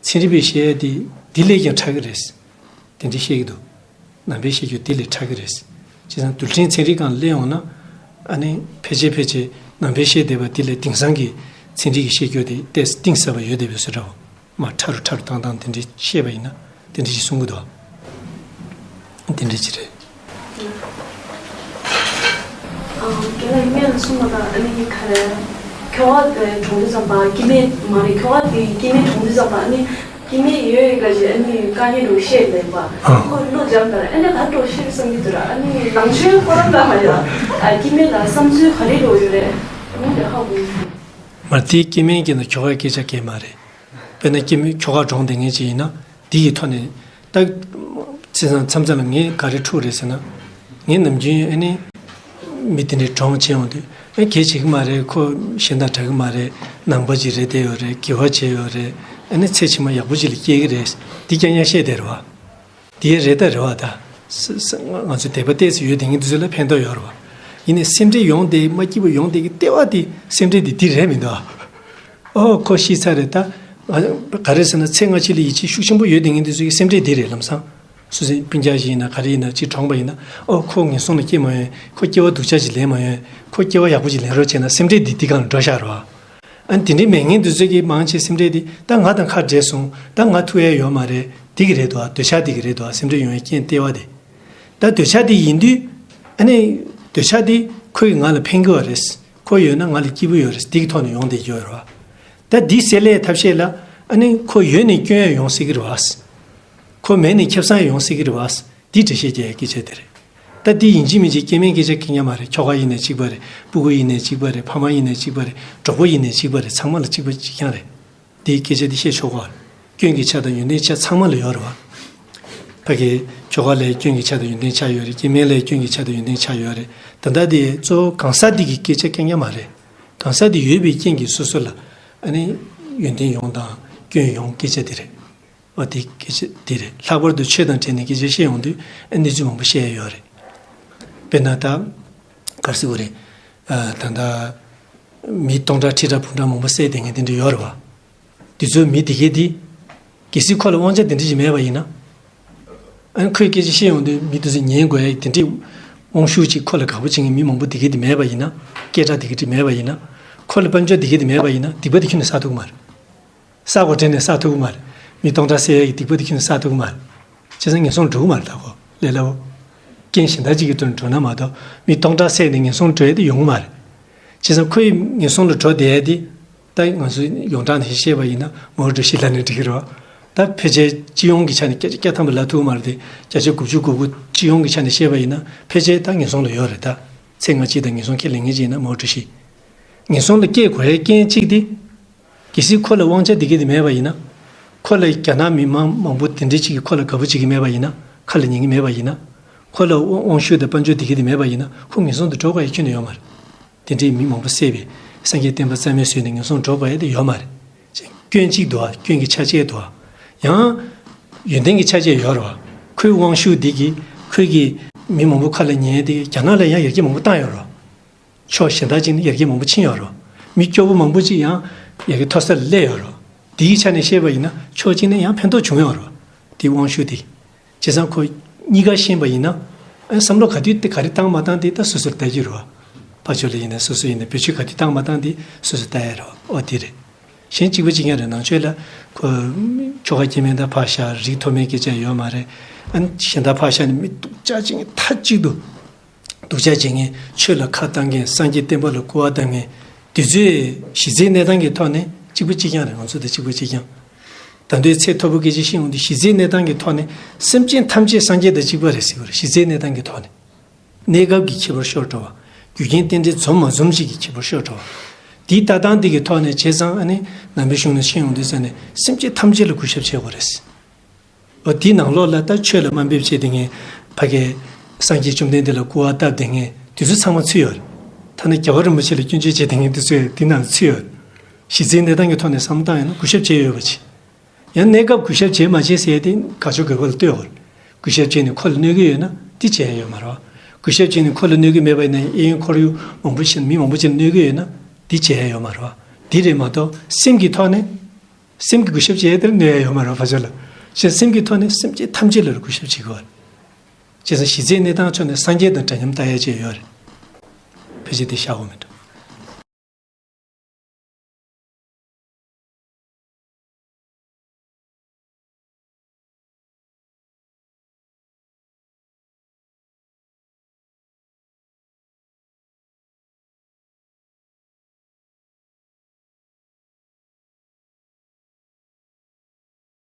ཚན་རིག་པས་བཤད་ཡ་དེ་འདི་ལས་ཀྱང་ཕྲ་གི་རེད། དེ་འདྲ་བཤད་ཀྱི་འདུག་ནང་པས་བཤད་རྒྱུ་དེ་ལས་ཕྲ་གི་རེད། བྱས་ཙང་རྡུལ་ཕྲན་ཚན་རིག་སྒང་ལ་སླེབས་ཡོང་ན། ཨ་ནི། ཕལ་ཆེར་ཕལ་ཆེར་ནང་པས་བཤད་བསྡད་པ་དེ་ལས་དེང་སང་གི་ཚན་རིག་གིས་བཤད་རྒྱུ་དེ་ཏོག་ཙམ་གཏིང་ཟབ་པ་ཡོད་བསྡད་པའི་བཟོ་འདྲ་བོ། མར་ཕྲ་རུ་ཕྲ་རུ་བཏང་སྟངས་དེ་འདྲ་བཤད་པ་ཡིན་ན་དེ་འདྲ་ཞིག་གསུང་གི་འདུག་དེ་འདྲ་ཅིག་རེད། ཨ། རྒན་ལགས་སྨན་ལ་གསུངས་པ་དང་ཨ་ནི་ག་རེ། ཁྱོ་ག་དེ་གྲོངས་དུས་ཙམ་པ་སྐྱེ་དམན་མ་རེད། ཁྱོ་ག་དེ་སྐྱེ་དམན་གྲོངས་དུས་ཙམ་པ་ཨ་ནི་སྐྱེ་དམན་ཡོད་ཡོད་ག་ཞིག་ཨ་ནི་དཀའ་ངལ་འདྲ་བོ་བཤད་ལེན་པ། ཨ། ཁོ་བློ་སྦྱངས་དང་ཨ་ནི་ག་འདྲ་བོ་བཤད་བསམ་གྱི་འདུག་ར། ཨ་ནི་ནང་ཆོས་ཁོ་རང་ལ་མ་ཡ། ཨ། སྐྱེ་དམན་ལ་བསམ་ཚུལ་ག་རེ་འདྲ་བོ་ཡོད་རེད། ཨ་ནི་དེ་ཧ་གོ་མི་འདུག་མ་རེད་དེ་སྐྱེ་དམན་གྱི་ནང་ཁྱོ་ག་སྐད་ཆ་གང་ཡང་མ་རེད། དཔེར་ན་སྐྱེ་དམན་ཁྱོ་ག་གྲོངས་བསྡད་མཁན་ཅིག་ཡིན་ན་འདི་ཡི་ཐོག་ནས་ད། བྱས་ཙང་མཚམས་མཚམས་ལ་ངས་ག་རེ་འཁྲུག་རེད་ཟེར་ན། ངས་ནམ་རྒྱུན་ཨ་ནི། མི་དེ་འདྲའི་གྲོངས་བྱས་ཡོང་དུས་ཨ་གལ་ཆེ་གི་མ་རེད། ཁོ་གཞན་དང་འདྲ་གི་མ་རེད། ནང་པ་ཅིག་རེད་བསྡད་ཡོད་རེད། དགེ་བ་བྱས་ཡོད་རེད། ཨ་ནི་ཚེ་ཕྱི་མ་ཡག་པོ་ཅིག་ལ་སྐྱེ་གི་རེད། འདི་རྐྱང་རྐྱང་བཤད་བསྡད་རེད་བ། དེ་རེད་ད་རེད་བ་ད། ས་ས་ང་ང་ཚོ་དད་པ་ཏོག་ཙམ་ཡོད་དེ་ངས་འདི་ཚོ་ལ་ཕན་ཐོགས་ཡོད་རེད་བ། ཡིན་ནའི་སེམས་ཁྲལ་ཡོང་དེ་མ་སྐྱིད་པོ་ཡོང་དེ་གི་ལྟེ་བ་དེ་སེམས་ཁྲལ་དེ་འདི་རེད་མི་འདུག་ཨ། ཨོ་ཁོ་ཤི་ཚར་རེད་ད། ང་ག་རེ་ཟེར་ན་ཚེ་སྔ་ཕྱི་ལ་ཡིད་ཆེས་ཤུགས་ཆེན་པོ་ཡོད་དེ་ངས་འདི་ཚོ་གི་སེམས་ཁྲལ་འདི་རེད་ལམ་སང་། སུ་སེམས་སྤུན་ཀྱག་ཞིག་ཡིན་ན་ག་རེ་ཡིན་ན་ཅིག་གྲོངས་པ་ཡིན་ན་ཨོ་ཁོ་ངན་སོང་ལ་སྐྱེས་མ་ཡོང་། ཁོ་སྐྱེ་བ་སྡུག་ཅག་ཅིག་ལེན་མ་ཡོང་། ཁོ་སྐྱེ་བ་ཡག་པོ་ཅིག་ལེན་རོགས་བྱས་ན་སེམས་ཁྲལ་འདི་འདི་གང་ལ་འགྲོ་ཤག་རེད་བ། ཨ་ནི་དེ་འདྲའི་མེད་མཁན་དེ་ཚོ་གིས་མང་ཆེ་སེམས་ཁྲལ་དེ་ད་ང་དང་ཁ་བྲལ་སོང་། ད་ང་ཐུག་ཡ་ཡོད་མ་རེད། འདི་གི་རེད་དོ། འདོད་ཆགས་འདི་གི་རེད་དོ། སེམས་ཁྲལ་ཡོང་ཡའི་རྐྱེན་ལྟེ་བ་དེ། ད་འདོད་ཆགས་འདི་ཡིན་དུས་ཨ་ནི་འདོད་ཆགས་འདི་ཁོ་གིས་ང་ལ་ཕན་གི་བ་རེད། ཁོ་ཡོད་ན་ང་ལ་སྐྱིད་པོ་ཡོད་རེད། འདི་གི་ཐོག་ནས་ཡོང་བསྡད་ཀྱི་ཡོད་རེད་བ། ད་འདི་སེལ་ཡའི་ཐབས་ཤེས་ལ་ཨ་ནི་ཁོ་ཡོད་ནས་སྐྱོན་ཡ་ཡོང་སྲིད་གི་རེད་བ། ཁོ་མེད་ནས་ཁེ་བཟང་ཡོང་སྲིད་ཀྱི་རེད་བ། འདི་འགྲེལ་བཤད་རྒྱག་ཡའི་སྐད་ཆ་དེ་རེད། ད་འདི་ཡིན་གཅིག་མིན་གཅིག་སྐྱེ་དམན་སྐད་ཆ་སྐད་ཉག་མ་རེད། ཁྱོ་ག་ཡིན་ནའི་གཅིག་པ་རེད། སྤུ་གུ་ཡིན་ནའི་གཅིག་པ་རེད། ཕ་མ་ཡིན་ནའི་གཅིག་པ་རེད། གྲོགས་པོ་ཡིན་ནའི་གཅིག་པ་རེད། ཚང་མ་ལ་གཅིག་པ་གཅིག་རྐྱང་རེད། འདིའི་སྐད་ཆ་འདི་བཤད་ཆོག་གོ། སྐྱོན་གྱི་ཆ་དང་ཡོན་ཏན་ཆ་ཚང་མ་ལ་ཡོད་རེད་བ། ཕ་གི་ཁྱོ་ག་ལ་སྐྱོན་གྱི་ཆ་དང་ཡོན་ཏན་ཆ་ཡོད་རེད། སྐྱེ་དམན་ལ་སྐྱོན་གྱི་ཆ་དང་ཡོན་ཏན་ཆ་ཡོད་རེད། ད་ལྟ་འདི་གཙོ་བོ་གང་ཟག་འདི་གི་སྐད་ཆ་སྐད་ཉག་མ་རེད། གང་ཟག་འདི་ཡོད་པའི་རྐྱེན་གྱིས་སོ་སོ་ལ་ཨ་ནི་ཡོན་ཏན་ཡོང་དང་སྐྱོན་ཡོང་སྐད་ཆ་འདི་རེད། ཨོ་དེ་སྐད་ཆ་དེ་རེད། ལྷག་པར་དུ་ཆོས་དང་འབྲེལ་ནས་སྐད་ཆ་བཤད་ཡོང་དུས་ཨ་གནས་ཚུལ་མང་པོ་བཤད་ཡ་ཡོད་རེད། དཔེར་ན་ད་ག་རེ་ཟེར་དགོས་རེད། ཨ་ད་ལྟ་མི་སྟོང་ཕྲག་ཁྲི་ཕྲག་འབུམ་ཕྲག་མང་པོ་བསད་བསྡད་མཁན་དེ་འདྲ་ཡོད་རེད་བ། དེ་ཚོའི་མི་དེ་གས་དེ་གལ་སྲིད་ཁོ་ལ་དབང་ཆ་དེ་འདྲ་ཞིག་མེད་པ་ཡིན་ན། ཨ་ནི་ཁོས་སྐད་ཆ་བཤད་ཡོང་དུས་མི་དེ་ཚོས་ཉན་དགོས་ཡ་དེ་འདྲའི་དབང་ཤུགས་ཅིག་ཁོ་ལ་དགའ་པོ་བྱེད་མཁན་མི་མང་པོ་དེ་གས་དེ་མེད་པ་ཡིན་ན། སྐད་གྲགས་དེ་གས་དེ་མེད་པ་ཡིན་ན། ཁོ་ལ་དཔལ་འབྱོར་དེ་གས་དེ་མེད་པ་ཡིན་ན་སྡིག་པ་དེ་ཁྱོན་ནས་བསགས་ཐུབ་ཀྱི་མ་རེད། བསགས་དགོས་དྲན་ནས་བསགས་ཐུབ་ཀྱི་མ་རེད། མི་སྟོང་ཕྲག་བསད་ཡ་གི་སྡིག་པ་དེ་ཁྱོན་ནས་བསགས་ཐུབ་ཀྱི་མ་རེད། བྱས་ཙང་ངན་སོང་འགྲོ་གི་མ་རེད་ད་ཁོ་ལས་སླ་བོ། རྐྱེན་གཞན་དག་ཅིག་གི་དོན་འགྲོ་ན་མ་གཏོགས་མི་སྟོང་ཕྲག་བསད་ནས་ངན་སོང་འགྲོ་ཡ་དེ་ཡོང་གི་མ་རེད། བྱས་ཙང་ཁོས་ངན་སོང་ལ་འགྲོ་བསྡད་ཡ་དེ། ད་ང་ཚོ་ཡོངས་གྲགས་ནས་བཤད་པ་ཡིན་ན་མའོ་ཀྲུའུ་ཞི་ལབ་ན་འགྲིག་གི་རེད་བ། ད་ཕལ་ཆེར་སྤྱི་ཡོངས་ཀྱི་ཆ་ནས་སྐད་ཆ་བཀའ་ཐམ་པ་ལབ་ཐུབ་མ་རེད་དེ། བརྒྱ་ཆ་དགུ་བཅུ་གོ་དགུ་སྤྱི་ཡོངས་ཀྱི་ཆ་ནས་བཤད་པ་ཡིན་ན་ཕལ་ཆེར་ད་ངན་སོང་ལ་ཡོད་རེད་ད། ཚེ་སྔ་ཕྱི་དང་ངན་སོང་ཁས་ལེན་མཁན་ཅིག་ཡིན་ན་མའོ་ཀྲུའུ་ཞི། ངན་སོང་ལ་སྐྱེ་དགོས་ཡའི་རྐྱེན་གཅིག་དེ། གལ་སྲིད་ཁོ་ལ་དབང་ཆ་དེ་གས་དེ་མེད་པ་ཡིན་ན། ཁོ་ལ་རྒྱ་ནག་མི་མང་མང་པོ་དེ་འདྲ་ཅིག་གིས་ཁོ་ལ་དགའ་པོ་བྱེད་ཀྱི་མེད་པ་ཡིན་ན། ཁ་ལ་ཉན་གྱི་མེད་པ་ཡིན་ན། ཁོ་ལ་དབང་དབང་ཤུགས་དང་དཔལ་འབྱོར་དེ་གས་དེ་མེད་པ་ཡིན་ན་ཁོ་ངན་སོང་དུ་འགྲོ་དགོས་ཡ་ཁྱོན་ནས་ཡོད་མ་རེད། དེ་འདྲའི་མི་མང་པོ་བསད་པའི་སངས་རྒྱས་བསྟན་པ་རྩ་མེད་བཟོས་ནས་ངན་སོང་འགྲོ་དགོས་ཡ་དེ་ཡོད་མ་རེད། སྐྱོན་གཅིག་འདུག་ཨ། སྐྱོན་གྱི་ཆ་བཅས་འདུག་ཨ། ཡང་། ཡོན་ཏན་གྱི་ཆ་བཅས་ཡོད་རེད་བ། ཁོའི་དབང་ཤུགས་འདི་གིས་ཁོས་ཀྱི་མི་མང་པོ་ཁ་ལ་ཉན་ཡ་དེ་རྒྱ་ནག་ལ་ཡང་ཡར་རྒྱས་མང་པོ་བཏང་ཡོད་རེད་བ། ཕྱོགས་གཞན་དག་ཅིག་ནས་ཡར་རྒྱས་མང་པོ་ཕྱིན་ཡོད་རེད་བ། མི་སྐྱོ་པོ་མང་པོ་ཅིག་ཡང་ཡར་རྒྱས་མཐོ་ས་ལ་སླེབས་ཡོད་རེད་བ། འདིའི་ཆ་ནས་བཤད་པ་ཡིན་ན་ཕྱོགས་གཅིག་ནས་ཡང་ཕན་ཐོགས་བྱུང་ཡོད་རེད་བ། དེའི་དབང་ཤུགས་དེ། བྱས་ཙང་ཁོ་གཉིས་ཀ་ཤེས་པ་ཡིན་ན། ཨ་བསམ་བློ་ག་དུས་དེ་ག་རེ་བཏང་མ་བཏང་དེ་ད་སོ་སོར་ལྟ་རྒྱུ་རེད་བ། ཕར་ཕྱོགས་ལ་ཡིན་ན་སོ་སོ་ཡིན་ན་བེད་སྤྱོད་ག་དུས་བཏང་མ་བཏང་དེ་སོ་སོར་ལྟ་ཡ་རེད་བ། ཨོ་དེ་རེད། གཞན་གཅིག་པ་གཅིག་རྐྱང་རེད། ནང་ཆོས་ལ་ཁོ་ཆོ་ག་སྐྱེ་དམན་དང་ཕར་བཞག་རིགས་མཐོ་དམན་སྐད་ཆ་ཡོད་མ་རེད། ཨ་གཞན་དག་ཕར་བཞག་ནས་མི་སྡུག་ཅག་ཅིག་མཐའ་གཅིག་ཏུ། སྡུག་ཅག་བྱེད་མཁན། ཆོས་ལ་ཁ་བཏང་མཁན། སངས་རྒྱས་བསྟན་པ་ལ་སྐུར་བ་བཏང་མཁན། དེ་ཚོས་གཞི་རྩའི་གནས་སྟངས་ཀྱི་ཐོག་ནས་གཅིག་པ་གཅིག་རྐྱང་རེད། ང་ཚོ་དང་གཅིག་པ་གཅིག་རྐྱང་། ད་དུང་ཚད་མཐོ་པོ་སྐད་ཆ་བཤད་ཡོང་དུས་གཞི་རྩའི་གནས་སྟངས་ཀྱི་ཐོག་ནས་སེམས་ཅན་ཐམས་ཅད་སངས་རྒྱས་དང་གཅིག་པ་རེད་ཟེར་གྱི་རེད། གཞི་རྩའི་གནས་སྟངས་ཀྱི་ཐོག་ནས། གནས་སྐབས་ཀྱི་ཁྱད་པར་ཤོར་འགྲོ་བ། རྒྱུ་རྐྱེན་རྟེན་འབྲེལ་འཛོམས་མ་འཛོམས་ཤིག་གི་ཁྱད་པར་ཤོར་འགྲོ་བ། དེའི་ལྟ་སྟངས་དེ་གི་ཐོག་ནས་བྱས་ཙང་ཨ་ནི་ནང་པའི་གཞུང་ནས་བཤད་ཡོང་དུས་ཙ་ནས་སེམས་ཅན་ཐམས་ཅད་ལ་གུས་ཞབས་བྱེད་དགོས་རེད། འོ་དེའི་ནང་ལོགས་ལ་ད་ཆོས་ལ་དམའ་འབེབས་བྱེད་བསྡད་མཁན། ཕ་གིའི་སངས་རྒྱས་བཅོམ་ལྡན་འདས་ལ་སྐུར་བ་བཏབ་བསྡད་མཁན་དེ་ཚོ་ཚང་མ་ཚུད་ཡོད་རེད། ཐ་ན་རྒྱལ་བ་རིན་པོ་ཆེ་ལ་སྐྱོན་བརྗོད་བྱེད་བསྡད་མཁན་དེ་ཚོ་ཡང་དེའི་ནང་ཚུད་ཡོད་རེད། གཞི་རྩའི་གནས་སྟངས་ཀྱི་ཐོག་ནས་བསམ་བློ་བཏང་ཡོང་ན་གུས་ཞབས་བྱེད་འོས་པ་ཅིག་ཡང་གནས་སྐབས་གུས་ཞབས་བྱེད་མ་བྱེད་ཟེར་ཡ་དེ་དགའ་ཕྱོགས་དགོས་མཁོ་ལ་ལྟོས་དགོས་རེད། གུས་ཞབས་བྱས་ནས་ཁོ་ལ་གནོད་ཀྱི་ཡོད་ན་དེ་བྱེད་ཡ་ཡོད་མ་རེད་བ། གུས་ཞབས་བྱས་ནས་ཁོ་ལ་གནོད་ཀྱི་མེད་པ་ཡིན་ན་གཡས་གཡོན་ཁོར་ཡུག་མང་པོ་ཞིག་མི་མང་པོ་ཅིག་ལ་གནོད་ཀྱི་ཡོད་ན་དེ་བྱེད་ཡ་ཡོད་མ་རེད་བ། དེ་རེད་མ་གཏོགས་སེམས་ཀྱི་ཐོག་ནས། སེམས་ཀྱི་གུས་ཞབས་བྱེད་ཡ་དེར་གནོད་ཡ་ཡོད་མ་རེད་བ་ཕར་ཕྱོགས་ལ། གཞན་སེམས་ཀྱི་ཐོག་ནས་སེམས་ཅན་ཐམས་ཅད་ལ་གུས་ཞབས་བྱེད་དགོས་པ་རེད། བྱས་ཙང་གཞི་རྩའི་གནས་སྟངས་ཕྱོགས་ནས་སངས་རྒྱས་དང་འདྲ་མཉམ་ལྟ་ཡ་ཅིག་ཡོད་རེད། ཕལ་ཆེར་དེ་བཞག་དགོས་མེད།